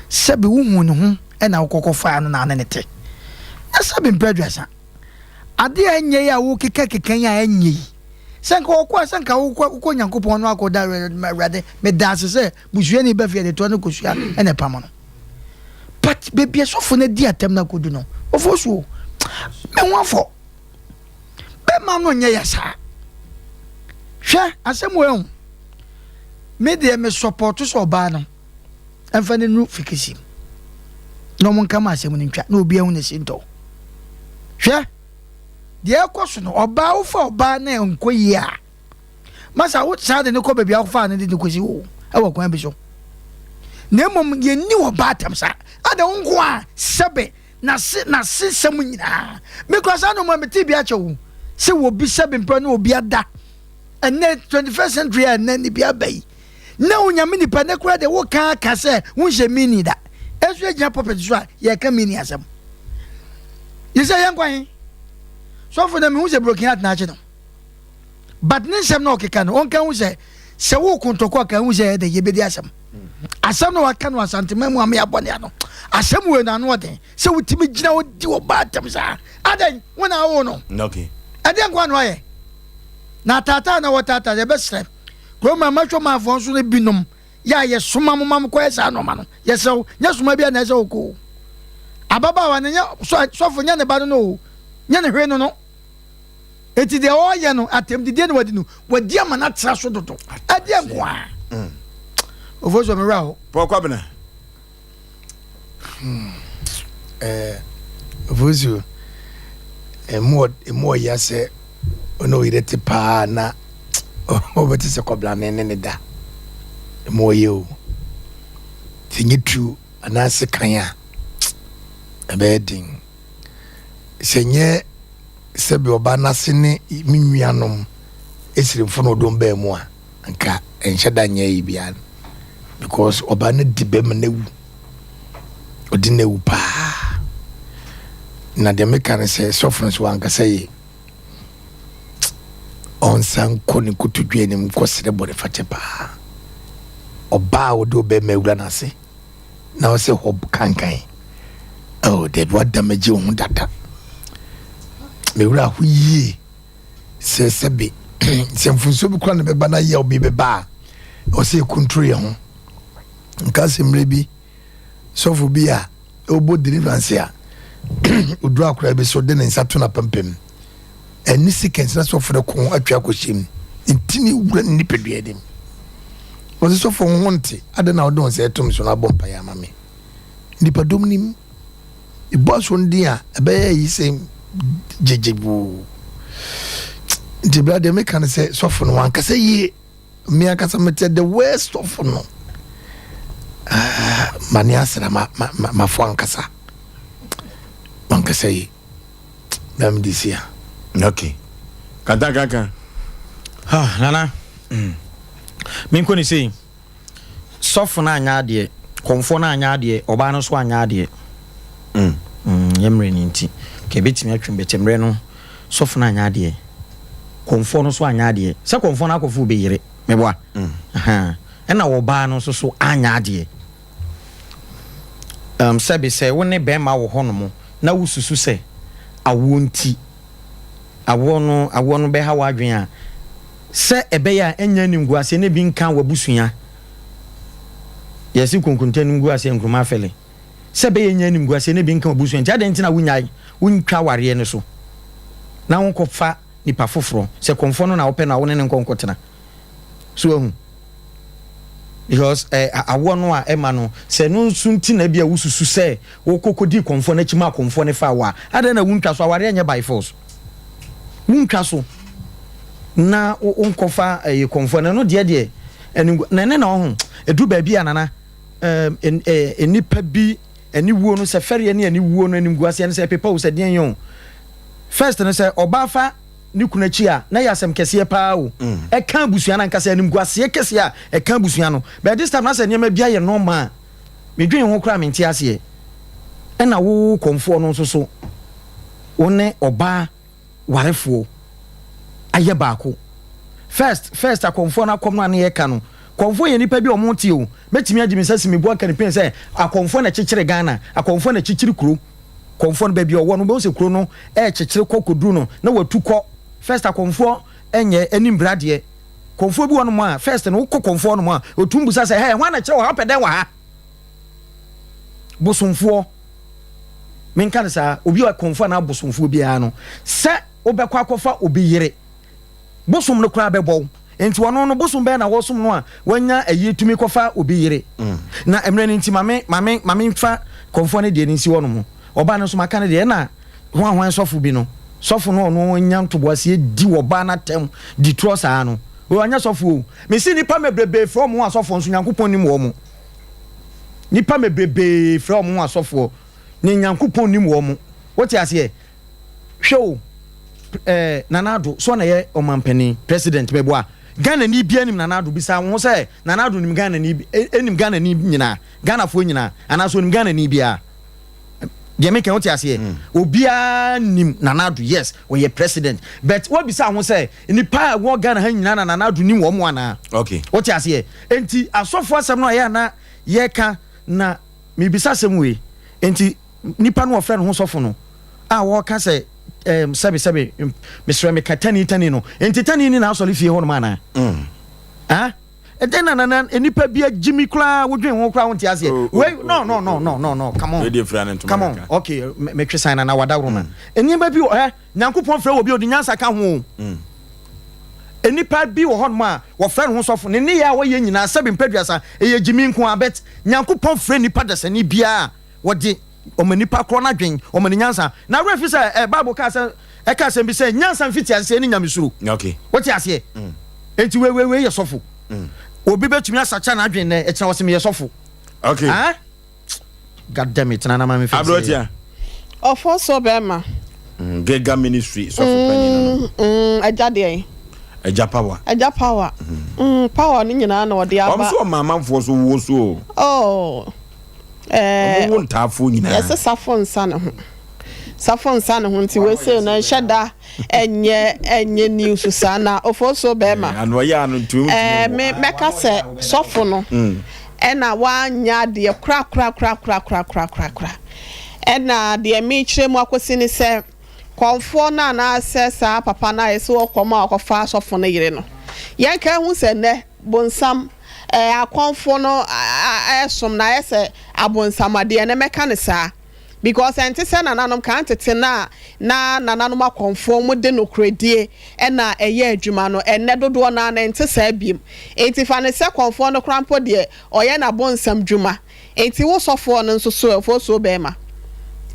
S10: sɛbe wohuu ne ho na wokɔ kɔfaa no na ane no te. Na sɛbe mpɛ aduasa, adeɛ a ɛnyɛ yi a wokeka keka yi a ɛnyɛ yi, sɛ nka ɔkɔ a sɛ nka wokɔ wokɔ Nyankopɔn no akɔda Awurade, meda ase sɛ busuani ba fie de toa no kosua ɛna ɛpam no. But baabi a sɔfo no adi atɛm no akɔdu no, ɔfo so o, me ho afɔ. Bɛma no nyɛ yɛ saa. Hwɛ asɛm wei ho. Me deɛ me sɔpɔto sɛ ɔbaa no ɛmfa no nuru fikisi mu na ɔmo nka ma asɛm no ntwa na obi ahu ne sintɔ. Hwɛ deɛ ɛkɔ so no ɔbaa wofa ɔbaa na ɛnkɔ yie a masa wo saa de no kɔ baabi a wofaa no de no kɔsi hɔ. ɛwɔ kwan bi so. Na mmom yɛnni ɔbaa atɛm saa. Ada wo nko a sɛbe n'ase n'ase sɛm nyinaa. Mekura saa nɔɔma metee bi akyɛ wo sɛ obi sɛbe mpɛ ne obi ada. Ɛnɛ 21st century a ɛnɛ ne bi aba yi. Na onyame nipa ne kura de wo ka ka sɛ wonhyɛ mini da. Ɛnso yɛgyina pulpit so a yɛka mini asɛm. Yɛ sɛ yɛnkɔ he. Sɔfo na mehu sɛ broken heart na akye no. But ne nsɛm na ɔkeka no ɔnka hu sɛ sɛ wo ko ntɔkwa ka hu sɛ ɛdɛ yɛbɛdi asɛm. Asɛm na waka no Asantema mu ame abɔne ano. Asɛm wei no ano ɔden sɛ wotumi gyina hɔ di ɔbaa atɛm saa. Adɛn wo na awo no?
S1: Okay.
S10: Ɛdeɛ nkoa na wayɛ. Na ataataa na wɔtaataa yɛbɛsrɛ kurom a mahwɛ maafoɔ nso no binom yɛ a yɛsoma mo ma mokɔyɛ saa nɔɔma no. Yɛsrɛ wo, nyɛ soma bi a na ɛsɛ wokɔ o. Ababaawa no nyɛ sɔfo nyɛ ne ba no no o, nyɛ ne hwee no no. Eti deɛ ɔreyɛ no atɛmdidie na wadi no, wadi ama no atra so dodo. Ɛdeɛ nko a. Mm. Ofo so mewura hɔ.
S1: Paul Kwabena.
S14: Hmm. Eh, Ofosu, emu emu ɔya sɛ ɔne ɔyere te paa na ɔbɛte sɛ kɔblane ne ne da. Emu ɔyɛ o. Sɛ nye tu anaasɛ kan a, ɛbɛyɛ den. Sɛ nyɛ sɛbe ɔbaa no ase ne me nuanom Esirimfo na ɔde wɔn baa mu a, anka ɛnhyɛ da nyɛ ayi biara because ɔbaa no di bɛma no awu. Ɔdi no awu paa. Na deɛ meka ne sɛ sɔfo no so wankasa yie. Ɔnsan nkɔ ne nkotodwe anim nkɔsrɛ bɔnefakyɛ paa. Ɔbaa a ɔde ɔbɛrima awura n'ase. na ɔsɛ hɔ kankan oh dabi wada magye wo ho dada me wura ho yie sɛ sɛbe sɛ mfunsuo bi kora na bɛba na yɛ obi bɛba a ɔsɛ yɛkontro yɛ ho nka sɛ mmerɛ bi sɔfo bi a ɔbɔ deliverance a ɔduru akora bi so de ne nsa to n'apampam ɛne seconds na sɔfo no ko atwa akɔhyɛ mu ntini wura ne nipadua anim ɔsɛ sɔfo wo ho nte adɛn na wode wo nsa ɛtom so na abɔ mpaeɛ ama me nipadɔm nim ɛbɔ aso no din a ɛbɛyɛ yi sɛ gyegyeboo nti bra deɛ meka no sɛ sɔfo no wankasa yie me ankasa mete the worst sɔfo no ah, mane asra ma, ma, ma, mafo ankasa wankasa yie na mede si a.
S1: Okay. Kanta kankan.
S15: Ha, nana. Mm. Menkɔ ne sei. Sɔfo no anyɛ adeɛ, kɔmfoɔ no anyɛ adeɛ, ɔbaa no nso anyɛ adeɛ. Mm. Mm, yɛ mmerɛ no nti. Ka ɛbɛtumi atwam bɛtɛ mmerɛ no, sɔfo no anyɛ adeɛ. Kɔmfoɔ no nso anyɛ adeɛ. Sɛ kɔmfoɔ no akɔfo bɛyere, meboa. Mm. Ɛna ɔbaa no nso so anyɛ adeɛ. Um, sɛbe sɛ wo ne bɛrima wɔ hɔnom na wususu sɛ awoɔ nti awoɔ no awoɔ no bɛha w'adwene a, sɛ ɛbɛyɛ a ɛnyɛ animguaseɛ na ebi nka w'abusua. Yɛse konkonte animguaseɛ nkruma afɛle. Sɛ ɛbɛyɛ ɛnyɛ animguaseɛ na ebi nka w'abusua nti adɛn nti na wonyae wontwa awareɛ no so na wonkɔfa nipa foforɔ sɛ kɔmfoɔ no na wopɛ no a wo ne no nkɔ nkɔtena. So wahu? Because eh, awoɔ no a ɛma no, sɛ ɛno nso nti na ebia wosusu sɛ wokɔ kɔdi kɔmfoɔ no akyi ma akɔmfoɔ no fa wo a, adɛn na wontwa so? Awareɛ nyɛ by force. Wontwa so na wonkɔfa ɛyɛ eh, kɔmfoɔ no, ɛno deɛ deɛ ɛno na ɛne na ɔho ɛduru baabi a nana eh, nnipa bi aniwuo no sɛ fɛreɛ ne aniwuo no animguaseɛ no sɛ ɛpepa wo sɛ deɛn yɛ o. First no sɛ ɔbaa fa ne kunu akyi a, na ɛyɛ asɛm kɛseɛ paa o. Ɛka abusua no ankasa, animguaseɛ kɛseɛ a ɛka abusua no. But this time na sɛ nneɛma bi ayɛ normal a, medwene ho koraa mente aseɛ. Ɛna wo kɔmfoɔ no nso so, wo ne ɔbaa warefoɔ ayɛ baako. First, first akɔmfoɔ no akɔm no a ne yɛka no, kɔmfoɔ yɛ nnipa bi a wɔn te o. Mɛtumi agye me nsa si me bo aka ne pen sɛ akɔmfoɔ na ɛkyekyere Ghana, akɔmfoɔ na ɛkyekyere kuro. Kɔmfoɔ no baabi a ɔwɔ no wobɛhu sɛ kuro no ɛrekyekyere kɔ kɔduru no na watu kɔ. First akɔmfoɔ nyɛ anim bra deɛ. Kɔmfoɔ bi wɔ nom a first no wokɔ kɔmfoɔ nom a ɔtum busa sɛ hɛ hwan na kyerɛ wɔ ha wopɛ dɛn wɔ ha? Bosomfoɔ menka no saa obi a kɔmfoɔ anaa bosomfoɔ biara no sɛ wobɛkɔ akɔfa obi yere Bosom no koraa bɛbɔ wo. Nti ɔno no bosom bɛn na wɔsom no a wanya ayi tumi kɔfa obi yere? Na mmerɛ no nti ma me ma me ma me nfa kɔmfoɔ no deɛ no nsi hɔ nom. Ɔbaa no nso maka no deɛ ɛna hwan hwan sɔfo bi no sɔfo no ɔno nya ntoboaseɛ di ɔbaa no atɛm di torɔ saa no. Wei ɔnyɛ sɔfo o. Mese nnipa mebrebee frɛ wɔn ho asɔfoɔ nso Nyankopɔn nim wɔn. Nnipa mebrebee frɛ wɔn ho asɔfoɔ ne Nyankopɔn nim wɔn. Wote aseɛ? Hwɛ o, eh, Nana Addo, so ɔna yɛ ɔmanpanin, president, meboa. Ghana ni bia nim Nana Addo, bisa wo ho sɛ Nana Addo nim Ghana ni, nim Ghana ni nyinaa, Ghanafoɔ nyinaa, anaasɛ onim Ghana ni biara. Deɛ meka wote aseɛ? Mm. Obiara nim Nana Addo, yes, ɔyɛ president. But wabisa ho sɛ, nipa a ɛwɔ Ghana ha nyinaa na Nana Addo nim wɔn mo anaa?
S1: Okay.
S15: Wote aseɛ? Enti asɔfoɔ asɛm no a ɛyɛ a na yɛka na mebisa asɛm wei. Enti nipa no ɔfrɛ ne ho sɔfo no a wɔka sɛ ɛɛm sɛbe sɛbe mesrɛ meka tani tani no nti tani ni na asɔre fie hɔ nom anaa? Mm. Ah? Ɛdɛn na nana nipa bi agyimi koraa wodwen ho koraa wonte aseɛ. Oh, oh, Wei oh, no no no no no no come on. Come on. Okay, metwe san nana wadaworo ma. Mm. Nneɛma bi wɔ ɛ Nyankopɔn frɛ wɔ bi ɔde nyansa ka ho. Mm. Nnipa bi wɔ hɔnom a wɔfrɛ ne ho sɔfo ne nneyɛɛ a wɔyɛ nyinaa sɛbe mpɛduasa ɛyɛ gyimi nko ara but Nyankopɔn frɛ nipa dasani biara wɔde ɔma nipa korɔ no adwen, ɔma no nyansa. Na werɛ fi sɛ ɛ Bible kaa sɛ ɛka asɛm bi sɛ nyansa mfitiaseɛ ne nyamesuro.
S1: Okay.
S15: Wote aseɛ? Mm. Enti wei wei wei yɛ sɔfo. Mm. Obi bɛtumi asakya n'adwen nɛ ɛkyena wɔse meyɛ sɔfo.
S1: Okay.
S15: Ah? God damn it, nana ma me fɛ.
S1: Abrotia.
S20: Ɔfɔ so bɛrima.
S1: Mm, Gega ministry sɔfo panyin no no.
S20: Mm, ɛgya deɛ.
S1: Ɛgya power.
S20: Ɛgya power. Mm, power no nyinaa na ɔde aba.
S1: Wɔn so ɔma amanfoɔ so wo so o.
S20: Oh.
S1: Ɛɛ, Wɔwo ntaafoɔ nyinaa.
S20: Yɛse safo nsa ne ho. Safo nsa ne ho nti wei sei no ɛnhyɛ da ɛnyɛ ɛnyɛ news saa na ofosuo bɛɛma.
S1: Ano ɔyɛ ano nti wontumi
S20: Ɛɛ me mɛka sɛ sɔfo no ɛna wanyɛ adeɛ korakorakorakorakorakorakora. Ɛna deɛ mekyerɛ mu akɔsi ne sɛ kɔmfoɔ no anaasɛ saa papa no a yɛse ɔkɔm a ɔkɔfa sɔfo no yere no yɛnka hu sɛ nnɛ Bonsam, ɛɛ akɔmfoɔ no ɛɛsom no ayɛ sɛ abonsam adeɛ ɛnɛ mɛka no saa because ɛnte sɛ nananom kan tete no a na nananom akɔmfoɔ wɔn de nokorɛdie ɛna ɛyɛ adwuma no ɛnɛ dodoɔ no ara no ɛnte saa biom nti fa no sɛ kɔmfoɔ no koraa mpo deɛ ɔyɛ n'abonsam dwuma Enti wo sɔfoɔ no nso so ɛfosuo bɛɛma.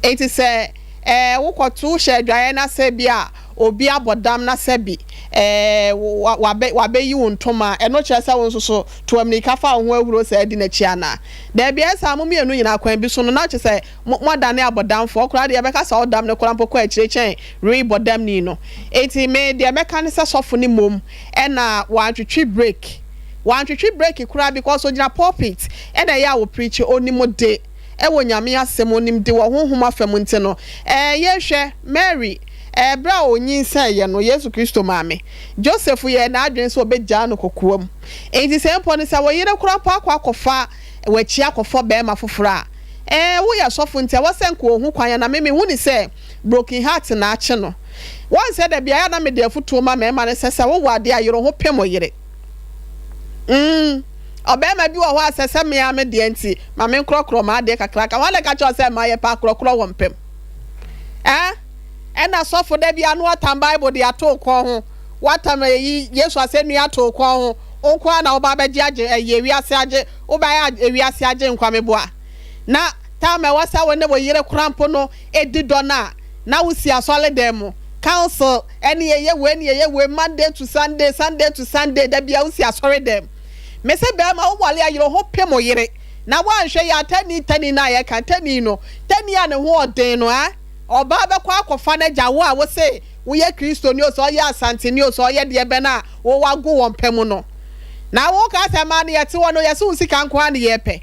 S20: Enti sɛ ɛɛ wo kɔto hyɛ adwaeɛ na sɛ bi a obi abɔ dam na sɛ bi ɛɛ wabɛ wabɛyi wo ntoma a, ɛno kyerɛ sɛ wo nso so to amirika fa wo ho ahuro saa di n'akyi anaa? Daabi, ɛyɛ saa mo mmienu nyinaa kwan bi so no na kyerɛ sɛ mo moadane abɔdamfoɔ koraa deɛ yɛbɛka sɛ ɔdam no koraa mpo kɔ akyire kyɛn rebɔdamni no. Enti me deɛ mɛka ne sɛ sɔfo no mmom ɛna wantwetwe break. Wantwetwe break koraa because ogyina pulpit ɛna ɛyɛ a ɔpreachi, onim de ɛwɔ Nyame asɛm, onim de wɔ honhom afa mu nti no ɛɛ yɛhwɛ Mary ɛɛ berɛ a ɔnyinsɛn yɛ no, Yesu Kristo maame, Joseph yɛɛ n'adwene sɛ ɔbɛgyaa no kokoa mu. Enti sɛ mpo no sɛ wo yere koraa mpo akɔ akɔfa w'akyi akɔfɔ barima foforɔ a, ɛɛ woyɛ sɔfo nti ɛwɔ sɛ nka ɔhu kwan a na me mehu no sɛ broken heart na akye no. Wɔn sɛ da biara na mede afutuo ma mmarima no sɛ sɛ wowɔ adeɛ a yere ho pem wo yere. Mm, ɔbarima bi wɔ hɔ a sɛ sɛ me ara me deɛ nti ma me nkorɔkorɔ m'adeɛ kakraka. Wɔn na ɛka kyerɛ sɛ mmaa yɛpɛ akorɔkorɔ wɔ mpam. Eh? Ɛna sɔfo da bi ano atam Bible de ato kɔn ho. Watam eyi Yesu asɛnnua ato kɔn ho. Wo nko ara na woba abɛgye agye ɛyɛ ewiase agye wobɛyɛ ewiase agye nkwa meboa. Na time a ɛwɔ sɛ wo ne wo yere kora mpo no di dɔ no a na wosi asɔredan mu council ɛne yɛyɛ wei ne yɛyɛ wei Monday to Sunday Sunday to Sunday da bia wosi asɔredan mu. Mese bɛrima wo wale a yere ho pem wo yere na woanhwɛ yɛ a tani tani no a yɛka tani no tani a ne ho ɔden no a ɔbaa bɛkɔ akɔfa no agya wo a wose woyɛ Kristoni o sɛ ɔyɛ Asanteni o sɛ ɔyɛ deɛ bɛn a wo wago wɔn pɛ mu no na woka sɛ maa no yɛte hɔ no yɛse wo sika nko ara ne yɛpɛ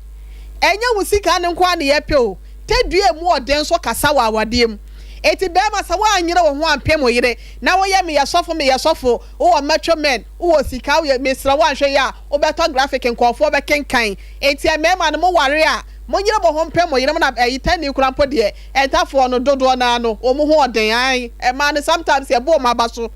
S20: ɛnyɛ wo sika no nko ara ne yɛpɛ o Tadua a emu ɔden nso kasa wɔ awadeɛ mu. Enti barima sɛ woanyere wo ho ampem wo yere na woyɛ meyɛ sɔfo meyɛ sɔfo, wowɔ metro men, wowɔ sika woyɛ mesrɛ wo anhwɛ yie a wobɛtɔ graphic nkurɔfoɔ bɛkenkan. Enti mmarima no mo ware a monyere mo ho mpem mo yere mo na ɛyi tani koraa mpo deɛ ɛntafoɔ no dodoɔ no ara no wɔn ho ɔden ae mmaa no sometimes yɛbo wɔn aba so.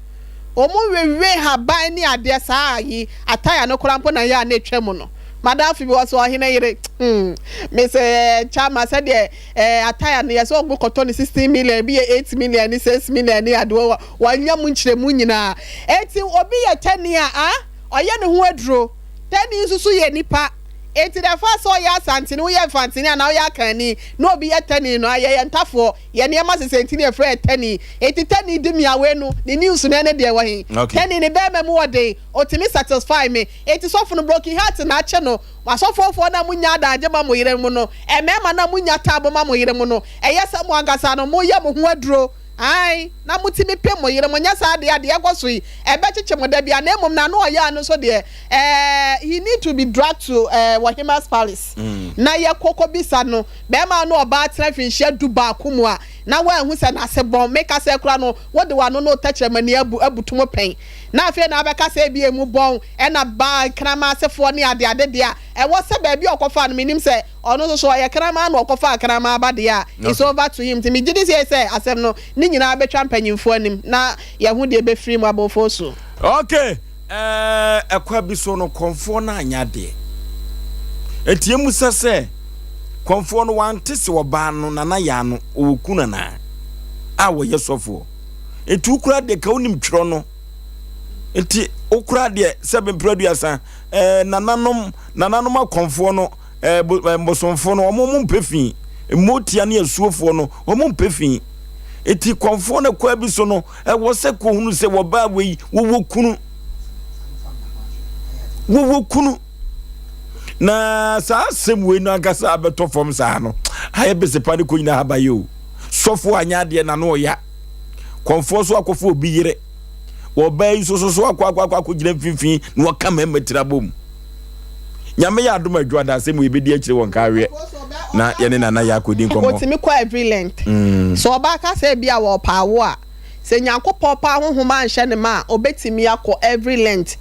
S20: Wɔn wewe haban ne adeɛ saa yi attire no koraa mpo na yɛ a na ɛtwa mu no. Madamfo bi wɔ so ɔhene yere hmm me sɛ eh, chama sɛdeɛ eh, attire no yɛ sɛ ɔmo kɔtɔ no 16 million ebi yɛ 8 million ne 6 million ne adeɛ wɔanya mu nkyerɛmu nyinaa. Eti obi yɛ tani a ah ɔyɛ ne ho aduro. Tani nso so yɛ nipa. Enti the fact sɛ ɔyɛ Asanteni, woyɛ Mfanteni anaa woyɛ Akanni na obi yɛ Tani no, yɛyɛ Ntafoɔ, yɛn nneɛma sesɛ nti na yɛfrɛ yɛ Tani. Enti Tani di me away no, ne news no ɛne deɛ ɛwɔ he? Tani ne bɛɛma mu wɔ den, ɔtumi satisfy me. Enti sɔfo no broken heart na akye no. Asɔfoɔfoɔ no a monnya adaagye ma mo yere mo no, mmarima no a monnya taabo ma mo yere mo no, ɛyɛ sɛ mo ankasa no moyɛ mo ho aduro. Aane, na motumi pem mo yere mo, nyɛ saa deɛ a, deɛ ɛkɔ so yi, ɛbɛkyekye mo da biara, na mmom n'ano ɔyaa no nso deɛ, eh, he need to be dragged to eh, Wɔhema's palace, na yɛkɔ kɔbisa no, bɛrima ne ɔbaa tena mfinhyia dubaako mu a, na woanhu sɛ n'ase bɔn, me kasa kura no, wode w'ano ne wo tɛkyerɛma ni abu, abutu mo pɛn, na afei na abɛka sɛ ebia emu bɔn, ɛna baa nkraman asefoɔ ne adeade deɛ a, ɛwɔ sɛ baabi a ɔkɔfaa no, mennim sɛ. Ɔno nso so ɔyɛ kraman na ɔkɔfaa kraman ba deɛ a, it's over to him. Nti megye di sie sɛ asɛm no, ne nyinaa bɛtwa mpanyimfoɔ anim na yɛahu deɛ ɛbɛfiri mu aba Ofosu.
S1: Ok eh, ɛkwa bi so no kɔmfoɔ no anyɛ adeɛ. Enti yɛmmusa sɛ, kɔmfoɔ no wante se ɔbaa no Nana Yaa no ɔwɔ kunu anaa? A wɔyɛ sɔfoɔ. Enti wo koraa deɛ ka wonim twerɛ no. Enti wo koraa deɛ sɛbe mprɛ aduasa eh, nananom, nananom akɔmfoɔ no Ɛɛ bo ɛɛ bosomfoɔ no, wɔn wɔn mpɛ fi. Mmotia ne asuofoɔ no, wɔn mpɛ fi. Eti kɔmfoɔ no kwan bi so no, ɛwɔ sɛ kɔhunu sɛ wɔbaa wei wɔwɔ kunu. Wɔwɔ kunu. Na saa asɛm wei no ankasa abɛtɔ fam saa no, ayɛ besepa ne kɔ nyinaa haba yɛ o. Sɔfo anyɛ adeɛ na no ɔya. Kɔmfoɔ so akɔfo obi yere. Wɔbaa yi so so so akɔ akɔ akɔ akɔgyina mfimfini na wɔka mmarima tiri abom. Nyame yɛ adom a Dwoada asɛm wei bɛdi akyire wɔ Nkaweɛ na yɛne Nana Yaa akɔdi nkɔmmɔ.
S20: Ɔtumi kɔ every length. Sɛ ɔbaa ka sɛ ebia wɔɔpɛ awo a, sɛ Nyankopɔn paa honhom anhyɛ ne ma a, ɔbɛtumi akɔ every length.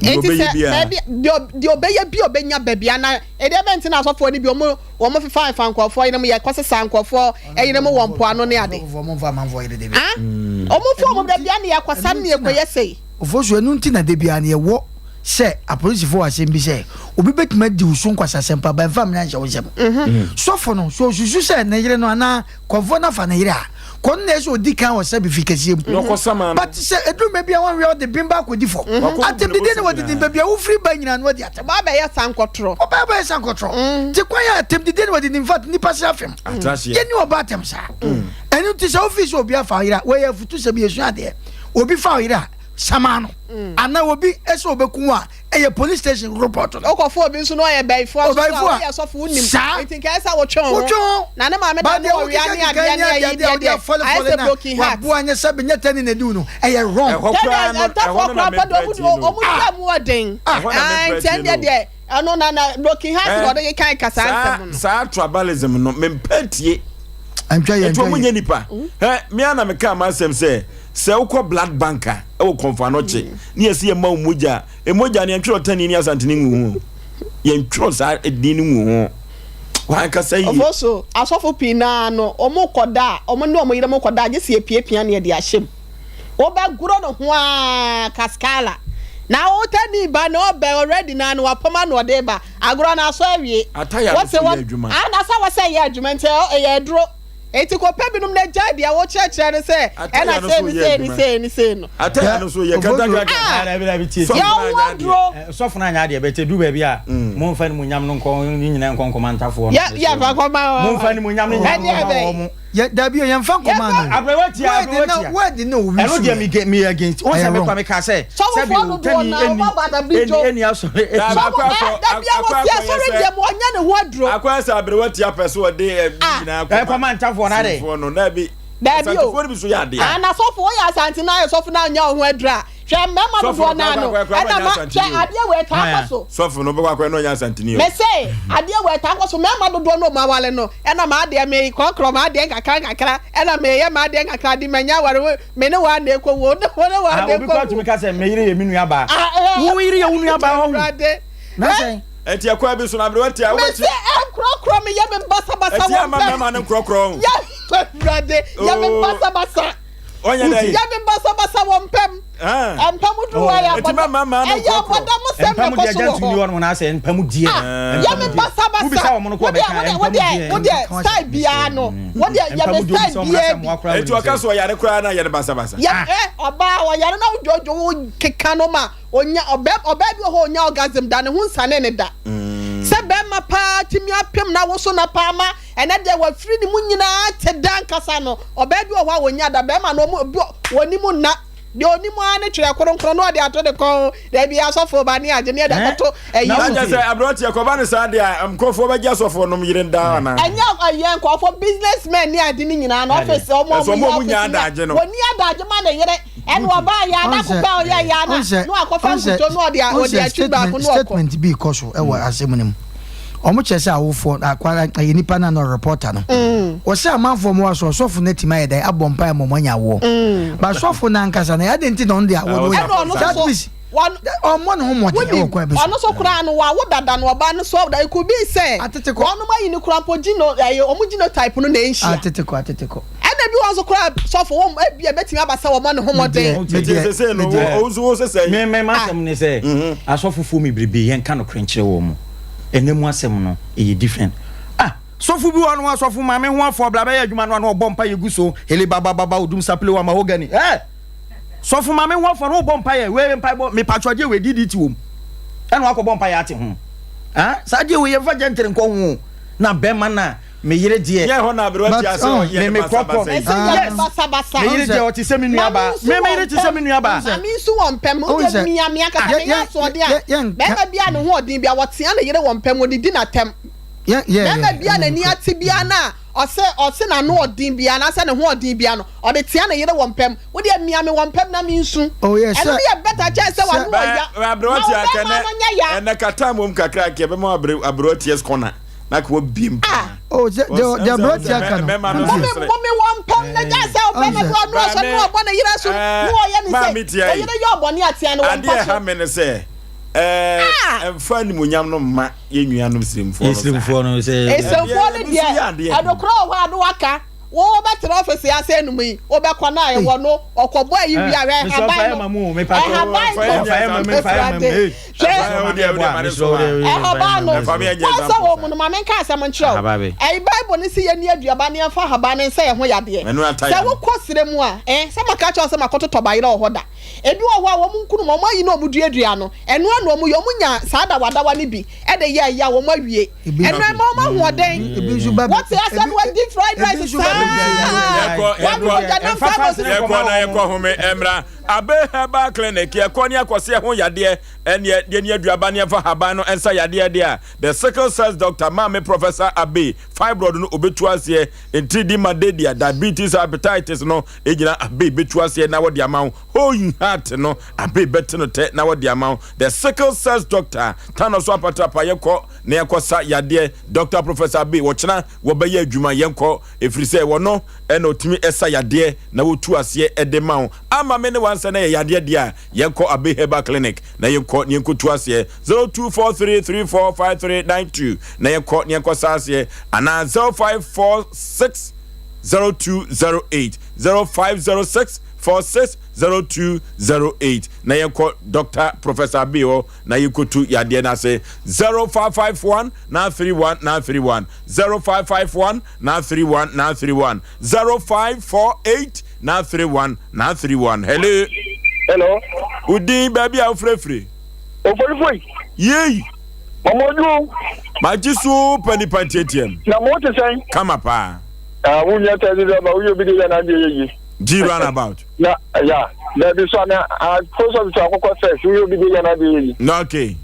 S1: Deɛ
S20: Nti
S1: ɔbɛyɛ
S20: sɛ
S1: biara.
S20: baabi, deɛ deɛ ɔbɛyɛ bi ɔbɛnya baabi ana ɛdeɛ bɛn nti na asɔfoɔ no bi ɔmo wɔn fefa fefa nkorɔfoɔ yerenom yɛ kɔ sesa nkorɔfoɔ yerenom wɔ mpoano ne ade.
S10: Ɔmo nfa amanfoɔ yere da bi.
S20: Ah? Ɔmo fa ɔmo da bi ana yɛ kɔ sa ne yɛ kɔ yɛ sei.
S10: Ofosu, ɛno nti na da biara no yɛwɔ sɛ apolisifo wɔ asɛm bi sɛ, obi betumi adi wo so nkwaseasɛm pa, but mfa mmara nhyɛ wo nsam. Sɔfo no, sɛ osusu sɛ ne yere no anaa kɔmfoɔ no afa ne yere a, kɔ no na ɛsɛ sɛ odi kan wɔ sɛbe fi kɛseɛ mu.
S1: Na ɔkɔsaman no.
S10: But sɛ ɛduru mmerɛ bi a wanhwɛ a ɔde bem ba akɔdi fɔ.
S1: Wakɔbubu ne
S10: Atɛmdidie ne
S1: bosom
S10: wadidi
S1: nyinaa.
S10: baabi a wofiri ba nyinaa no wadi atɛm.
S20: Ɔba abɛyɛ sankɔtorɔ.
S10: Ɔba abɛyɛ sankɔtorɔ. Nti kwan a atɛmdidie ne wadidi in fact nnipa se afem.
S1: Atraseɛ.
S10: Yɛnni ɔba atɛm saa. Ɛno nti sɛ wofii sɛ obi afa wo yere a, wei yɛ afutusɛm, yɛsua adeɛ. Obi fa wo yere a, sama no anaa obi sɛ ɔbɛku wo a, ɛyɛ police station report no.
S20: Wokɔfa obi nso na ɔyɛ bɛyifoɔ nso so a, woyɛ sɔfo wonim.
S10: Saa.
S20: Nti nka ɛsɛ sɛ wotwe wo ho.
S10: Wotwe ho.
S20: Na ne maame da no ɔwea ne adeɛ ne ayi deɛ deɛ, ayɛ sɛ broken heart.
S10: Waboa nyɛ sɛ nyɛ tɛni na edi wo no, ɛyɛ wrong.
S1: Ɛhɔ koraa no, ɛhɔ no na
S20: Ntafoɔ koraa
S1: mempɛ
S20: mpo
S1: tie
S20: deɛ
S1: no.
S20: ɔmo twa mu ɔden.
S1: Ɛhɔ na mempɛ
S20: Nti
S1: tie
S20: ɛndeɛ
S1: no.
S20: deɛ, ɛno na na broken heart na ɔde keka keka saa nsɛm no.
S1: Saa tribalism no, mempɛ tie.
S10: Ɛntwa yɛ,
S1: Nti
S10: ɛntwa
S1: ɔmo
S10: yɛ.
S1: nyɛ nipa. Hɛ, me ara na mekaa m'asɛm sɛ, Sɛ wokɔ blood bank a ɛwɔ Kɔmfo Anɔkye ne yɛse yɛma wo mogya a, mogya no yɛntwerɛ Ɔtani ne Asantene ngu ho. Yɛntwerɛ saa edin no ngu ho. Wankasa yie.
S20: Ofosu, asɔfo pii no ara no, wɔkɔ da a, wɔne wɔn yerenom kɔ da a, gye sɛ yɛpiapia na yɛde ahyɛ mu. Wobɛgoro ne ho ara kaskala. Na wo tani ba no, ɔbɛ already no ara no, wapam ano ɔde reba. Agorɔ no asɔ awie.
S1: Ataya no
S20: Wote
S1: nso
S20: hɔ,
S1: yɛ adwuma.
S20: ah, na sɛ wɔ sɛ ɛyɛ adwuma nti, ɛyɛ aduro. Enti kɔpɛ binom na gyae deɛ wokyerɛkyerɛ no sɛ ɛna sei ne sei ne sei ne sei no.
S1: Ataya no so yɛ kantankraka.
S20: Ah!
S15: Dabi dabi tie tie.
S20: Yɛ wo aduro.
S15: Sɔfo no anyɛ adeɛ bɛtɛ du baabi a momfa animuonyam no nkɔ ne nyinaa nkɔ nkɔma ntafoɔ no.
S20: Yɛ yɛ fa kɔma wɔn.
S15: Momfa animuonyam no nyinaa nkɔma wɔn mo.
S10: Yɛ dabi o yɛn fa nkɔma no.
S15: Aberewa tia aberewa tia.
S10: Word na owi
S15: so. Ɛno deɛ mi mi against. Wɔn sɛ mi kɔ mi ka sɛ.
S20: Sɔfofoɔ dodoɔ na wɔn aba dabi dwo.
S15: Ɛni asɔre.
S20: Sɔfo ɛ dabi a wɔsi asɔre deɛ mu ɔnyɛ ne ho aduro.
S1: Akɔyɛ sɛ aberewa tia pɛ so ɔde ɛ nyinaa
S15: kɔma. Ɛkɔma ntafoɔ na de.
S1: Sinfoɔ no dabi.
S20: Dabi o.
S1: Asantefoɔ no bi so yɛ adeɛ.
S20: Ah na sɔfo woyɛ asante na ayɛ sɔfo na ɔnyɛ wo ho aduro a hwɛ mmarima dodoɔ naa no ɛna ma hwɛ adeɛ wɔ ɛtaa kɔ so.
S1: Sɔfo no bɛkɔ akɔyɛ na ɔnyɛ asanteni o.
S20: Mese adeɛ wɔ ɛtaa kɔ so mmarima dodoɔ no ɔmo awale no ɛna m'adeɛ me krɔkrɔ m'adeɛ nkakra nkakra ɛna meyɛ m'adeɛ nkakra de manya aware wo me ne wo na ɛkɔ wuo ne wo ne wo na
S15: Ah, obi
S20: ɛkɔ
S15: kora
S20: wuo.
S15: tumi ka sɛ me yere yɛ me nua baa.
S20: Ah, eh,
S15: Wo yere yɛ wo nua baa wahu.
S20: Awurade.
S15: Na sɛn?
S1: Ɛti ɛkwan bi so na aberewa tia
S20: Mese
S1: wobɛti.
S20: ɛnkorɔkorɔ me yɛ me basabasa
S1: Ɛti
S20: wɔ
S1: ama
S20: mpɛ.
S1: mmarima no nkorɔkorɔ ho.
S20: Yɛ Awurade yɛ me
S1: Oh.
S20: basabasa.
S1: Ɔnyɛ dɛ.
S20: Yɛ me basabasa wɔ mpɛm.
S1: Ah.
S20: Mpɛm duru hɔ ɛyɛ
S1: Ɛti mmarima no
S20: ɛyɛ
S1: nkorɔkorɔ.
S20: abɔdam sɛm na
S15: Mpamu
S20: ɛkɔ
S15: deɛ
S20: so
S15: agya
S20: wɔ
S15: ntumi
S20: hɔ.
S15: hɔ nom na asɛ mpamu deɛ.
S20: Ah, yɛ me basabasa.
S15: Wobisa wɔn no kɔ
S20: Wodeɛ
S15: ɔbɛka
S20: wodeɛ
S15: mpamu
S20: wodeɛ
S15: deɛ.
S20: wodeɛ style biara no wodeɛ yɛ me
S15: Mpamu deɛ
S20: style
S15: obisa wɔn
S20: biara
S15: asɛm
S20: bi.
S15: wakora
S1: Ɛti ɔka so ɔyare koraa na yɛ no basabasa.
S20: Yɛ ɛ ɔbaa ɔyare na wodwodwo wo keka no ma onya ɔbɛ ɔbaa bi wɔ hɔ onya orgasm da ne ho nsane ne da. Sɛ. Sɛ bɛrima paa tumi apem n'awoso na paa ma ɛnɛ deɛ wafiri ne mu nyinaa te da ankasa no, ɔbaa bi wɔ hɔ a ɔnnya da. Bɛrima no, ɔmo, bi wɔ, ɔnim nna. Deɛ ɔnim ara ne twerɛ kronkron na ɔde ato ne kɔn. Dabi, asɔfoɔ ba ne agye ne yɛde akɔto ɛyi
S1: Na
S20: so.
S1: kyerɛ sɛ aberanteɛ kɔba no saa deɛ a, nkurɔfoɔ bɛgye asɔfoɔ nom yere daa anaa?
S20: Ɛnyɛ ɛyɛ nkurɔfoɔ business men ne ade ne nyinaa no office ɔmo
S1: Ɛsɛ
S20: ɔmo
S1: ɔmo
S20: yɛ
S1: a ɔmo nya
S20: office nya
S1: adagye no.
S20: wɔni adagye ma ne yere ɛna ɔbaa yɛ
S10: Ɔn sɛ
S20: adako pɛ ɔyɛ yɛ ana
S10: ɔn sɛ
S20: na wakɔfa
S10: ɔn sɛ
S20: nkuto na ɔde
S10: ɔn
S20: ɔde
S10: sɛ
S20: atwi
S10: statement
S20: baako na ɔkɔ.
S10: statement bi kɔ so ɛwɔ asɛm no mu. Ɔmo kyerɛ sɛ awofoɔ akwa ɛyɛ nipa no a na reporter no. Ɔsɛ amanfoɔ mo aso ɔsɔfo no atumi ayɛ dɛn abɔ mpaeɛ ma ɔmo anya awoɔ. But sɔfo no ankasa no adɛn nti na ɔno de awoɔ no
S20: Ɛna ɔno
S10: yɛ that
S20: nso
S10: means
S20: wɔn
S10: ɔmmɔ ne ho mmɔden
S20: wonim
S10: ɛwɔ kwan bi so.
S20: ɔno nso koraa no wawo dada no ɔbaa no so it could be sɛ wɔnom ayi no koraa mpo geno ɛyɛ ɔmo genotype no na ɛnhyia.
S10: Atete kɔ atete kɔ.
S20: Ɛna ebi wɔ nso koraa sɔfo wɔn ebi ebetumi aba sɛ wɔmmɔ ne ho mmɔden.
S15: Me me m'asɛm ne sɛ asɔfofoɔ mi bebrebe yɛnka nokorɛ nkyerɛ wɔn mo ɛnɛ mu asɛm no ɛyɛ different ah sɔfo bi wɔ no asɔfo maame ho afɔ bla bɛyɛ adwuma no ano ɔbɔ mpa yɛ gu so hele baba baba odum sapele wa mahogany eh sɔfo maame ho afɔ no ɔbɔ mpa yɛ wei mpa bɔ me patro adeɛ wei DDT wɔm ɛna wakɔ bɔ mpa yɛ ate ho ah saa adeɛ wei yɛmfa gentry nkɔ ho na bɛrima na Me yere deɛ.
S1: Nyɛ hɔ na aberewa te ase ɔyɛ
S15: me
S1: ne
S15: me kɔkɔ.
S1: basabasa yi.
S20: Ɛsɛ yɛ ne basabasa.
S15: Me yere deɛ ɔte sɛ me nua baa. Me me yere te sɛ me nua baa.
S20: Maame nso wɔ mpɛm. Wo deɛ mia me ankasa meyɛ asoɔden a bɛrima bi a ne ho ɔden bi a wɔtea ne yere wɔ mpɛm wɔdidi n'atɛm. Bɛrima bi a n'ani ate biara no a ɔsɛ ɔse n'ano ɔden biara anaasɛ ne ho ɔden biara no ɔde tea ne yere wɔ mpɛm. Wo deɛ mia me wɔ mpɛm na mensu. Ɛno no yɛ better kyɛn sɛ w'ano ɔya ma wo bɛrima no nyɛ ya.
S1: Ɛnɛ kata mmom kakra nka ɛbɛma aberewa tears corner. na ka wabie mu paa.
S10: Oh, sɛ deɛ deɛ aberanteɛ aka no.
S1: Mɛma no
S20: Mome mome wɔ mpam na gya sɛ ɔbɛma bi ɔno ɔsɔ no ɔbɔ ne yere so na ɔyɛ ne sɛ ɔyere yɛ ɔbɔne atea no wɔ mpa
S1: Adeɛ
S20: so.
S1: ɛha me ne sɛ ɛɛ mfa animuonyam no mma yɛn nuanom sirimfoɔ no saa.
S15: Sirimfoɔ no sɛ.
S20: Esirimfoɔ no deɛ ɛnokorɛ wɔ hɔ a no waka. Wo wobɛtena ɔfese ase anum yi, wobɛkɔ na ɛwɔ no ɔkɔbɔ ayi wie a hwɛ ɛhaban no ɛhaban no Awurade hwɛ ɛhaban no wɔn sɛ wɔn mu no ma menka asɛm nkyerɛ wo ɛyi Bible no si yɛn ni aduaba ne yɛmfa ahaban no nsɛ yɛn ho yadeɛ sɛ wokɔ serɛ mu a eh sɛ maka kyerɛ wo sɛ makɔtotɔ bayerɛ wɔ hɔ da ebi wɔ hɔ a wɔn nkunum wɔn ayi na wɔn duadua no ɛno ano wɔn yɛ wɔn nya saa dawadawa no bi ɛde yɛ ɛyɛ a wɔn awie Ɛno ɛma wɔn ahoɔden. Wɔte asɛm wɔadi fried rice saa. Wɔn mogya nam saa bɔ sisi.
S1: Yɛkɔ na yɛkɔ home mmra Abe Herbal Clinic yɛkɔ ne akɔse ɛho yadeɛ ɛneɛ deɛ ne aduaba ne ɛfa haban no ɛnsa yadeɛ deɛ a the sickle cells doctor maame Professor Abe fibroid no obetu aseɛ ntiridi malaria diabetes hepatitis no egyina Abe betu aseɛ na wɔde ama wo whole heart no Abe bɛte no tɛ na wɔde ama wo the sickle cells doctor tano so apatrapa yɛkɔ na yɛnkɔ sa yadeɛ Doctor Professor Abbey wɔkyena wɔbɛyɛ adwuma yɛnkɔ ɛfiri sɛ wɔno ɛna ɔtumi ɛsa yadeɛ na wɔtu aseɛ ɛde ma wo ama me ne wansɛ na yɛ yadeɛ deɛ a yɛnkɔ Abbey Herbal Clinic na yɛnkɔ na yɛnkɔ tu aseɛ 0243345392 na yɛnkɔ na yɛnkɔ sa aseɛ anaa 0546 0208 0506 46 0208 na yɛnkɔ Doctor Professor Abbey hɔ na yɛkɔtu yadeɛ no ase 0551 931 931 0551 931 931 0548 931 931 hello
S2: hello
S1: wodin baabi a wofrɛfiri
S2: ofolifoi
S1: yei
S2: mɔmɔdwo
S1: magye so pa nipa ntiatiam
S2: na mo te sɛn
S1: kama paa
S2: ah, wonya tɛsi dɛ ma woyɛ obi de yɛ n'adeɛ yɛ yie
S1: G roundabout.
S2: Na ya dabi so ana a post office akokɔ sɛ so yɛ obi de yɛ na de yɛ yi.
S1: Na okay.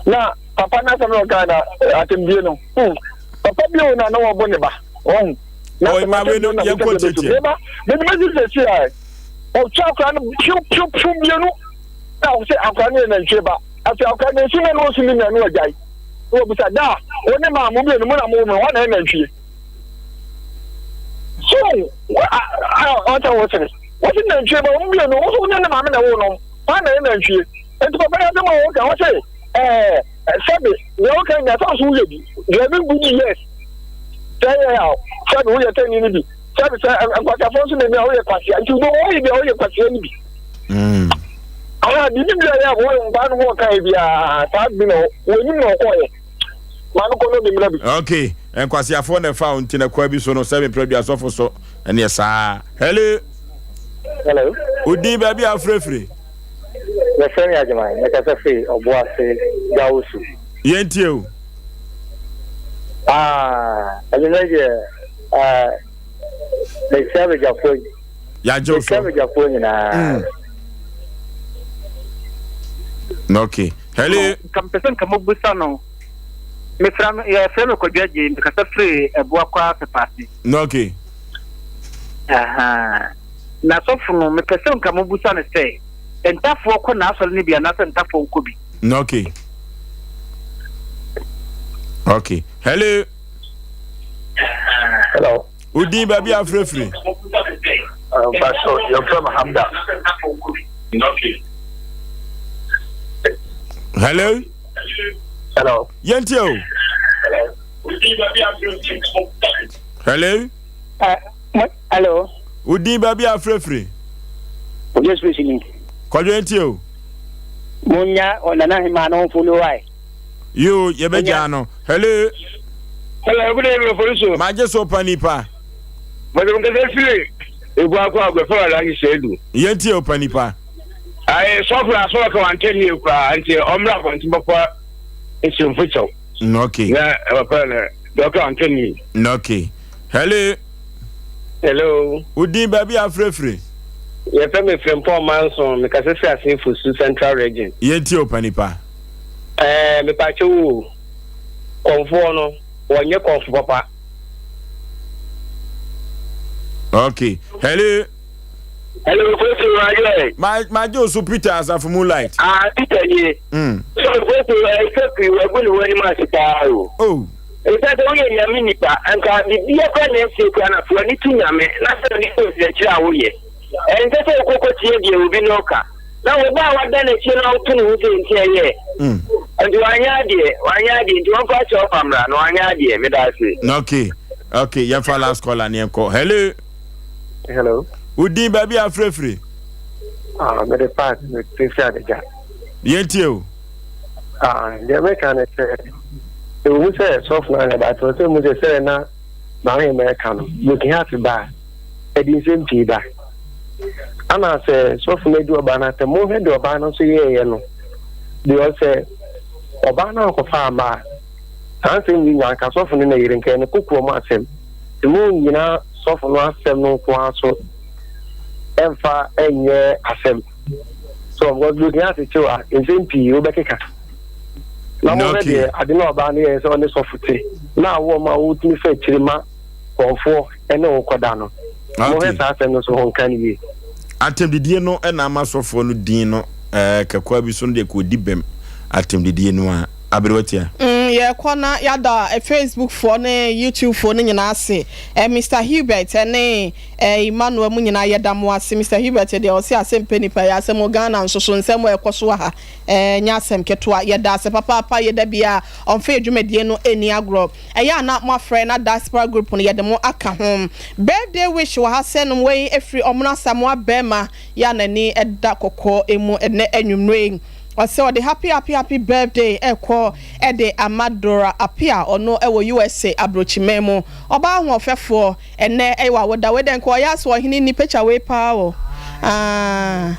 S2: Na papa na asɛm na ɔka na atɛmdie no. Hmm. Papa bi o na na wɔbɔ ne ba. Wɔn.
S1: Na sɛ ma we no yɛn kɔ tietie.
S2: Ne ba ne ba si sɛ si a. Ɔtwa akora no piu piu piu mmienu. Na ɔsɛ akora no yɛ nantwie ba. Afei akora no nsu na no osu ne nua no agyae. Na wɔbisa da wo ne maa mo mmienu mo na mo wo mo hɔ na yɛ nantwie. So ɔsɛ wo sere wosi nantwie ba wɔn mmienu wo so ne ne maame na ɛwɔ no wɔn na yɛ nantwie nti papa yɛ asɛm a wɔka wɔsɛ ɛɛ sɛbi deɛ wɔka nyina sɛ ɔso woyɛ bi deɛ mi bu ni yes sɛ yɛ a sɛbi woyɛ sɛ ni ni bi sɛbi sɛ nkwasiafoɔ nso na mi a woyɛ kwasia nti wo wɔyɛ bi a woyɛ kwasia ni bi. Ah, biribi bi a yɛ a wɔyɛ nkwa no ho ɔka yɛ biara saa bi na wɔn anim na ɔkɔɔyɛ. Ma no kɔ no bi mmra bi.
S1: Ok, nkwaseafoɔ na ɛfa wo nti na kwa bi so no sɛ mepɛ duasɔfo so ɛneɛ saa. Hello.
S6: Hello.
S1: Odin baabi a wofirefiri?
S6: Yɛfrɛ me Agyeman, mekasa firi Ɔboase Gawusu.
S1: Yɛntie o.
S6: Ah, ɛnumɛ deɛ ɛɛ mekyia badwafoɔ yi.
S1: Yagye wo so.
S6: Mekyia badwafoɔ nyinaa.
S1: Okay. Hello.
S13: Nka mpɛ sɛ nka mobusa no. Mefra me yɛfrɛ me Kwadwo Agyei mekasa firi Ɛboakwa Pɛpaase.
S1: Okay.
S13: Aha. Na sɔfo no mepɛ sɛ nka mobusa no sɛ ntafoɔ kɔ n'asɔre no bi anaasɛ ntafoɔ nkɔ bi.
S1: Okay. Okay. Hello.
S6: Hello.
S1: Udin baabi afirafiri.
S6: Mpatsɔ yɛfrɛ me Hamda.
S1: Okay. Hello.
S6: Hello.
S1: Yɛntie o. Hello.
S16: Hello.
S1: Wo din baabi a afirafiri.
S16: Ojo space ni.
S1: Kwadwo yɛntie o.
S16: Munya ɔnana hema no mfolo wae.
S1: Yo yɛbɛgyaa no. Hello.
S11: Hello, good evening, Foriso.
S1: Magye so pa nipa.
S11: Bàtà nkasa firi ebu akɔ agbɛfɛ Alhaji Seidu.
S1: Yɛntie o pa nipa.
S11: Ayi sɔfo na asɔrɔ ka wantɛ nie koraa nti ɔmmra abɔnten bɛkɔ nsimfo kyɛw.
S1: Okay.
S11: Na ɛbɛpɛ no deɛ ɔka wantɛ nie.
S1: Okay. Hello.
S24: Hello.
S1: Wo din baabi a afirafiri?
S24: Yɛfrɛ me Frimpong Manson, mekasa firi Asen Fosu Central Region.
S1: Yɛntie wo panipa.
S24: Ɛɛ mepaakyɛw o, kɔmfoɔ no, wɔnyɛ kɔmfo papa.
S1: Okay. Hello.
S6: Hello, Kofi Wayɛ.
S1: Ma ma gye osu Peter Asafo Moonlight.
S6: Ah, Peter nie. So Kofi ɛsɛ pii wagu ne ho anim ase paa o.
S1: Oh.
S6: Ɛsɛ sɛ woyɛ nyame nipa nka biribiara kora na ɛsie kora na fo ani to nyame na sɛ ne kɔ nkyerɛkyerɛ a woyɛ. Ɛnsɛ sɛ wokɔkɔ tie deɛ obi na ɔka. Na wo ba a wada n'akyi na woto ne ho sɛ nti ɛyɛ. Nti wanyɛ adeɛ, wanyɛ adeɛ nti wɔmfa akyɛ ɔfa mmra na wanyɛ adeɛ. Meda ase.
S1: Okay. Okay, yɛmfa last caller ne yɛnkɔ. Hello.
S24: Hello.
S1: Wo din baabi a afirafiri?
S24: Ah, mede pass me firi adagya.
S1: Yɛntie o.
S24: Ah, deɛ meka ne sɛ ɛwɔ mu sɛ sɔfo no ayɛ but ɔsɛ mu sɛ sɛ na maame mɛka no broken heart ba a ɛde nsɛm pii ba ana sɛ sɔfo no adi ɔbaa no atɛm monhwɛ deɛ ɔbaa no nso yɛɛyɛ no deɛ ɔsɛ ɔbaa no ankɔfa ama a saa nsɛm yi nya nka sɔfo no na yere nka ɛne kokoɔ mu asɛm nti monnyina sɔfo no asɛm no nko ara so ɛmfa ɛnyɛ asɛm so because broken heart kyew a nsɛm pii wobɛkeka na mohwɛ deɛ ade na ɔbaa no yɛɛ sɛ ɔne sɔfo te na awoɔ ma wotumi fa akyiri ma kɔnfoɔ ɛne wo kɔda no mohwɛ saa asɛm no so ho nka no yie.
S1: Atɛmdidie no na ama sɔfoɔ no din no ɛɛ kɛkɔa bi so no deɛ kɔdi bɛm atɛmdidie no a aberewa tia.
S20: Mm yɛkɔ na yɛada Facebook foɔ ne YouTube foɔ no nyinaa ase eh, Mister Hubert ne eh, Emmanuel mo nyinaa yɛda mo ase Mister Hubert deɛ ɔse asɛm pɛ nipa yɛ asɛm o Ghana nso so nsɛm a ɛkɔ so wɔ ha eh, nyɛ asɛm ketewa yɛda ase papaapa yɛda biaa ɔmfa yɛ dwumadie no ɛnni agorɔ ɛyɛ a na moafrɛ na diaspora group no yɛde mo aka ho Birthday wish wɔ ha sɛ nom wei ɛfiri Ɔmono Asamoah bɛɛma yɛ a n'ani da kɔkɔɔ mu ɛnɛ anwummerɛ yi. Ɔsɛ ɔde happy happy happy birthday ɛkɔ ɛde ama Dora Appiah ɔno ɛwɔ USA abrokyiman mu. Ɔbaa ahoɔfɛfoɔ ɛnɛ ɛyɛ wawoda wei dɛ nka ɔyɛ asɛ ɔhene ni picture wei paa o aah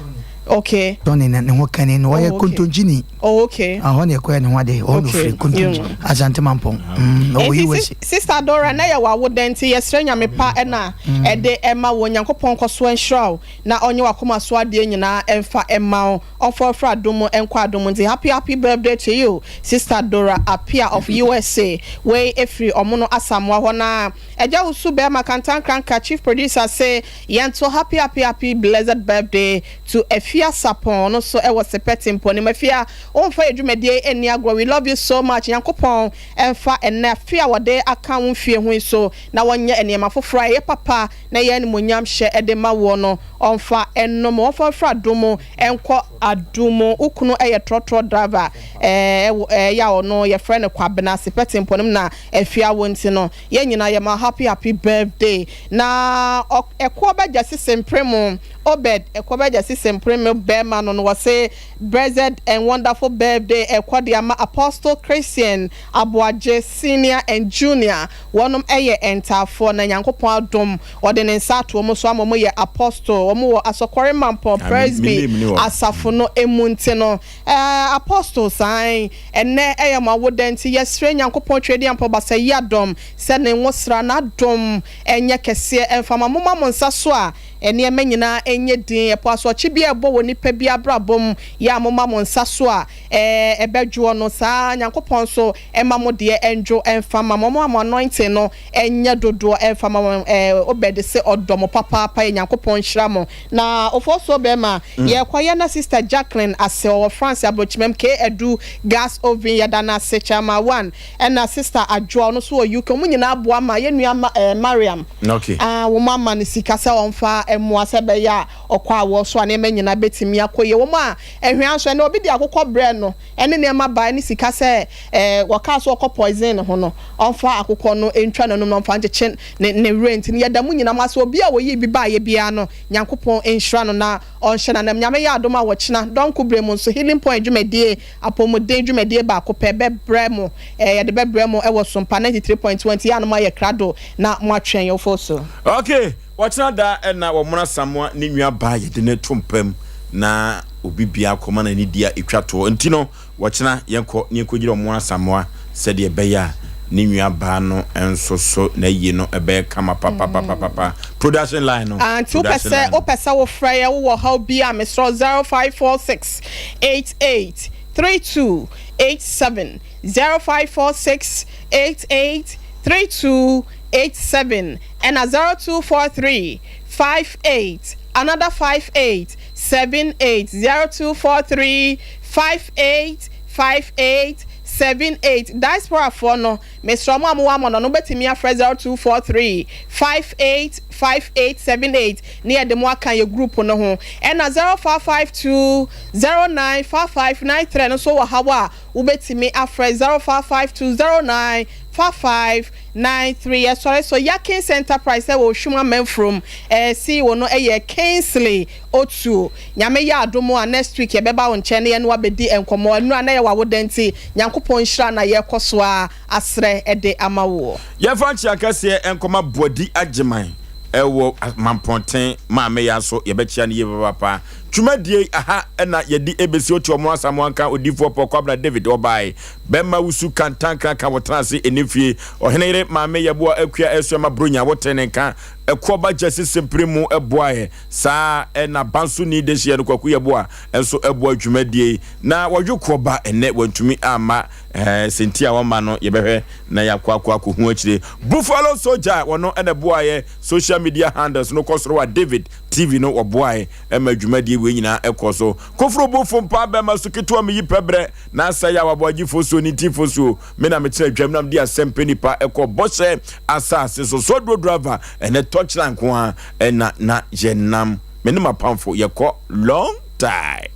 S20: ok.
S10: Tɔne na ne ho kani no ɔyɛ
S20: Oh ok.
S10: kontonkyini.
S20: Oh ok.
S10: Ɛhɔ na ɛkɔyɛ ne ho ade ɔhɔ na
S20: Ok
S10: ofiri kontonkyi
S20: yoo.
S10: Asante Mampɔn mm ɔwɔ
S20: Enti
S10: USA.
S20: sister Dora ɛnɛ yɛ wawoda nti yɛsrɛ Nyame pa ɛna ɛde ɛma wo Nyankopɔn nkɔso ɛnhyira wo na ɔnyɛ wakoma so adeɛ nyinaa ɛnfa ɛma wo. Ɔmfa ɔfiri adom mu nkɔ adom mu nti happy happy birthday to you sister Dora Appiah of USA wei ɛfiri Ɔmono Asamoah hɔ na Agya Wusu Bɛɛma Kantankranka chief producer se yɛnto happy happy happy blessed birthday to Afia Sarpong ɔno nso ɛwɔ Sepɛte Mpɔnim Afia womfa yɛ dwumadie yi nni agorɔ we love you so much Nyankopɔn ɛmfa ɛnnɛ afe a wɔde aka wo mfie ho yi so na wɔnyɛ nneɛma foforɔ a ɛyɛ papa na ɛyɛ animuonyam hyɛ de ma woɔ no ɔmfa nnom ɔmfa mfiri adom mu nkɔ adom mu wo kunu yɛ trɔtrɔ driver ɛɛ ɛyɛ a ɔno yɛfrɛ no Kwabena Sepɛte Mpɔnim na afie awo nti no yɛn nyinaa yɛma happy happy birthday na ɛkoɔ bɛgya sisi mpere mu. Obed Ɛkɔbɛgya Sisempere me bɛɛma no no wɔse Blessed and wonderful birthday ɛkɔ de ama Apostle Christian Aboagye Senior and Junior wɔnom yɛ ntaafoɔ na Nyankopɔn adom ɔde ne nsa ato wɔn so ama wɔn yɛ Apostle wɔn wɔ Asɔkɔre Mampɔn Presby asafo no mu nti no eh Apostles ae ɛnɛ ɛyɛ mo awoda nti yɛsrɛ Nyankopɔn Tweaduampɔ Basayiadɔm sɛ ne nwosra n'adom nyɛ kɛseɛ ɛmfa ma mo ma mo nsa so a Nneɛma nyinaa nyɛ din. Ɛpo asorɔkye bi a ɛbɔ wɔ nipa bi abrabɔ mu yɛ a moma mo nsa so a, ɛbɛdwoɔ no, saa ara Nyankopɔn nso mma mo deɛ ndwo mfa mma mo. Ɔmma mo anointing no nyɛ dodoɔ mfa mma mo. Obed se ɔdɔ mo papaapa yɛ Nyankopɔn nhyira mo. Na Ofosuo bɛɛma, yɛrekɔyɛ na Sister Jacqueline ase, ɔwɔ France abrokyimam, K Adu gas oven, yɛda no ase, Chairman One, ɛna Sister Adwoa, ɔno nso wɔ UK, wɔn nyinaa boa ma yɛn nua Mariam.
S1: Okay.
S20: Ah, wɔn ama no sika sɛ ɔmfa mmoa sɛ ɛbɛyɛ a ɔkɔ awɔ so a nneɛma nyinaa bɛtumi akɔ yie. Wɔn a ɛhwea nso, ɛnna obi de akokɔ brɛɛ no ne nneɛma baeɛ ne sika sɛ eh, wɔkaa sɛ ɔkɔ poison ne ho no, ɔmfa akokɔ no ntwa n'anum na ɔmfa nkyekye ne ne werɛ nti no, yɛda mo nyinaa mo ase. Obi a ɔyii bi baeɛ biara no, Nyankopɔn nhyira no na ɔnhyɛ n'anam. Nyame yɛ adom a wɔkyena dɔnko berɛ mu nso, Healing Point dwumadie Apɔmuden dwumadie baako pɛ bɛbrɛ mo eh, yɛde bɛbrɛ mo wɔ Sompa 93.1 nti yɛ a na moayɛ krado na moatwɛn yɛn wofo so.
S1: Ok, ɔkyena da na wɔmona Samoa ne nua baa yɛde no to mpa mu na obi biara kɔma no anidie a ɛtwa toɔ nti no wɔkyena yɛnkɔ na yɛnkɔgyina ɔmona Samoa sɛdeɛ ɛbɛyɛ a ne nua baa no nso so n'ayie no ɛbɛyɛ kama papapapapa production line no
S20: Ah, nti wopɛ
S1: production
S20: sɛ
S1: line no.
S20: wopɛ sɛ wofrɛ yɛ wowɔ haw bi a mesrɛ wo 0546 88 32 87 0546 88 32 87 ɛna 0243 58 another 58 78 0243 58 58 78 Diaspora foɔ no Mesrɛ mo a mowɔ amɔnɔ no mobɛtumi afrɛ 0243 58 58 78 ne yɛde mo aka yɛ group no ho. Ɛna 0552 09 55 93 no nso wɔ haw a wobɛtumi afrɛ 0552 09 55 93. Yɛsɔre so Yakins Enterprise ɛwɔ Oshum Amanfurom. Ɛɛ CEO no ɛyɛ Kingsley Otuo. Nyame yɛ adom a next week yɛbɛba wo nkyɛn na yɛne wo abɛdi nkɔmmɔ. Nnura na yɛ w'awoda nti Nyankopɔn nhyira na yɛkɔ so ara asrɛ de ama woɔ.
S1: Yɛmfa nkyea kɛseɛ nkɔma Boadi Agyeman wɔ Mampɔnten Maame Yaa so yɛbɛkyea no yie papaapa. Twumadie yi aha na yɛde ɛbɛsi Ote Ɔmo Asamoah nka Odiyifoɔ Paul Kwabena David ɔbae Bɛma wusu kantankra ka wotena ase ɛni fie Ɔhene yere Maame Yɛboa Akua Asuama Bronya wote ne nka Ɛkoɔba Gyasi Sempere mu boaeɛ Saa ara na Bansoni dehyeɛ no Kwaku Yeboah nso boa dwumadie yi. Na wɔdwo koɔ ba ɛnnɛ wantumi amma ɛɛ sɛ nti a wamma no yɛbɛhwɛ na yɛakɔ akɔ akɔhu akyire. Buffalo Soldier wɔno na ɛboaeɛ social media handles no kɔ soro a David TV no wɔboaeɛ ma dwumadie wei nyinaa ɛkɔ so. Koforo bo fompa bɛma su ketewa meyi pɛ berɛ na asɛe a waboagye fosuo ne nti fosuo Me na mekyerɛ dwam na mede asɛm pɛ nipa kɔ bɔhyɛ asase so. Sodro driver ɛnɛ tɔkyena nko ara ɛna na yɛnam. Me ne m'apamfo yɛkɔ long time.